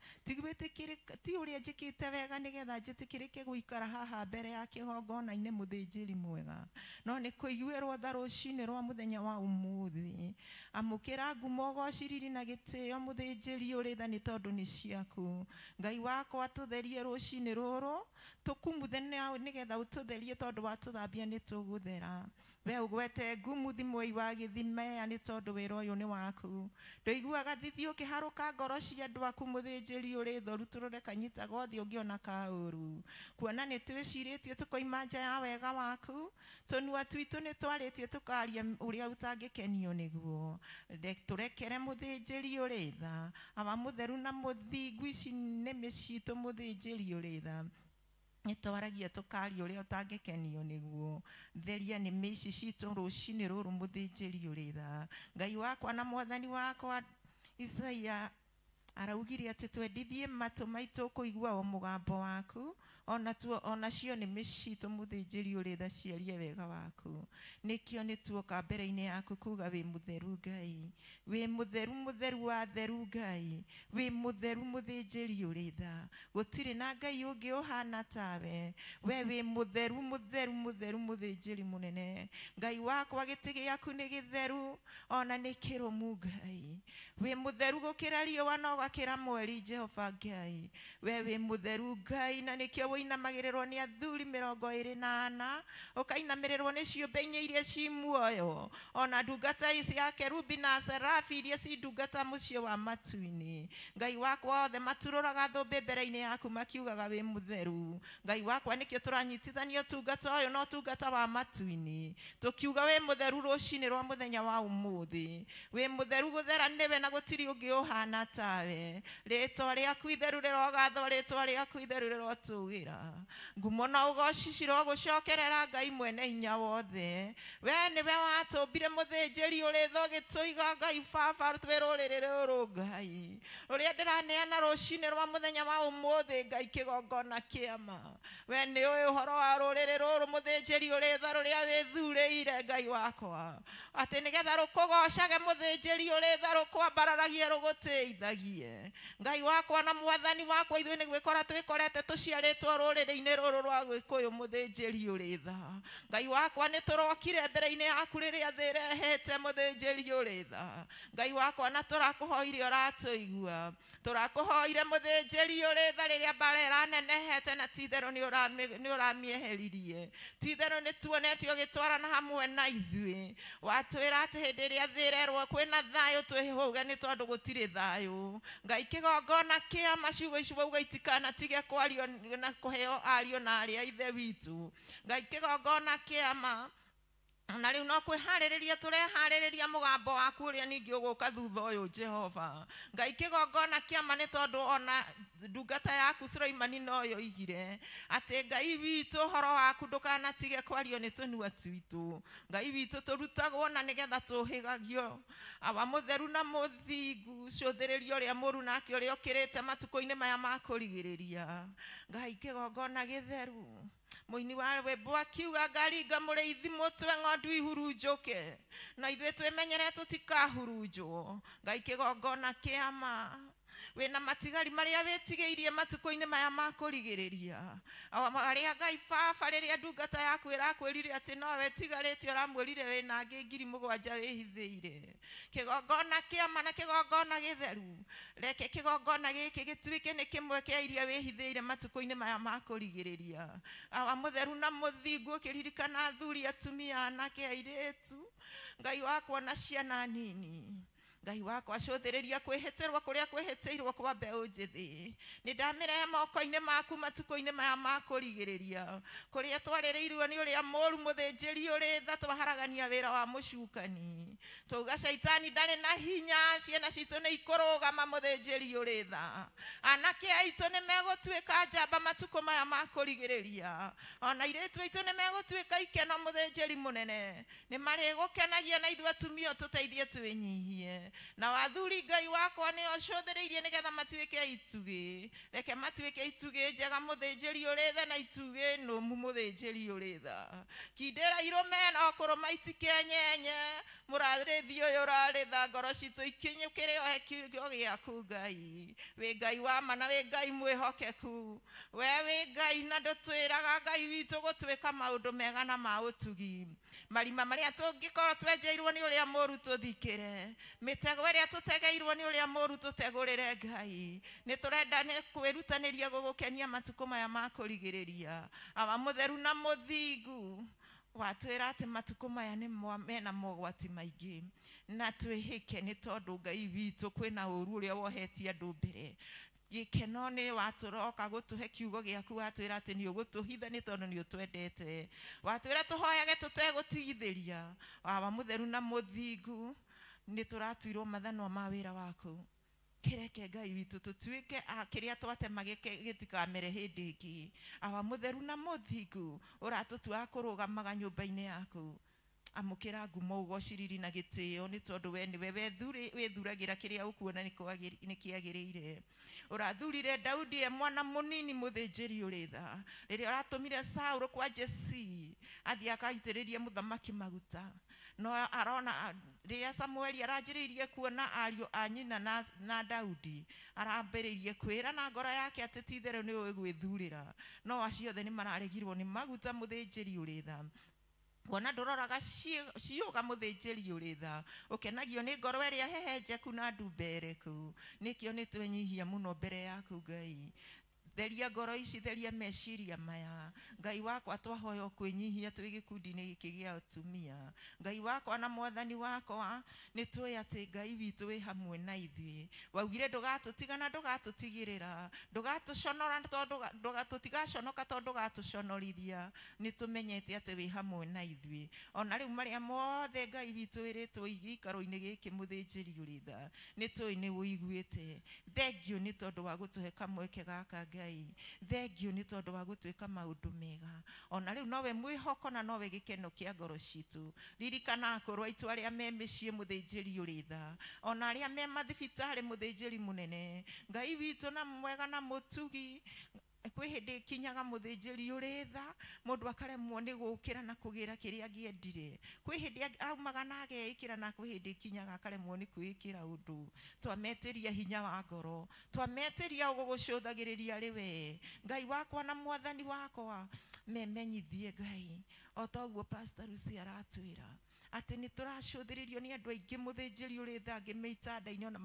ti ũrĩa njĩkĩte wega nĩgetha njĩtĩkĩrĩke gũikara haha mbere ya kĩgongona-inĩ mũthĩnjĩri mwega no nĩ kũiguĩrwo tha rũcinĩ rwa mũthenya wa ũmũthĩ amũkĩra ngumo ũgoci na gĩtĩo mũthĩnjĩri ũrĩ tha nĩ tondũ nĩ ciaku Ngai wakwa tũtherie rũcinĩ rũrũ tũkumuthe nĩgetha ũtũtherie tondũ watũthambia nĩ tũgũthera we ũgwete ngumuthi mwei wa gĩthimea nĩ tondũ wĩra ũyũ nĩ waku ndũiguaga thithi ũkĩharũka ngoro cia andũ aku mũthĩnjĩri ũrĩ tha ũrutũrũre kanyitaga ũthiũ ũngĩona kaũru kuona nĩ twĩcirĩtie tũkoima nja ya wega waku tũnua twitũ nĩ twarĩtie tũkaria ũrĩa ũtangĩkenio nĩguo tũrekere mũthĩnjĩri ũrĩ tha awa mũtheru na mũthingu ici nĩmĩ citũ mũthĩnjĩri ũrĩ tha nĩtwaragia tũkaria ũrĩa ũtangĩkenio nĩguo theria nĩmĩ ici citũ rũcinĩ rũrũ mũthĩnjĩri ũrĩ tha Ngai wakwa na mwathani wakwa Isaia araugire atĩ twendithie matũ maitũ kũigua o mũgambo waku onacio nĩmĩ citũ mũthĩnjĩri ũrĩ tha ciarie wega waku nĩkĩo nĩtuoka mbere-inĩ yaku kuga wĩ mũtheru Ngai wĩ mũtheru mũtheru wa theru Ngai wĩ mũtheru mũthĩnjĩri ũrĩ tha gũtirĩ na Ngai ũngĩ ũhana tawe we wĩ mũtheru mũtheru mũtheru mũthĩnjĩri mũnene Ngai wakwa gĩtĩ gĩaku nĩ gĩtheru ona nĩ kĩrũmu Ngai wĩ mũtheru gũkĩra riũa na ũgakĩra mweri Jehova Ngai we wĩ mũtheru Ngai na nĩkĩo ũinamagĩrĩrwo nĩ athuri 24 ũkainamĩrĩrwo nĩ ciũmbe inya iria ci muoyo ona ndungata cia kerubi na serafi iria ci ndungata mũciĩ wa matu-inĩ Ngai wakwa othe maturũraga thũmbĩ mbere-inĩ yaku makiugaga wĩ mũtheru Ngai wakwa nĩkĩo tũranyitithanio ũtungata ũyũ na ũtungata wa matu-inĩ tũkiuga wĩ mũtheru rũcinĩ rwa mũthenya wa ũmũthĩ wĩ mũtheru gũthera nĩwe na gũtirĩ ũngĩ ũhana tawe rĩtwa rĩaku itheru rĩrogathwo rĩtwa rĩaku itheru rĩrotũgĩra ngumo na ũgoci cirogũcokerera Ngai mwene hinya wothe we nĩwe watũmbire mũthĩnjĩri ũrĩ tha ũgĩtũiga Ngai baba twĩ rũrĩrĩ rũrũ Ngai rũrĩa ndĩraneana rũcinĩ rwa mũthenya wa ũmũthĩ Ngai kĩgongona kĩama we nĩ ũĩ ũhoro wa rũrĩrĩ rũrũ mũthĩnjĩri ũrĩ tha rũrĩa wĩthurĩire Ngai wakwa atĩ nĩgetha rũkũgocage mũthĩnjĩri ũrĩ tha rũkwambararagie rũgũtĩithagie Ngai wakwa na mwathani wakwa ithuĩ nĩ gwĩkora twĩkorete tũciarĩtwo rũrĩrĩ-inĩ rũrũ rwa Gĩkũyũ mũthĩnjĩri ũrĩ tha Ngai wakwa nĩ tũrokire mbere-inĩ yaku rĩrĩa thĩ ĩrehete mũthĩnjĩri ũrĩ tha Ngai wakwa na tũrakũhoire ũratũigua tũrakũhoire mũthĩnjĩri ũrĩ tha rĩrĩa mbara ĩranenehete na ti-itherũ nĩ ũramĩeheririe ti-itherũ nĩ tuonete ũgĩtwarana hamwe na ithuĩ watwĩra atĩ hĩndĩ ĩrĩa thĩ ĩrerwo kwĩna thayũ twĩhũge nĩ tondũ gũtirĩ thayũ Ngai kĩgongona kĩama ciugo ici wauga itikanatige kwario na kũheo ario na arĩ a ithe witũ Ngai kĩgongona kĩama na rĩu no kwĩharĩrĩria tũreharĩrĩria mũgambo waku ũrĩa ningĩ ũgũka thutha ũyũ Jehova Ngai kĩgongona kĩama nĩ tondũ ona ndungata yaku Sulaimani no yoigire atĩ Ngai witũ ũhoro waku ndũkanatige kwario nĩ tũnua twitũ Ngai witũ tũrutagwo na nĩgetha tũhĩgagio awa mũtheru na mũthingu cũthĩrĩria ũrĩa mũru nake ũrĩa ũkĩrĩte matukũ-inĩ maya ma kũrigĩrĩria Ngai kĩgongona gĩtheru Mũini wa rwĩmbo akiuga ngaringa mũrĩithi mũtwe ng'ondu ihurunjũke na ithuĩ twĩmenyere tũtikahurunjwo. Ngai kĩgongona kĩama wĩna matigari marĩa wĩtigĩirie matukũ-inĩ maya ma kũrigĩrĩria arĩa Ngai baba rĩrĩa ndungata yaku ĩrakwĩrire atĩ nowe tigarĩte ũramwĩrire wĩna angĩ 7,000 wĩhithĩire. Kĩgongona kĩama na kĩgongona gĩtheru reke kĩgongona gĩkĩ gĩtuĩke nĩ kĩmwe kĩa iria wĩhithĩire matukũ-inĩ maya ma kũrigĩrĩria. Awa mũtheru na mũthingu ũkĩririkana athuri atumia anake airĩtu Ngai wakwa na ciana nini. Ngai wakwa cũthĩrĩria kwĩhĩtĩrwo kũrĩa kwĩhĩtĩirwo kwa mbeũ njĩthĩ nĩ ndamĩrehe moko-inĩ maku matukũ-inĩ maya ma kũrigĩrĩria kũrĩa twarĩrĩirwo nĩ ũrĩa mũũru mũthĩnjĩri ũrĩ tha twaharagania wĩra wa mũcukani twauga caitani ndarĩ na hinya ciana citũ nĩ ikũrũgama mũthĩnjĩri ũrĩ tha anake aitũ nĩ megũtuĩka njamba matukũ maya ma kũrigĩrĩria ona airĩtu aitũ nĩ megũtuĩka ikeno mũthĩnjĩri mũnene nĩ marĩgũkenagia na ithuĩ atumia tũteithie twĩnyihie na wathuri Ngai wakwa nĩ ocũthĩrĩirie nĩgetha matuĩke itugĩ reke matuĩke itugĩ njega mũthĩnjĩri ũrĩ tha na itugĩ nũmu mũthĩnjĩri ũrĩ tha kindĩra irũme no kũrũma itikenyenye mũrarĩthi ũyũ ũrarĩ tha ngoro citũ ikinyũkĩre ohe kiugo gĩaku Ngai wĩ Ngai wa ma na wĩ Ngai mwĩhokeku we wĩ Ngai na ndũtwĩraga Ngai witũ gũtuĩka maũndũ mega na ma ũtugi marima marĩa tũngĩkorwo twenjeirwo nĩ ũrĩa mũũru tũthikĩre mĩtego ĩrĩa tũtegeirwo nĩ ũrĩa mũũru tũtegũrĩre Ngai nĩ tũrenda nĩ kwĩrutanĩria gũgũkenia matukũ maya ma kũrigĩrĩria. Awa mũtheru na mũthingu watwĩra atĩ matukũ maya nĩ mena mogwati maingĩ na twĩhĩke nĩ tondũ Ngai witũ kwĩna ũũru ũrĩa wohetie andũ mbere. Gĩkeno nĩ watũroka gũtũhe kiugo gĩaku watwĩra atĩ nĩ ũgũtũhitha nĩ tondũ nĩ ũtwendete watwĩra tũhoyage tũtegũtigithĩria. Awa mũtheru na mũthingu nĩ tũratuirwo mathanwa ma wĩra waku kĩreke Ngai witũ tũtuĩke kĩrĩa twatema gĩtikamere hĩndĩ ĩngĩ. Awa mũtheru na mũthingu ũratũtua kũrũgamaga nyũmba-inĩ yaku amũkĩra ngumo ũgociriri na gĩtĩo nĩ tondũ we nĩwe wĩthuragĩra kĩrĩa ũkuona nĩ kĩagĩrĩire. Ũrathurire Daudi e mwana mũnini mũthĩnjĩri ũrĩ tha rĩrĩa ũratũmire Saũlũ kwa Jesii athiĩ akaitĩrĩrie mũthamaki maguta no arona rĩrĩa Samueli aranjĩrĩirie kuona ariũ a nyina na Daudi arambĩrĩirie kwĩra na ngoro yake atĩ ti itherũ nĩ ũĩ gwĩthurĩra no acio othe nĩ mararegirwo nĩ maguta mũthĩnjĩri ũrĩ tha kuona ndũroraga ciũga mũthĩnjĩri ũrĩ tha ũkenagio nĩ ngoro ĩrĩa hehenjeku na ndumbereku nĩkĩo nĩ twenyihia mũno mbere yaku Ngai. Theria ngoro ici theria meciria maya Ngai wakwa twahoya kwĩnyihia twĩ gĩkundi-inĩ gĩkĩ gĩa atumia Ngai wakwa na mwathani wakwa nĩ tũĩ atĩ Ngai witũ wĩ hamwe na ithuĩ waugire ndũgatũtigana ndũgatũtigĩrĩra ndũgatũconora tũtigaconoka tondũ ndũgatũconorithia nĩ tũmenyete atĩ wĩ hamwe na ithuĩ ona rĩu marĩa mothe Ngai witũ wĩrĩtwo gĩikaro-inĩ gĩkĩ mũthĩnjĩri ũrĩ tha nĩ tũĩ nĩ ũiguĩte. Thengiũ nĩ tondũ wa gũtũhe kamweke gaka Ngai thengiũ nĩ tondũ wa gũtuĩka maũndũ mega ona rĩu nowe mwĩhoko na nowe gĩkeno kĩa ngoro citũ. Ririkana akũrũ aitũ arĩa me mĩciĩ mũthĩnjĩri ũrĩ tha ona arĩa me mathibitarĩ mũthĩnjĩri mũnene Ngai witũ na mwega na mũtugi kwĩ hĩndĩ ĩkinyaga mũthĩnjĩri ũrĩ tha mũndũ akaremwo nĩ gũkĩra na kũgĩra kĩrĩa angĩendire kwĩ hĩndĩ aumaga na ageĩkĩra na kwĩ hĩndĩ ĩkinyaga akaremwo nĩ kwĩĩkĩra ũndũ. Twametĩria hinya wa ngoro twametĩria ũgũgũcũthagĩrĩria arĩ we Ngai wakwa na mwathani wakwa memenyithie Ngai o ta ũguo Pastor Lucy aratwĩra atĩ nĩ tũracũthĩrĩrio nĩ andũ aingĩ mũthĩnjĩri ũrĩ tha angĩ me itanda-inĩ ona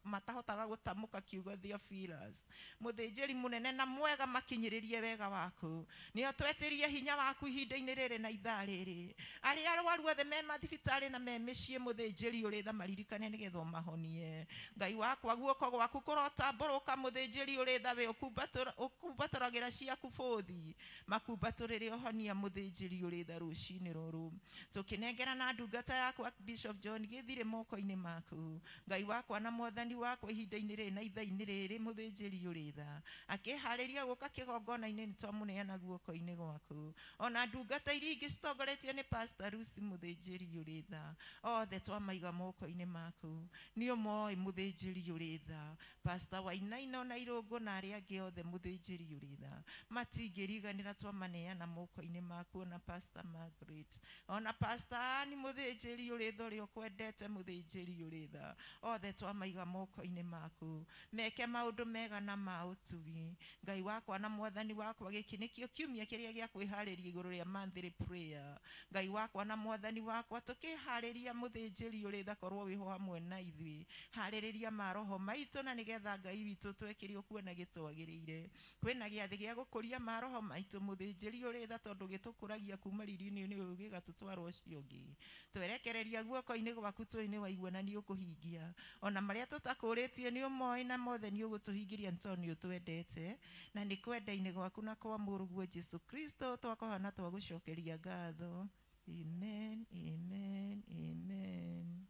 matahotaga gũtamũka kiugo Theophilus mũthĩnjĩri mũnene na mwega makinyĩrĩrie wega waku nĩo twetĩrie hinya waku ihinda-inĩ rĩrĩ na ithaa rĩrĩ arĩa arwaru othe me mathibitarĩ na me mĩciĩ mũthĩnjĩri ũrĩ tha maririkane nĩgetha ũmahonie. Ngai wakwa guoko gwaku kũrotambũrũka mũthĩnjĩri ũrĩ tha we ũkumbatũragĩra ciaku bũthi makumbatũrĩre ũhonia mũthĩnjĩri ũrĩ tha rũcinĩ rũrũ tũkĩnengerana Twaneana ndungata yakwa Bishop John Githire moko-inĩ maku. Ngai wakwa na mwathani wakwa ihinda-inĩ rĩrĩ na ithaa-inĩ rĩrĩ mũthĩnjĩri ũrĩ tha akĩharĩria gũka kĩgongona-inĩ nĩ twamũneana guoko-inĩ gwaku. Ona ndungata iria ingĩ citongoretio nĩ Pastor Lucy mũthĩnjĩri ũrĩ tha othe twamaiga moko-inĩ maku. Nĩ ũmoĩ mũthĩnjĩri ũrĩ tha, Pastor Wainaina ona Irũngũ na arĩa angĩ othe mũthĩnjĩri ũrĩ tha matingĩriganĩra twamaneana moko-inĩ maku. Ona Pastor Margaret, ona Pastor Ann mũthĩnjĩri ũrĩ tha ũrĩa ũkwendete mũthĩnjĩri ũrĩ tha othe twamaiga moko-inĩ maku meke maũndũ mega na ma ũtugi. Ngai wakwa na mwathani wakwa, gĩkĩ nĩkĩo kiumia kĩrĩa gĩa kwĩharĩria igũrũ rĩa monthly prayer. Ngai wakwa na mwathani wakwa, tũkĩharĩria mũthĩnjĩri ũrĩ tha korwo wĩho hamwe na ithuĩ, harĩrĩria maroho maitũ na nĩgetha Ngai witũ twekĩre ũkuona gĩtwagĩrĩire. Kwĩna gĩathĩ gĩa gũkũria maroho maitũ mũthĩnjĩri ũrĩ tha tondũ gĩtũkũragia kuma riri-inĩ ũyũ gĩgatũtwara ũcio ũngĩ. Twerekereria guoko-inĩ gwaku tũĩ nĩ waigua na nĩ ũkũhingia. Ona marĩa tũtakũrĩtie nĩ ũmoĩ na mothe nĩ ũgũtũhingĩria nĩ tondũ nĩ ũtwendete, na nĩ kwenda-inĩ gwaku na kwa mũrũguo Jesu Kristo twakoha na twagũcokeria ngatho. Amen, amen, amen.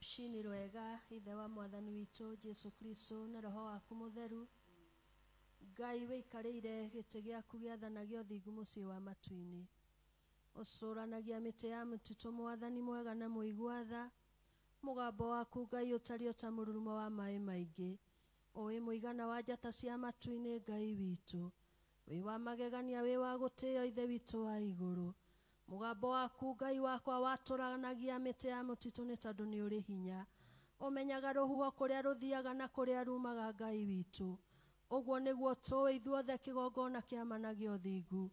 Rũcinĩ rwega ithe wa mwathani witũ Jesu Kristo na roho waku mũtheru. Ngai wĩikarĩire gĩtĩ gĩaku gĩathanagia ũthingu mũciĩ wa matu-inĩ. Ũcũranagia mĩtĩ ya mũtitũ mwathani mwega na mũigua tha. Mũgambo waku Ngai ũtariĩ ta mũrurumo wa maĩ maingĩ. Ũĩ mũigana wa njata cia matu-inĩ Ngai witũ. Wĩ wa magegania, wĩ wa gũtĩo ithe witũ wa igũrũ. Mũgambo waku Ngai wakwa watũranagia mĩtĩ ya mũtitũ nĩ tondũ nĩ ũrĩ hinya. Ũmenyaga rũhuho kũrĩa rũthiaga na kũrĩa rumaga Ngai witũ. Ũguo nĩguo tũĩ ithuothe kĩgongona kĩamanagia ũthingu.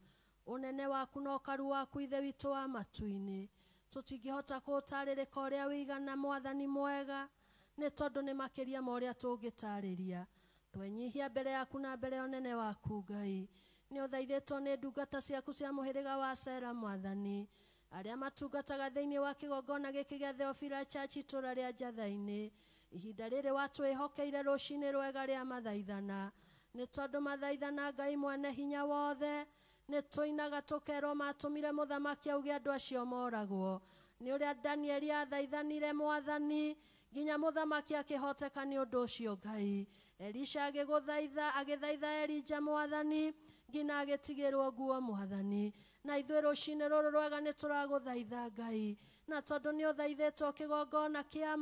Ũnene waku na ũkaru waku ithe witũ wa matu-inĩ tũtingĩhota kũũtarĩrĩka ũrĩa wĩigana mwathani mwega nĩ tondũ nĩ makĩria ma ũrĩa tũngĩtarĩria. Twenyihia mbere yaku na mbere ya ũnene waku Ngai. Nĩ ũthaithĩtwo nĩ ndungata ciaku cia mũhĩrĩga wa Sera mwathani arĩa matungataga thĩinĩ wa kĩgongona gĩkĩ gĩa Theophila Church itũũra rĩa Njatha-inĩ. Ihinda rĩrĩ watwĩhokeire rũcinĩ rwega rĩa mathaithana nĩ tondũ mathaithana Ngai mwene hinya wothe nĩ tũinaga tũkerwo matũmire mũthamaki auge andũ acio moragwo. Nĩ ũrĩa Danieli athaithanire mwathani nginya mũthamaki akĩhoteka nĩ ũndũ ũcio Ngai. Elisha agĩgũthaitha agĩthaitha Elija mwathani nginya agĩtigĩrwo nguo mwathani. Na ithuĩ rũcinĩ rũrũ rwega nĩ tũragũthaitha Ngai, na tondũ nĩ ũthaithĩtwo kĩgongona kĩa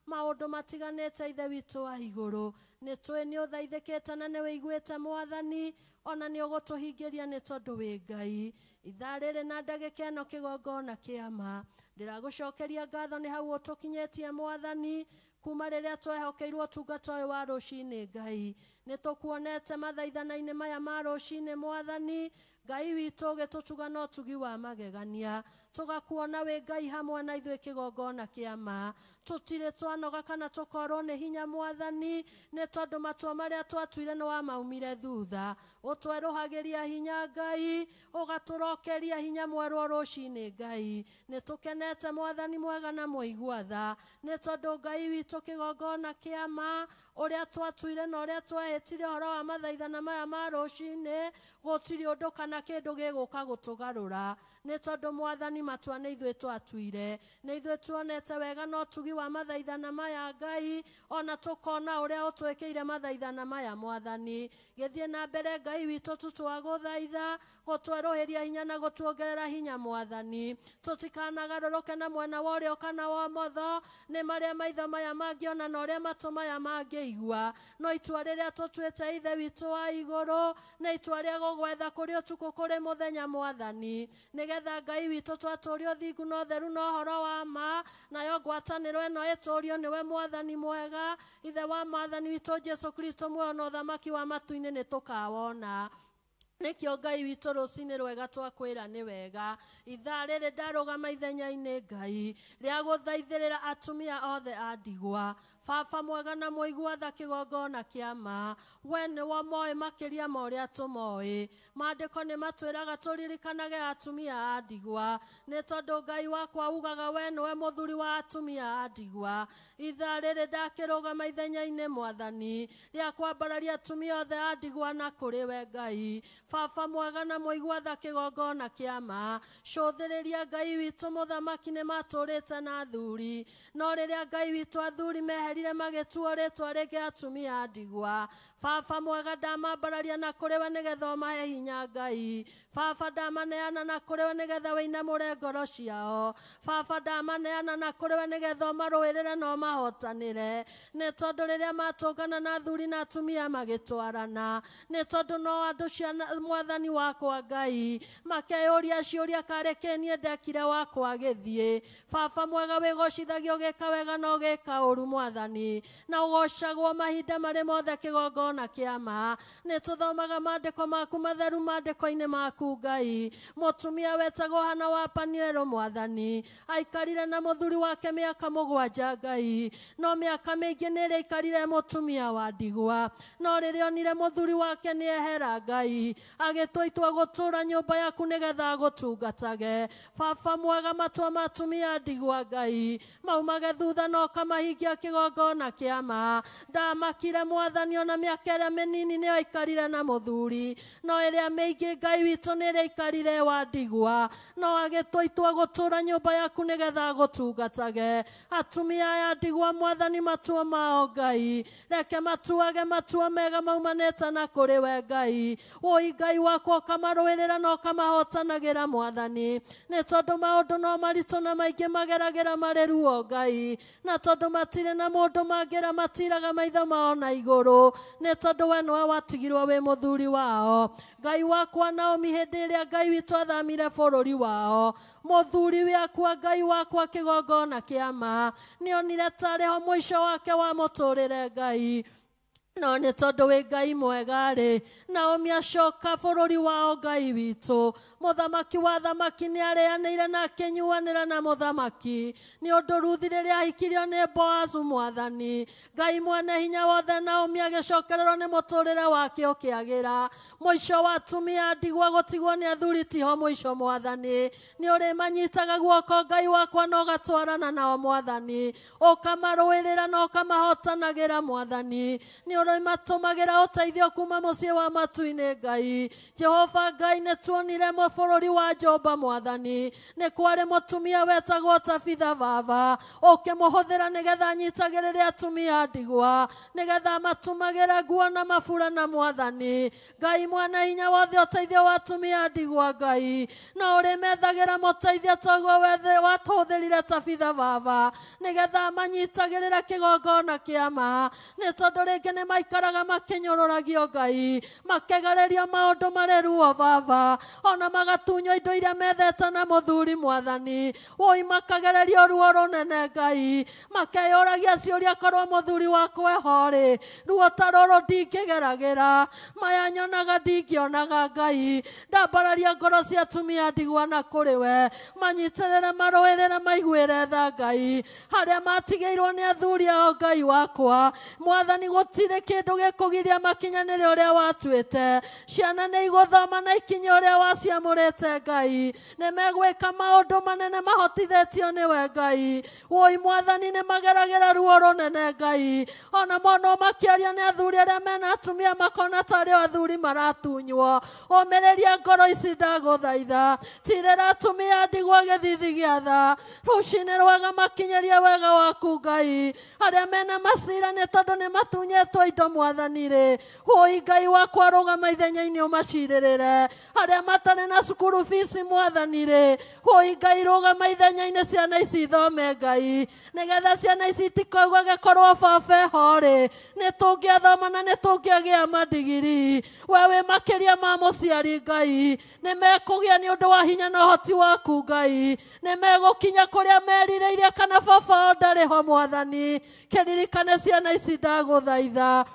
maũndũ matiganĩte ithe witũ wa igũrũ nĩ tũĩ nĩ ũthaithĩkĩte na nĩ wĩiguĩte mwathani ona nĩ ũgũtũhingĩria nĩ tondũ wĩ Ngai. Ithaa rĩrĩ na ndagĩka ĩno kĩgongona kĩa ma ndĩragũcokeria ngatho nĩ hau ũtũkinyĩtie mwathani kuma rĩrĩa twehokeirwo ũtungata ũyũ wa rũcinĩ Ngai. Nĩ tũkuonete mathaithana-inĩ maya ma rũcinĩ mwathani Ngai witũ ũgĩtũtuga na ũtugi wa magegania tũgakuona wĩ Ngai hamwe na ithuĩ kĩgongona kĩa ma. Tũtirĩ twanoga kana tũkorwo nĩ hinya mwathani nĩ tondũ matua marĩa twatuire nĩ wamaumire thutha. Ũtwerũhagĩria hinya Ngai ũgatũrokeria hinya mwerũ rũcinĩ Ngai. Nĩ tũkenete mwathani mwega na mũigua tha nĩ tondũ Ngai witũ kĩgongona kĩa ma ũrĩa twatuire na ũrĩa twehĩtire ũhoro wa mathaithana maya ma rũcinĩ gũtirĩ ũndũ kana kĩndũ gĩgũka gũtũgarũra nĩ tondũ mwathani matua nĩ ithuĩ twatuire nĩ ithuĩ tuonete wega na ũtugi wa mathaithana maya Ngai ona tũkona ũrĩa ũtwĩkĩire mathaithana maya mwathani. Gĩthiĩ na mbere Ngai witũ tũtwagũthaitha gũtwerũhĩria hinya na gũtuongerera hinya mwathani. Tũtikanagarũrũke na mwena wa ũrĩo kana wa ũmotho nĩ marĩa maitho maya mangĩona na ũrĩa matũ maya mangĩigua no itua rĩrĩa tũtuĩte ithe witũ wa igũrũ nĩ itua rĩa gũgwetha kũrĩ ũtukũ kũrĩ mũthenya mwathani nĩgetha Ngai witũ twatũũrio ũthingu na ũtheru na ũhoro wa ma nayo ngwatanĩro ĩno ĩtũũrio nĩwe mwathani mwega ithe wa mwathani witũ Jesu Kristo muoyo na ũthamaki wa matu-inĩ nĩ tũkawona. Nĩkĩo Ngai witũ rũcinĩ rwega twakwĩra nĩ wega. Ithaa rĩrĩ ndarũgama ithenya-inĩ Ngai rĩa gũthaithĩrĩra atumia othe a ndigwa. Baba mwega na mũigua tha kĩgongona kĩa ma we nĩwe moĩ makĩria ma ũrĩa tũmoĩ. Maandĩko nĩ matwĩraga tũririkanage atumia a ndigwa nĩ tondũ Ngai wakwa ugaga we nĩwe mũthuri wa atumia a ndigwa. Ithaa rĩrĩ ndakĩrũgama ithenya-inĩ mwathani rĩa kwambararia atumia othe a ndigwa na kũrĩ we Ngai. Baba mwega na mũigua tha kĩgongona kĩama cũthĩrĩria Ngai witũ mũthamaki nĩ matũrĩte na athuri no rĩrĩa Ngai witũ athuri meherire magĩtuo rĩtwa rĩngĩ atumia ndigwa. Baba mwega ndamambararia na kũrĩ we nĩgetha ũmahe hinya Ngai. Baba ndamaneana na kũrĩ we nĩgetha wĩinamũre ngoro ciao. Baba ndamaneana na kũrĩ we nĩgetha ũmarũĩrĩre na ũmahotanĩre nĩ tondũ rĩrĩa matũngana na athuri na atumia magĩtwarana nĩ tondũ no andũ ciana mwathani wakwa Ngai makeyũria ciũria karĩ kĩ niĩ ndekire wakwa gĩthiĩ. Baba mwega wĩgocithagio ũgĩka wega na ũgĩka ũru mwathani na ũgocagwo mahinda marĩ mothe kĩgongona kĩama. Nĩ tũthomaga maandĩko maku matheru maandĩko-inĩ maku Ngai. Mũtumia wetagwo Hana wa Panielo mwathani aikarire na mũthuri wake mĩaka 7 Ngai no mĩaka mĩingĩ nĩ ĩrĩa aikarire mũtumia wa ndigwa no rĩrĩa onire mũthuri wake nĩ ehera Ngai agĩtua itua gũtũũra nyũmba yaku nĩgetha agũtungatage. Baba mwega matua ma atumia ndigwa Ngai maumage thutha na ũkamahingia kĩgongona kĩama. Ndamakire mwathani ona mĩaka ĩrĩa mĩnini nĩyo aikarire na mũthuri no ĩrĩa mĩingĩ Ngai witũ nĩ ĩrĩa aikarire wa ndigwa no agĩtua itua gũtũũra nyũmba yaku nĩgetha agũtungatage. Atumia aya ndigwa mwathani matua mao Ngai reke matuage matua mega maumanĩte na kũrĩ we Ngai. Woi Ngai wakwa ũkamarũĩrĩra na ũkamahotanagĩra mwathani nĩ tondũ maũndũ no maritũ na maingĩ mageragĩra marĩ ruo Ngai na tondũ matirĩ na mũndũ mangĩra matiraga maitho mao na igũrũ nĩ tondũ we nĩwe watigirwo wĩ mũthuri wao. Ngai wakwa Naomi hĩndĩ ĩrĩa Ngai witũ athamire bũrũri wao mũthuri wakwa Ngai wakwa kĩgongona kĩama nĩonire tarĩ ho mũico wake wa mũtũrĩre Ngai no nĩ tondũ wĩ Ngai mwega rĩ Naomi acoka bũrũri wao Ngai witũ mũthamaki wa thamaki nĩ arĩanĩire na akĩnyuanĩra na mũthamaki nĩ ũndũ Ruthi rĩrĩa ahikirio nĩ Boazu mwathani Ngai mwene hinya wothe Naomi agĩcokererwo nĩ mũtũrĩre wake ũkĩagĩra. Mũico wa atumia ndigwa gũtigwo nĩ athuri tiho mũico mwathani nĩ ũrĩmanyitaga guoko Ngai wakwa na ũgatwarana nao mwathani ũkamarũĩrĩra na ũkamahotanagĩra mwathani nĩ ũrĩmatũmagĩra ũteithio kuma mũciĩ wa matu-inĩ Ngai. Jehova Ngai nĩ tuonire bũrũri wa Joba mwathani nĩ kwarĩ mũtumia wetagwo Tabitha baba ũkĩmũhũthĩra nĩgetha anyitagĩrĩre atumia ndigwa nĩgetha matũmagĩre nguo na mabura na mwathani Ngai mwana hinya wothe ũteithio wa atumia ndigwa Ngai no ũrĩmethagĩra mũteithio toguo watũhũthĩrire Tabitha baba nĩgetha manyitagĩrĩre kĩgongona kĩama nĩ tondũ rĩngĩ nĩ maikaraga makĩnyũrũragio Ngai makegererio maũndũ marĩ ruo baba ona magatunywo indo iria methete na mũthuri mwathani woi makagererio ruo rũnene Ngai makeyũragia ciũria korwo mũthuri wakwa eho rĩ ruo ta rũrũ ndingĩgeragĩra maya nyonaga ndingĩonaga Ngai. Ndambararia ngoro cia atumia ndigwa na kũrĩ we manyitĩrĩre marũĩrĩre maiguĩre tha Ngai harĩa matigĩirwo nĩ athuri ao Ngai wakwa mwathani gũtirĩ kĩndũ gĩkũgiria makinyanĩre ũrĩa watuĩte. Ciana nĩ igũthoma na ikinye ũrĩa waciamũrĩte Ngai nĩ megwĩka maũndũ manene mahotithĩtio nĩwe Ngai. Woi mwathani nĩ mageragĩra ruo rũnene Ngai ona monwo makĩaria nĩ athuri arĩa mena atumia makona tarĩ o athuri maratunywo. Ũmĩrĩria ngoro ici ndagũthaitha tirĩra atumia ndigwa gĩthithi gĩa tha rũcinĩ rwega makinyĩrie wega waku Ngai arĩa mena macira nĩ tondũ nĩ matunyĩtwo indo mwathani rĩ woi Ngai wakwa rũgama ithenya-inĩ ũmacirĩrĩre arĩa matarĩ na cukuru bici mwathani rĩ woi Ngai rũgama ithenya-inĩ ciana ici ithome Ngai nĩgetha ciana ici itikaugage korwo baba eho rĩ nĩ tũngĩathoma na nĩ tũngĩagĩa madigiri. We wĩ makĩria ma mũciari Ngai nĩ mekũgĩa nĩ ũndũ wa hinya na ũhoti waku Ngai nĩ megũkinya kũrĩa merirĩirie kana baba wao ndarĩ ho mwathani kĩririkane ciana ici ndagũthaitha.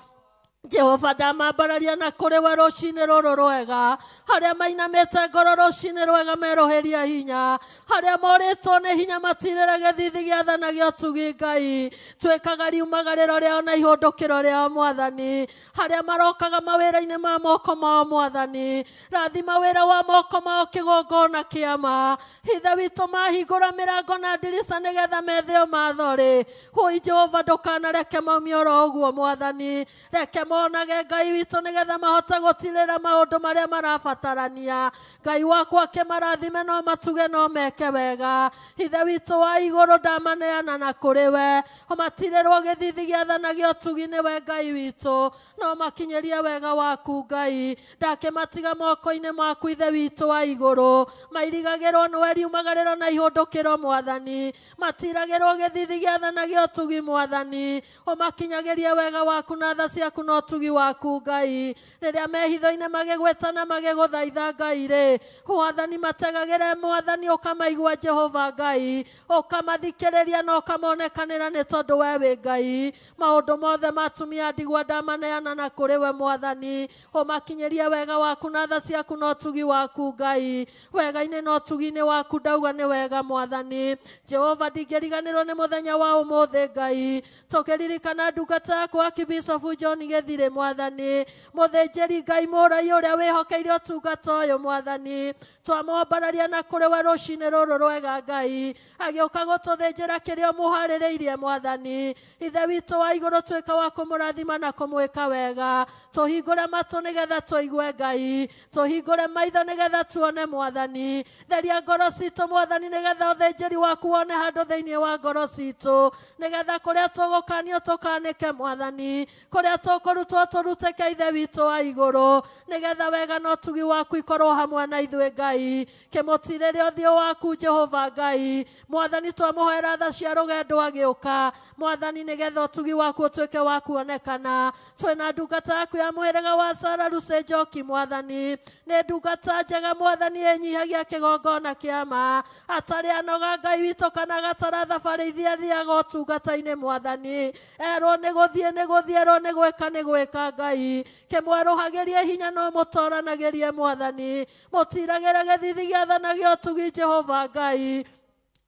Jehova ndamambararia na kũrĩ we rũcinĩ rũrũ rwega harĩa mainamĩte ngoro rũcinĩ rwega merũhĩria hinya harĩa morĩtwo nĩ hinya matirĩre gĩthithi gĩa tha na gĩa ũtugi Ngai twĩkaga riumagarĩro rĩao na ihũndũkĩro rĩao mwathani harĩa marokaga mawĩra-inĩ ma moko mao mwathani rathima wĩra wa moko mao kĩgongona kĩama Ithe witũ mahingũra mĩrango na ndirica nĩgetha metheo mathorĩ. Woi Jehova ndũkanareke maumie oro ũguo mwathani reke Ũmonage Ngai witũ nĩgetha mahote gũtirĩra maũndũ marĩa marabatarania. Ngai wakwa kĩmarathime no matuge no meke wega. Ithe witũ wa igũrũ ndamaneana na kũrĩ we. Matirĩrwo gĩthithi gĩa tha na gĩa ũtugi nĩwe Ngai witũ. No makinyĩrie wega waku Ngai. Ndakĩmatiga moko-inĩ maku Ithe witũ wa igũrũ. Mairigagĩrwo nĩwe riumagarĩro na ihũndũkĩro Mwathani. Matiragĩrwo gĩthithi gĩa tha na gĩa ũtugi Mwathani. Ũmakinyagĩrie wega waku na tha ciaku na ũtugi waku Ngai. Rĩrĩa mehitho-inĩ magĩgwĩta na magĩgũthaitha Ngai rĩ, Mwathani mategagĩre Mwathani ũkamaigua Jehova Ngai. Ũkamathikĩrĩria na ũkamonekanĩra nĩ tondũ we wĩ Ngai. Maũndũ mothe ma atumia ndigwa ndamaneana na kũrĩ we Mwathani. Ũmakinyĩrie wega waku na tha ciaku na ũtugi waku Ngai. Wega-inĩ na ũtugi-inĩ waku ndauga nĩ wega Mwathani. Jehova ndingĩriganĩrwo nĩ mũthenya wa ũmũthĩ Ngai. Tũkĩririkana ndungata yaku Archbishop John Gĩthirĩ Mwathani. Mũthĩnjĩri Ngai mũrai ũrĩa wĩhokeire ũtungata ũyũ Mwathani. Twamwambararia na kũrĩ we rũcinĩ rũrũ rwega Ngai. Agĩũka gũtũthĩnjĩra kĩrĩa ũmũharĩrĩirie Mwathani. Ithe witũ wa igũrũ tuĩka wa kũmũrathima na kũmwĩka wega. Tũhingũre matũ nĩgetha tũigue Ngai. Tũhingũre maitho nĩgetha tuone Mwathani. Theria ngoro citũ Mwathani nĩgetha ũthĩnjĩri waku wone handũ thĩinĩ wa ngoro citũ. Nĩgetha kũrĩa tũgũkanio tũkanĩke Mwathani. Kũrĩa tũkũrutwo tũrutĩke Ithe witũ wa igũrũ. Nĩgetha wega na ũtugi waku ikorwo hamwe na ithuĩ Ngai. Kĩmũtirĩre ũthiũ waku Jehova Ngai. Mwathani twamũhoera tha cia rũgendo agĩũka. Mwathani nĩgetha ũtugi waku ũtuĩke wa kuonekana. Twĩna ndungata yaku ya mũhĩrĩga wa Sara Lucy Njoki Mwathani. Nĩ ndungata njega Mwathani ĩnyihagia kĩgongona kĩa ma. Atarĩ anoga Ngai witũ kana gatara thabarĩ iria athiaga ũtungata-inĩ Mwathani. Erwo nĩ gũthiĩ nĩ gũthiĩ, erwo nĩ gwĩka nĩ gwĩka Ngai. Kĩmwerũhagĩrie hinya no mũtoranagĩrie Mwathani. Mũtiragĩre gĩthithi gĩa tha na gĩa ũtugi Jehova Ngai.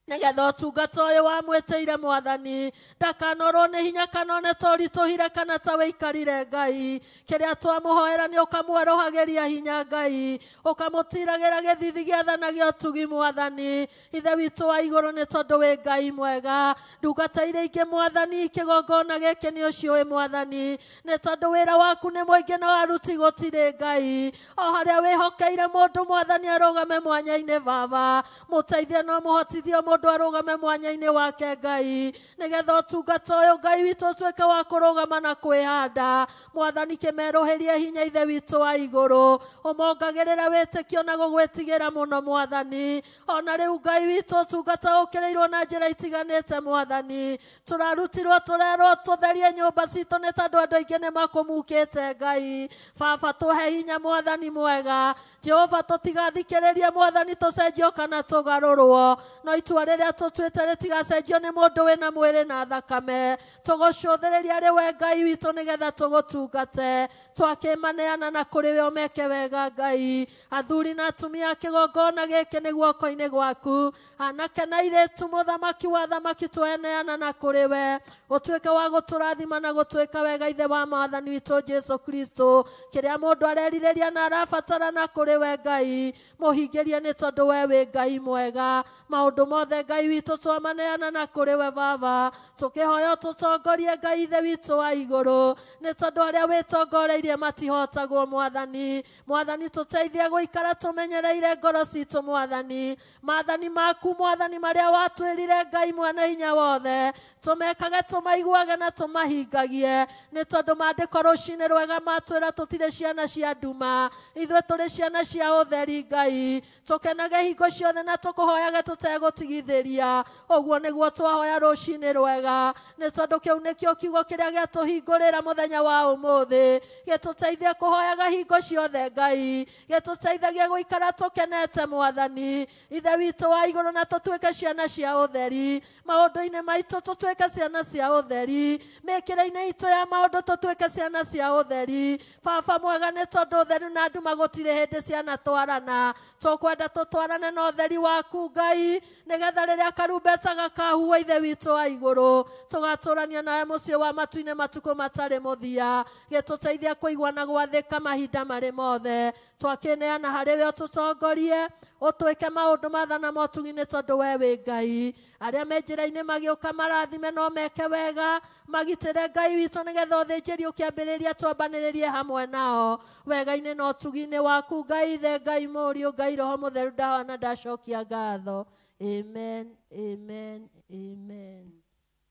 Nĩgetha ũtungata ũyũ wamwĩtĩire Mwathani ndakanorwo nĩ hinya kana one ta ũritũhire kana ta wĩikarire Ngai. Kĩrĩa twamũhoera nĩ ũkamwerũhagĩria hinya Ngai. Ũkamũtiragĩra gĩthithi gĩa tha na gĩa ũtugi Mwathani. Ithe witũ wa igũrũ nĩ tondũ wĩ Ngai mwega. Ndungata iria ingĩ Mwathani kĩgongona gĩkĩ nĩ ũciũĩ Mwathani. Nĩ tondũ wĩra waku nĩ mũingĩ na aruti gũtirĩ Ngai. O harĩa wĩhokeire mũndũ Mwathani arũgame mwanya-inĩ Baba. Mũteithie no mũhotithie mũndũ arũgame mwanya-inĩ wake Ngai. Nĩgetha ũtungata ũyũ Ngai witũ ũtuĩke wa kũrũgama na kwĩhanda. Mwathani kĩmerũhĩrie hinya Ithe witũ wa igũrũ. Ũmongagĩrĩre wĩtĩkio na gũgwĩtigĩra mũno Mwathani. Ona rĩu Ngai witũ ũtungata ũkĩrĩirwo na njĩra itiganĩte Mwathani. Tũrarutirwo tũrerwo tũtherie nyũmba citũ nĩ tondũ andũ aingĩ nĩ makũmukĩte Ngai. Baba tũhe hinya Mwathani mwega. Jehova tũtigathikĩrĩrie Mwathani tũcenjio kana tũgarũrwo. No itua rĩrĩa tũtuĩte rĩtigacenjio nĩ mũndũ wĩna mwĩrĩ na thakame. Tũgũcũthĩrĩria rĩ we Ngai witũ nĩgetha tũgũtungate. Twakĩmaneana na kũrĩ we ũmeke wega Ngai. Athuri na atumia kĩgongona gĩkĩ nĩ guoko-inĩ gwaku. Anake na airĩtu mũthamaki wa thamaki tweneana na kũrĩ we. Ũtuĩke wa gũtũrathima na gũtwĩka wega Ithe wa Mwathani witũ Jesu Kristo. Kĩrĩa mũndũ arerirĩria na arabatara na kũrĩ we Ngai. Mũhingĩrie nĩ tondũ we wĩ Ngai mwega. Maũndũ mothe Ngai witũ twamaneana na kũrĩ we Baba. Tũkĩhoya tũtongorie Ngai Ithe witũ wa igũrũ. Nĩ tondũ arĩa wĩtongoreirie matihotagwo Mwathani. Mwathani tũteithie gũikara tũmenyereire ngoro citũ Mwathani. Maathani maku Mwathani marĩa watwĩrire Ngai mwene hinya wothe. Tũmekage tũmaiguage na tũmahingagie. Nĩ tondũ maandĩko rũcinĩ rwega matwĩra tũtirĩ ciana cia nduma. Ithuĩ tũrĩ ciana cia ũtheri Ngai. Tũkenage hingo ciothe na tũkũhoyage tũtegũtigithĩria. Ũguo nĩguo twahoya rũcinĩ rwega. Nĩ tondũ kĩu nĩkĩo kiugo kĩrĩa gĩatũhingũrĩra mũthenya wa ũmũthĩ. Gĩtũteithie kũhoyaga hingo ciothe Ngai. Gĩtũteithagie gũikara tũkenete Mwathani. Ithe witũ wa igũrũ na tũtuĩke ciana cia ũtheri. Maũndũ-inĩ maitũ tũtuĩke ciana cia ũtheri. Mĩkĩre-inĩ itũ ya maũndũ tũtuĩke ciana cia ũtheri. Baba mwega nĩ tondũ ũtheru na nduma gũtirĩ hĩndĩ ciana twarana. Tũkwenda tũtwarane na ũtheri waku Ngai. Nĩgetha nĩgetha rĩrĩa karumbeta gakahuhwo Ithe witũ wa igũrũ tũgatũrania nawe mũciĩ wa matu-inĩ matukũ matarĩ mũthia. Gĩtũteithia kũigua na gwathĩka mahinda marĩ mothe. Twakĩneana harĩ we ũtũtongorie, ũtwĩke maũndũ mathana motugi-inĩ tondũ we wĩ Ngai. Arĩa me njĩra-inĩ magĩũka marathime no meke wega, magitĩre Ngai witũ nĩgetha ũthĩnjĩri ũkĩambĩrĩria twambanĩrĩrie hamwe nao wega-inĩ na ũtugi-inĩ waku Ngai Ithe, Ngai Mũriũ, Ngai Roho Mũtheru. Ndahona ndacokia ngatho. Amen, amen, amen.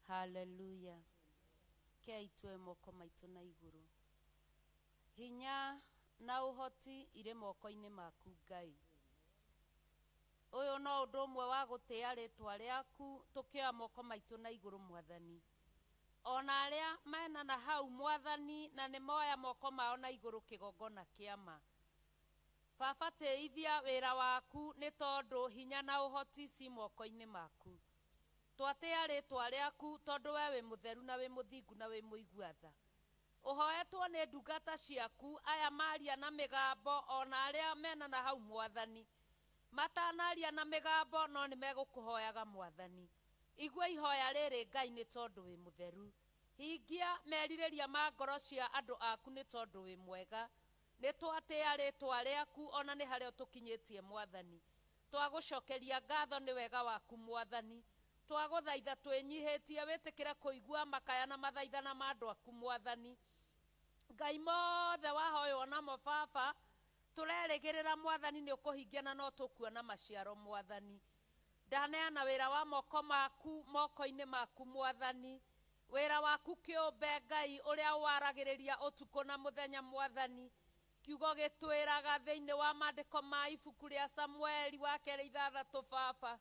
Hallelujah. Kei tuoe moko maitũ na igũrũ. Hinya na ũhoti irĩ moko-inĩ maku Ngai. Ũyũ no ũndũ ũmwe wa gũtĩa rĩtwa rĩaku tũkĩoya moko maitũ na igũrũ Mwathani. Ona arĩa mena na hau Mwathani na nĩ moya moko mao na igũrũ kĩgongona kĩama. Baba tĩithia wĩra waku nĩ tondũ hinya na ũhoti ci moko-inĩ maku. Twatĩa rĩtwa rĩaku tondũ we wĩ mũtheru na wĩ mũthingu na wĩ mũigua tha. Ũhoetwo nĩ ndungata ciaku aya maria na mĩgambo ona arĩa mena na hau Mwathani. Matanaria na mĩgambo no nĩ megũkũhoyaga Mwathani. Igua ihoya rĩrĩ Ngai nĩ tondũ wĩ mũtheru. Hingia merirĩria ma ngoro cia andũ aku nĩ tondũ wĩ mwega. Nĩ twatĩa rĩtwa rĩaku ona nĩ harĩa ũtũkinyĩtie Mwathani. Twagũcokeria ngatho nĩ wega waku Mwathani. Twagũthaitha twĩnyihĩtie wĩtĩkĩre kũigua makaya na mathaithana ma andũ aku Mwathani. Ngai mothe wahoywo namo Baba, tũrerĩgĩrĩra Mwathani nĩ ũkũhingia na no tũkuona maciaro Mwathani. Ndaneana wĩra wa moko maku moko-inĩ maku Mwathani. Wĩra waku kĩũmbe Ngai ũrĩa ũwaragĩrĩria ũtukũ na mũthenya Mwathani. Kiugo gĩtwĩraga thĩinĩ wa maandĩko ma ibuku rĩa Samueli wa kerĩ ithathatũ Baba,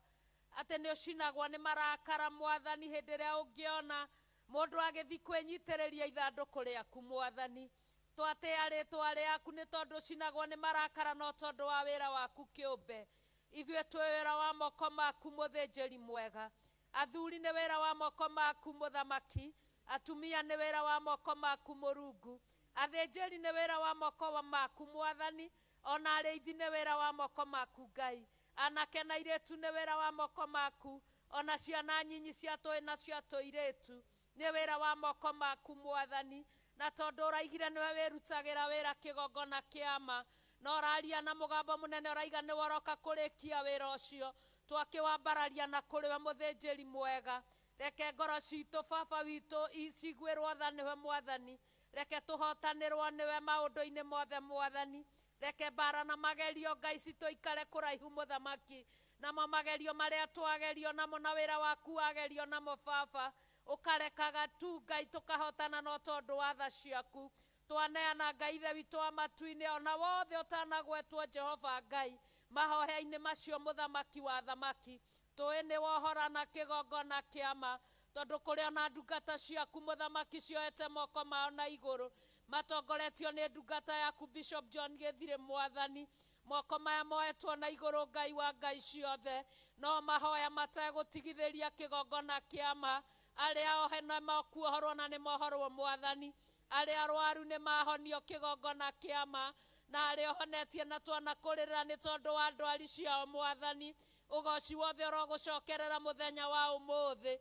atĩ nĩ ũcinagwo nĩ marakara Mwathani hĩndĩ ĩrĩa ũngĩona mũndũ agĩthiĩ kwĩnyitĩrĩria ithandũkũ rĩaku Mwathani. Twatĩa rĩtwa rĩaku nĩ tondũ ũcinagwo nĩ marakara no tondũ wa wĩra waku kĩũmbe. Ithuĩ twĩ wĩra wa moko maku mũthĩnjĩri mwega. Athuri nĩ wĩra wa moko maku mũthamaki, atumia nĩ wĩra wa moko maku Mũrungu, athĩnjĩri nĩ wĩra wa moko maku Mwathani, ona arĩithi nĩ wĩra wa moko maku Ngai, anake na airĩtu nĩ wĩra wa moko maku, ona ciana nyinyi cia tũĩ na cia tũirĩtu nĩ wĩra wa moko maku Mwathani. Na tondũ ũraigire nĩwe wĩrutagĩra wĩra kĩgongona kĩama, na ũraria na mũgambo mũnene ũraiga nĩwe ũroka kũrĩkia wĩra ũcio, twakĩwambararia na kũrĩ we mũthĩnjĩri mwega. Reke ngoro citũ Baba witũ ciguĩrwo tha nĩwe Mwathani. Reke tũhotanĩrwo nĩwe maũndũ-inĩ mothe Mwathani. Reke mbara na magerio Ngai citũikare kũraihu mũthamaki. Namo magerio marĩa twagerio namo na wĩra waku wagerio namo Baba, ũkarekaga tu Ngai tũkahotana no tondũ wa tha ciaku. Twaneana Ngai Ithe witũ wa matu-inĩ ona wothe ũtanagwetwo Jehova Ngai mahoya-inĩ macio mũthamaki wa thamaki. Tũĩ nĩ wohorana kĩgongona kĩama tondũ kũrĩ ona ndungata ciaku mũthamaki cioete moko mao na igũrũ matongoretio nĩ ndungata yaku Bishop John Gĩthirĩ Mwathani. Moko maya moetwo na igũrũ Ngai wa Ngai ciothe no mahoya mategũtigithĩria kĩgongona kĩama. Arĩa ohe nĩ makuohorwo na nĩ mohorwo Mwathani, arĩa arwaru nĩ mahonio kĩgongona kĩama, na arĩa ũhonetie na twana kũrĩra nĩ tondũ wa ndwari ciao Mwathani. Ũgoci wothe ũrogũcokerera mũthenya wa ũmũthĩ.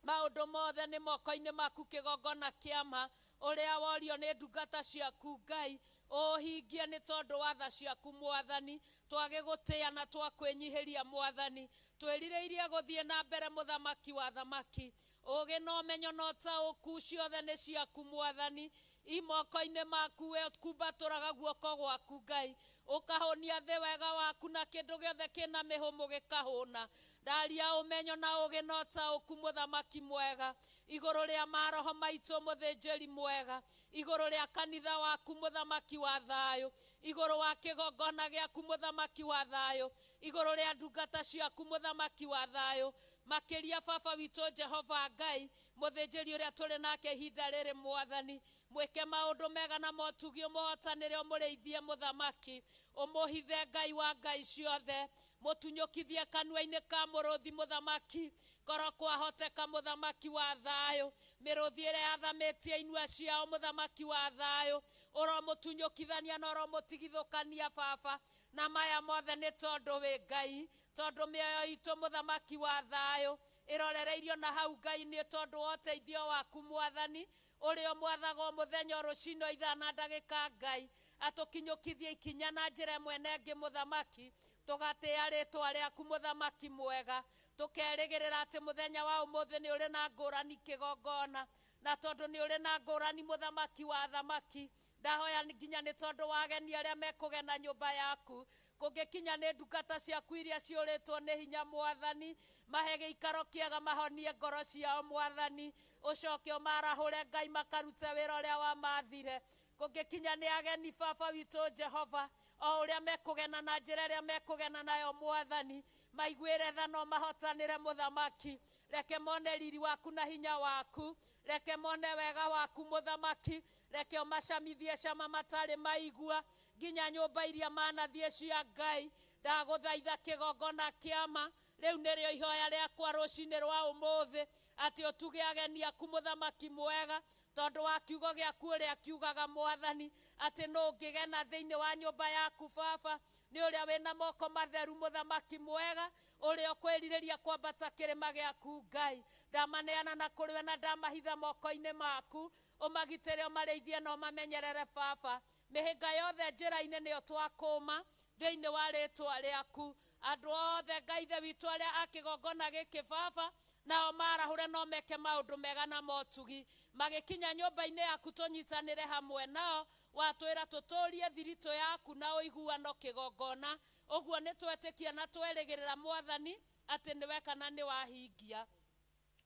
Maũndũ mothe nĩ moko-inĩ maku kĩgongona kĩama, ũrĩa worio nĩ ndungata ciaku Ngai ũhingie nĩ tondũ wa tha ciaku Mwathani. Twagĩgũtĩa na twakwĩnyihĩria Mwathani, twĩrirĩirie gũthiĩ na mbere mũthamaki wa thamaki. Ũũgĩ na ũmenyo na ũtaũku ciothe nĩ ciaku Mwathani. I moko-inĩ maku we ũkumbatũraga guoko gwaku Ngai, ũkahũnia thĩ wega waku na kĩndũ gĩothe kĩna mĩhũmũ gĩkahũna. Ndaria ũmenyo na ũũgĩ na ũtaũku mũthamaki mwega, igũrũ rĩa maroho maitũ mũthĩnjĩri mwega, igũrũ rĩa kanitha waku mũthamaki wa thayũ, igũrũ wa kĩgongona gĩaku mũthamaki wa thayũ, igũrũ rĩa ndungata ciaku mũthamaki wa thayũ. Makĩria Baba witũ Jehova Ngai mũthĩnjĩri ũrĩa tũrĩ nake ihinda rĩrĩ Mwathani, mwĩke maũndũ mega na motugi, ũmũhotanĩre, ũmũrĩithie mũthamaki, ũmũhithe Ngai wa Ngai ciothe, mũtunyũkithie kanua-inĩ ka mũrũthi mũthamaki, korwo kwahoteka mũthamaki wa thayũ, mĩrũthi ĩrĩa yathamĩtie inua ciao mũthamaki wa thayũ, ũromũtunyũkithania na ũromũtigithũkania Baba. Na maya mothe nĩ tondũ wĩ Ngai. Tondũ mĩoyo itũ mũthamaki wa thayũ ĩrorereirio na hau Ngai nĩ tondũ wa ũteithio waku mwathani ũrĩa ũmwathagwo mũthenya rũcinĩ ithaa na ndagĩka Ngai atũkinyũkithie ikinya na njĩra ĩmwe na ĩngĩ mũthamaki tũgatĩĩa rĩtwa rĩaku mũthamaki mwega tũkerĩgĩrĩra atĩ mũthenya wa ũmũthĩ nĩ ũrĩ na ngũrani kĩgongona na tondũ nĩ ũrĩ na ngũrani mũthamaki wa thamaki ndahoya nginya nĩ tondũ wa ageni arĩa mekũgena nyũmba yaku kũngĩkinya nĩ ndungata ciaku iria ciũrĩtwo nĩ hinya mwathani mahe gĩikaro kĩega mahonie ngoro ciao mwathani ũcoke ũmarahũre Ngai makarute wĩra ũrĩa wamathire kũngĩkinya nĩ ageni baba witũ Jehova o ũrĩa mekũgena na njĩra ĩrĩa mekũgena nayo mwathani maiguĩre tha no mahotanĩre mũthamaki reke mone riri waku na hinya waku reke mone wega waku mũthamaki reke ũmacamithie cama matarĩ maigua nginya nyũmba iria manathiĩ cia Ngai ndagũthaitha kĩgongona kĩama rĩu nĩrĩo ihoya rĩakwa rũcinĩ rwa ũmũthĩ atĩ ũtuge ageni aku mũthamaki mwega tondũ wa kiugo gĩaku ũrĩa kiugaga mwathani atĩ nũ ũngĩgena thĩinĩ wa nyũmba yaku baba nĩ ũrĩa wĩna moko matheru mũthamaki mwega ũrĩa ũkwĩrirĩria kwambata kĩrĩma gĩaku Ngai ndamaneana na kũrĩ we na ndamahitha moko-inĩ maku ũmagitĩre ũmarĩithie na ũmamenyerere baba mĩhĩnga yothe njĩra-inĩ nĩyo twakũma thĩinĩ wa rĩtwa rĩaku andũ othe Ngai ithe witũ arĩa a kĩgongona gĩkĩ baba nao marahũre no meke maũndũ mega na motugi magĩkinya nyũmba-inĩ yaku tũnyitanĩre hamwe nao watwĩra tũtũrie thiritũ yaku na ũiguano kĩgongona ũguo nĩ twetĩkia na twerĩgĩrĩra mwathani atĩ nĩwe kana nĩ wahingia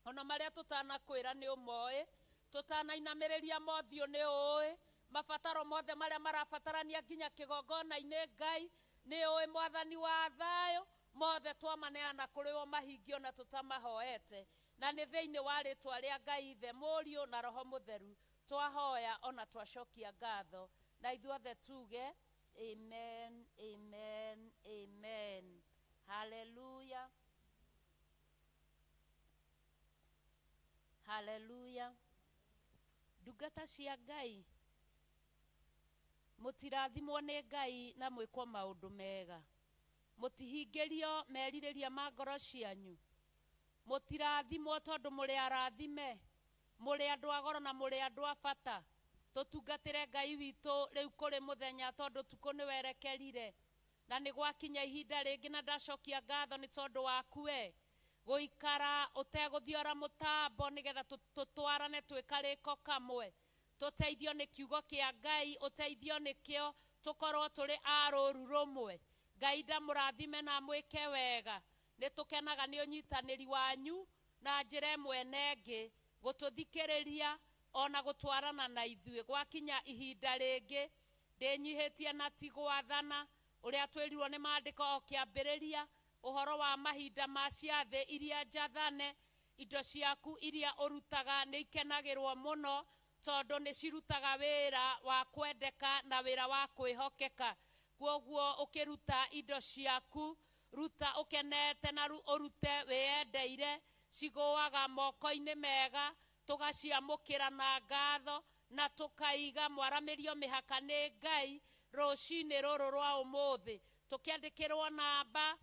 ona marĩa tũtanakwĩra nĩ ũmoĩ tũtanainamĩrĩria mothiũ nĩ ũĩ mabataro mothe marĩa marabatarania nginya kĩgongona-inĩ Ngai nĩ ũĩ mwathani wa thayũ mothe twamaneana kũrĩ o mahingio na tũtamahoete na nĩ thĩinĩ wa rĩtwa rĩa Ngai Ithe Mũriũ na Roho Mũtheru twahoya ona twacokia ngatho na ithuothe tuge amen amen amen haleluya haleluya. Ndungata cia Ngai mũtirathimwo nĩ Ngai na mwĩkwo maũndũ mega mũtihingĩrio merirĩria ma ngoro cianyu mũtirathimwo tondũ mũrĩ arathime mũrĩ andũ a goro na mũrĩ andũ a bata tũtungatĩre Ngai witũ rĩu kũrĩ mũthenya tondũ tukũ nĩ werekerire na nĩ gwakinya ihinda rĩngĩ na ndacokia ngatho nĩ tondũ waku we gũikara ũtegũthiora mũtambo nĩgetha tũtwarane twĩkarĩko kamwe tũteithio nĩ kiugo kĩa Ngai ũteithio nĩkĩo tũkorwo tũrĩ a rũru rũmwe Ngai ndamũrathime na mwĩke wega nĩ tũkenaga nĩ ũnyitanĩri wanyu na njĩra ĩmwe na ĩngĩ gũtũthikĩrĩria ona gũtwarana na ithuĩ gwakinya ihinda rĩngĩ ndĩnyihĩtie na ti gwathana ũrĩa twĩrirwo nĩ maandĩko o kĩambĩrĩria ũhoro wa mahinda ma ciathĩ iria njathane indo ciaku iria ũrutaga nĩ ikenagĩrwo mũno tondũ nĩ cirutaga wĩra wa kwendeka na wĩra wa kwĩhokeka kwoguo ũkĩruta indo ciaku ruta ũkenete na ũrute wĩyendeire cigũaga moko-inĩ mega tũgaciamũkĩra na ngatho na tũkaiga mwaramĩrio mĩhaka nĩ Ngai rũcinĩ rũrũ rwa ũmũthĩ tũkĩandĩkĩrwo namba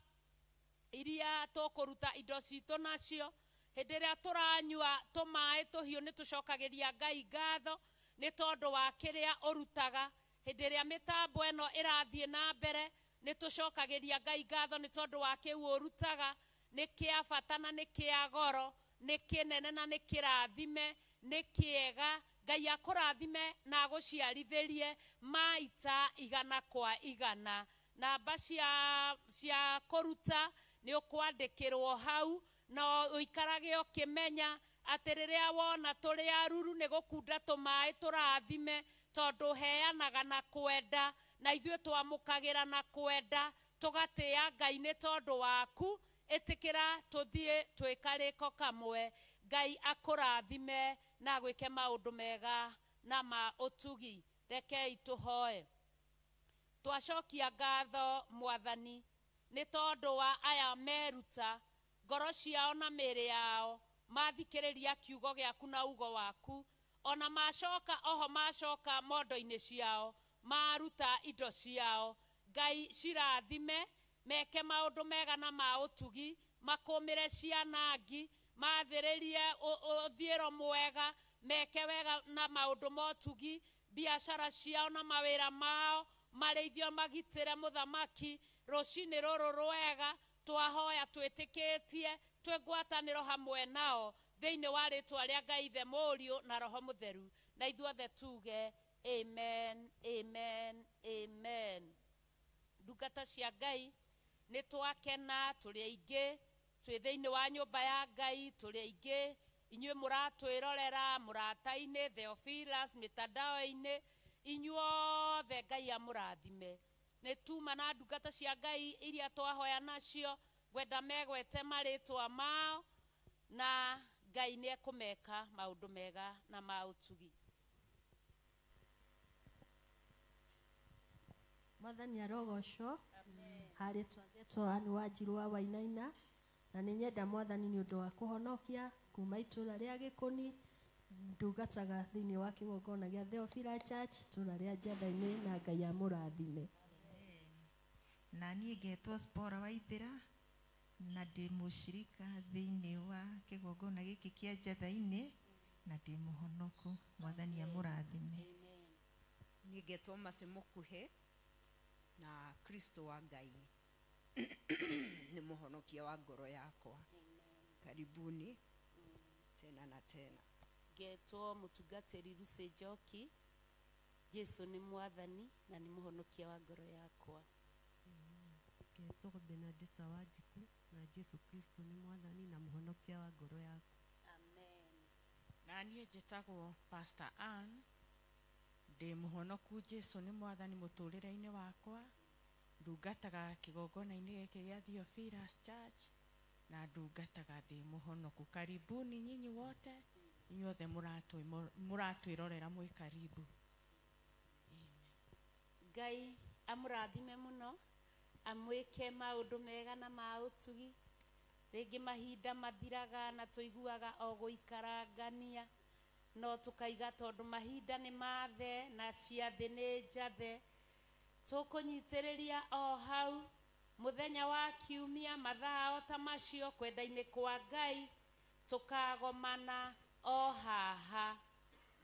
iria tũkũruta indo citũ nacio hĩndĩ ĩrĩa tũranyua tũmaĩ tũhiũ nĩ tũcokagĩria Ngai ngatho nĩ tondũ wa kĩrĩa ũrutaga hĩndĩ ĩrĩa mĩtambo ĩno ĩrathiĩ na mbere nĩ tũcokagĩria Ngai ngatho nĩ tondũ wa kĩu ũrutaga nĩ kĩa bata na nĩ kĩa goro nĩ kĩnene na nĩ kĩrathime nĩ kĩega Ngai akũrathime na agũciarithĩrie maita igana kwa igana namba cia kũruta nĩ ũkwandĩkĩrwo hau na ũikarage ũkĩmenya atĩ rĩrĩa wona tũrĩ aruru nĩ gũkunda tũmaĩ tũrathime tondũ heanaga na kwenda na ithuĩ twamũkagĩra na kwenda tũgatĩĩa Ngai nĩ tondũ waku ĩtĩkĩra tũthiĩ twĩkarĩko kamwe Ngai akũrathime na agwĩke maũndũ mega na ma ũtugi rekei tũhoe twacokia ngatho mwathani nĩ tondũ wa aya meruta ngoro ciao na mĩĩrĩ yao mathikĩrĩria kiugo gĩaku na ugo waku ona macoka oho macoka mondo-inĩ ciao maruta indo ciao Ngai cirathime Meke maũndũ mega na ma ũtugi, makũmĩre cianangi, mathĩrĩrie ũthiĩro mwega, meke wega na maũndũ ma ũtugi, biacara ciao na mawĩra mao, marĩithio magitĩre mũthamaki. Rũcinĩ rũrũ rwega twahoya twĩtĩkĩtie twĩ ngwatanĩro hamwe nao thĩinĩ wa rĩtwa rĩa Ngai Ithe, Mũriũ na Roho Mũtheru, na ithuothe tuge amen, amen, amen. Ndungata cia Ngai, nĩ twakena tũrĩ aingĩ, twĩ thĩinĩ wa nyũmba ya Ngai, tũrĩ aingĩ. Inyuĩ mũratwĩrorera mũrata-inĩ, Theophilus, mĩtandao-inĩ, inyuothe Ngai amũrathime. Nĩ tuma na ndungata cia Ngai iria twahoya nacio, ngwenda megwete marĩtwa mao, na Ngai nĩ ekũmeka maũndũ mega na ma ũtugi. Mwathani arogocwo. Harĩ twagetwo Ann Wanjiru wa Wainaina, na nĩ nyenda Mwathani nĩ ũndũ wa kũhonokia kuma itũra rĩa Gĩkũni, ndungataga thĩinĩ wa kĩgongona gĩa Theophilus Church itũra rĩa Njetha-inĩ, na Ngai amũrathime. Na niĩ ngetwo Spora Waithĩra, na ndĩ mũcirika thĩinĩ wa kĩgongona gĩkĩ kĩa Njetha-inĩ, na ndĩ mũhonoku. Mwathani amũrathime. Niĩ ngetwo Mercy Mũkuhĩ, na Kristo wa Ngai nĩ mũhonokia wa ngoro yakwa. Karibuni tena na tena. Ngetwo mũtungatĩri Lucy Njoki. Jesu nĩ mwathani na nĩ mũhonokia wa ngoro yakwa. Ngetwo Benedetta Wanjiku, na Jesu Kristo nĩ mwathani na mũhonokia wa ngoro yakwa. Amen. Na niĩ njĩtagwo Pastor Ann, ndĩ mũhonoku. Jesu nĩ mwathani mũtũrĩre-inĩ wakwa. Ndungataga kĩgongona-inĩ gĩkĩ gĩa Theophilus Church, na ndungataga ndĩ mũhonoku. Karibuni nyinyi wote, inyuothe mũratwĩrorera mwĩ karibu. Ngai amũrathime mũno, amwĩke maũndũ mega na ma ũtugi. Rĩngĩ mahinda mathiraga na tũiguaga o gũikarangania, no tũkaiga tondũ mahinda nĩ mathe na ciathĩ nĩ njathe, tũkũnyitĩrĩria o hau mũthenya wa kiumia mathaa o ta macio kwenda-inĩ kwa Ngai, tũkagomana o haha.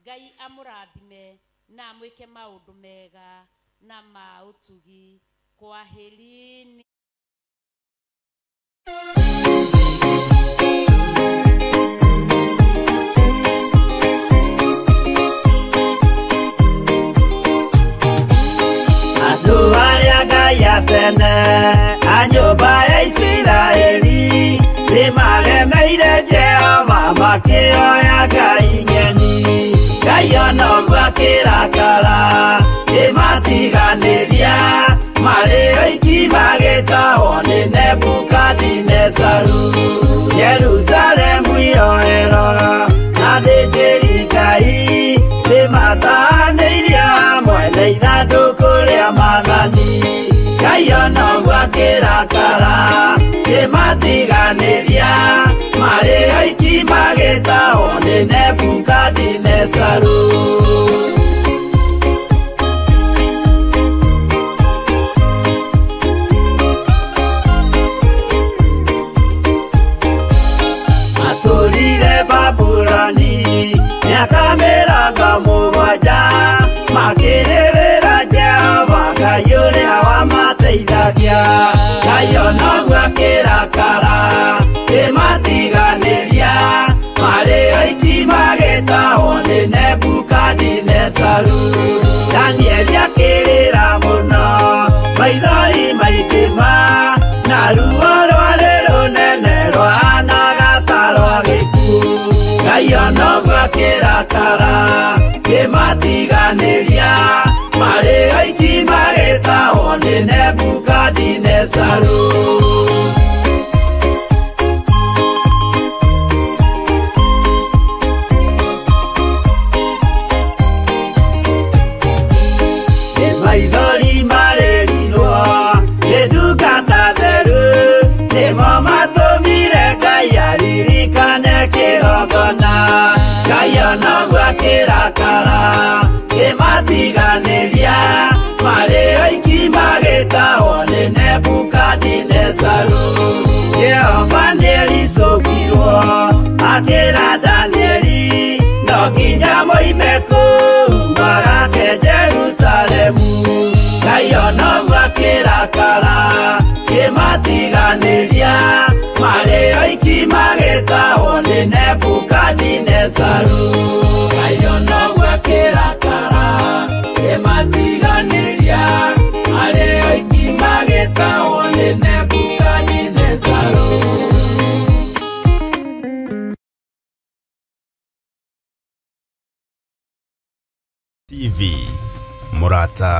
Ngai amũrathime na amwĩke maũndũ mega na ma ũtugi. Kwaherini. Andũ arĩa Ngai atene a nyũmba ya Isiraeli nĩmaremeire Jehova makĩoya ngai ng'eni. Ngai ona ũguo akĩrakara kĩmatiganĩria, marĩ oiki magĩtahwo nĩ Nebukadinezaru. Jerusalemu iroero na athĩnjĩri Ngai nĩmatahanĩirio hamwe na ithandũkũ rĩa maathani. Ngai ona ũguo akĩrakara kĩmatiganĩria, marĩ oiki magĩtahwo nĩ Nebukadinezaru. Matũrire Babuloni mĩaka mĩrongo mũgwanja, makĩrĩrĩra Jehova Ngai ũrĩa wamateithagia. Ngai ona ũguo akĩrakara kĩmatiganĩria, marĩ oiki magĩtahwo nĩ Nebukadinezaru. Danieli akĩrĩra mũno, maithori maingĩ ma, na ruo rwarĩ rũnene rwahanaga ta rwa gĩkuũ. Ngai ona ũguo akĩrakara kĩmatiganĩria, marĩ oiki magĩtahwo nĩ Nebukadinezaru. Maithori marĩrirwo nĩ ndungata theru, nĩmo matũmire Ngai aririkane kĩgongona. Ngai ona ũguo akĩrakara kĩmatiganĩria, marĩ oiki magĩtahwo nĩ Nebukadinezari. Akĩra Danieli no nginya moime kũu magake Jerusalemu. Ngai ona ũguo akĩrakara kĩmatiganĩria marĩ oiki magĩtahwo nĩ Nebukadinezaru. Ngai ona ũguo akĩrakara kĩmatiganĩria marĩ oiki magĩtahwo nĩ Nebukadinezaru. TV Murata.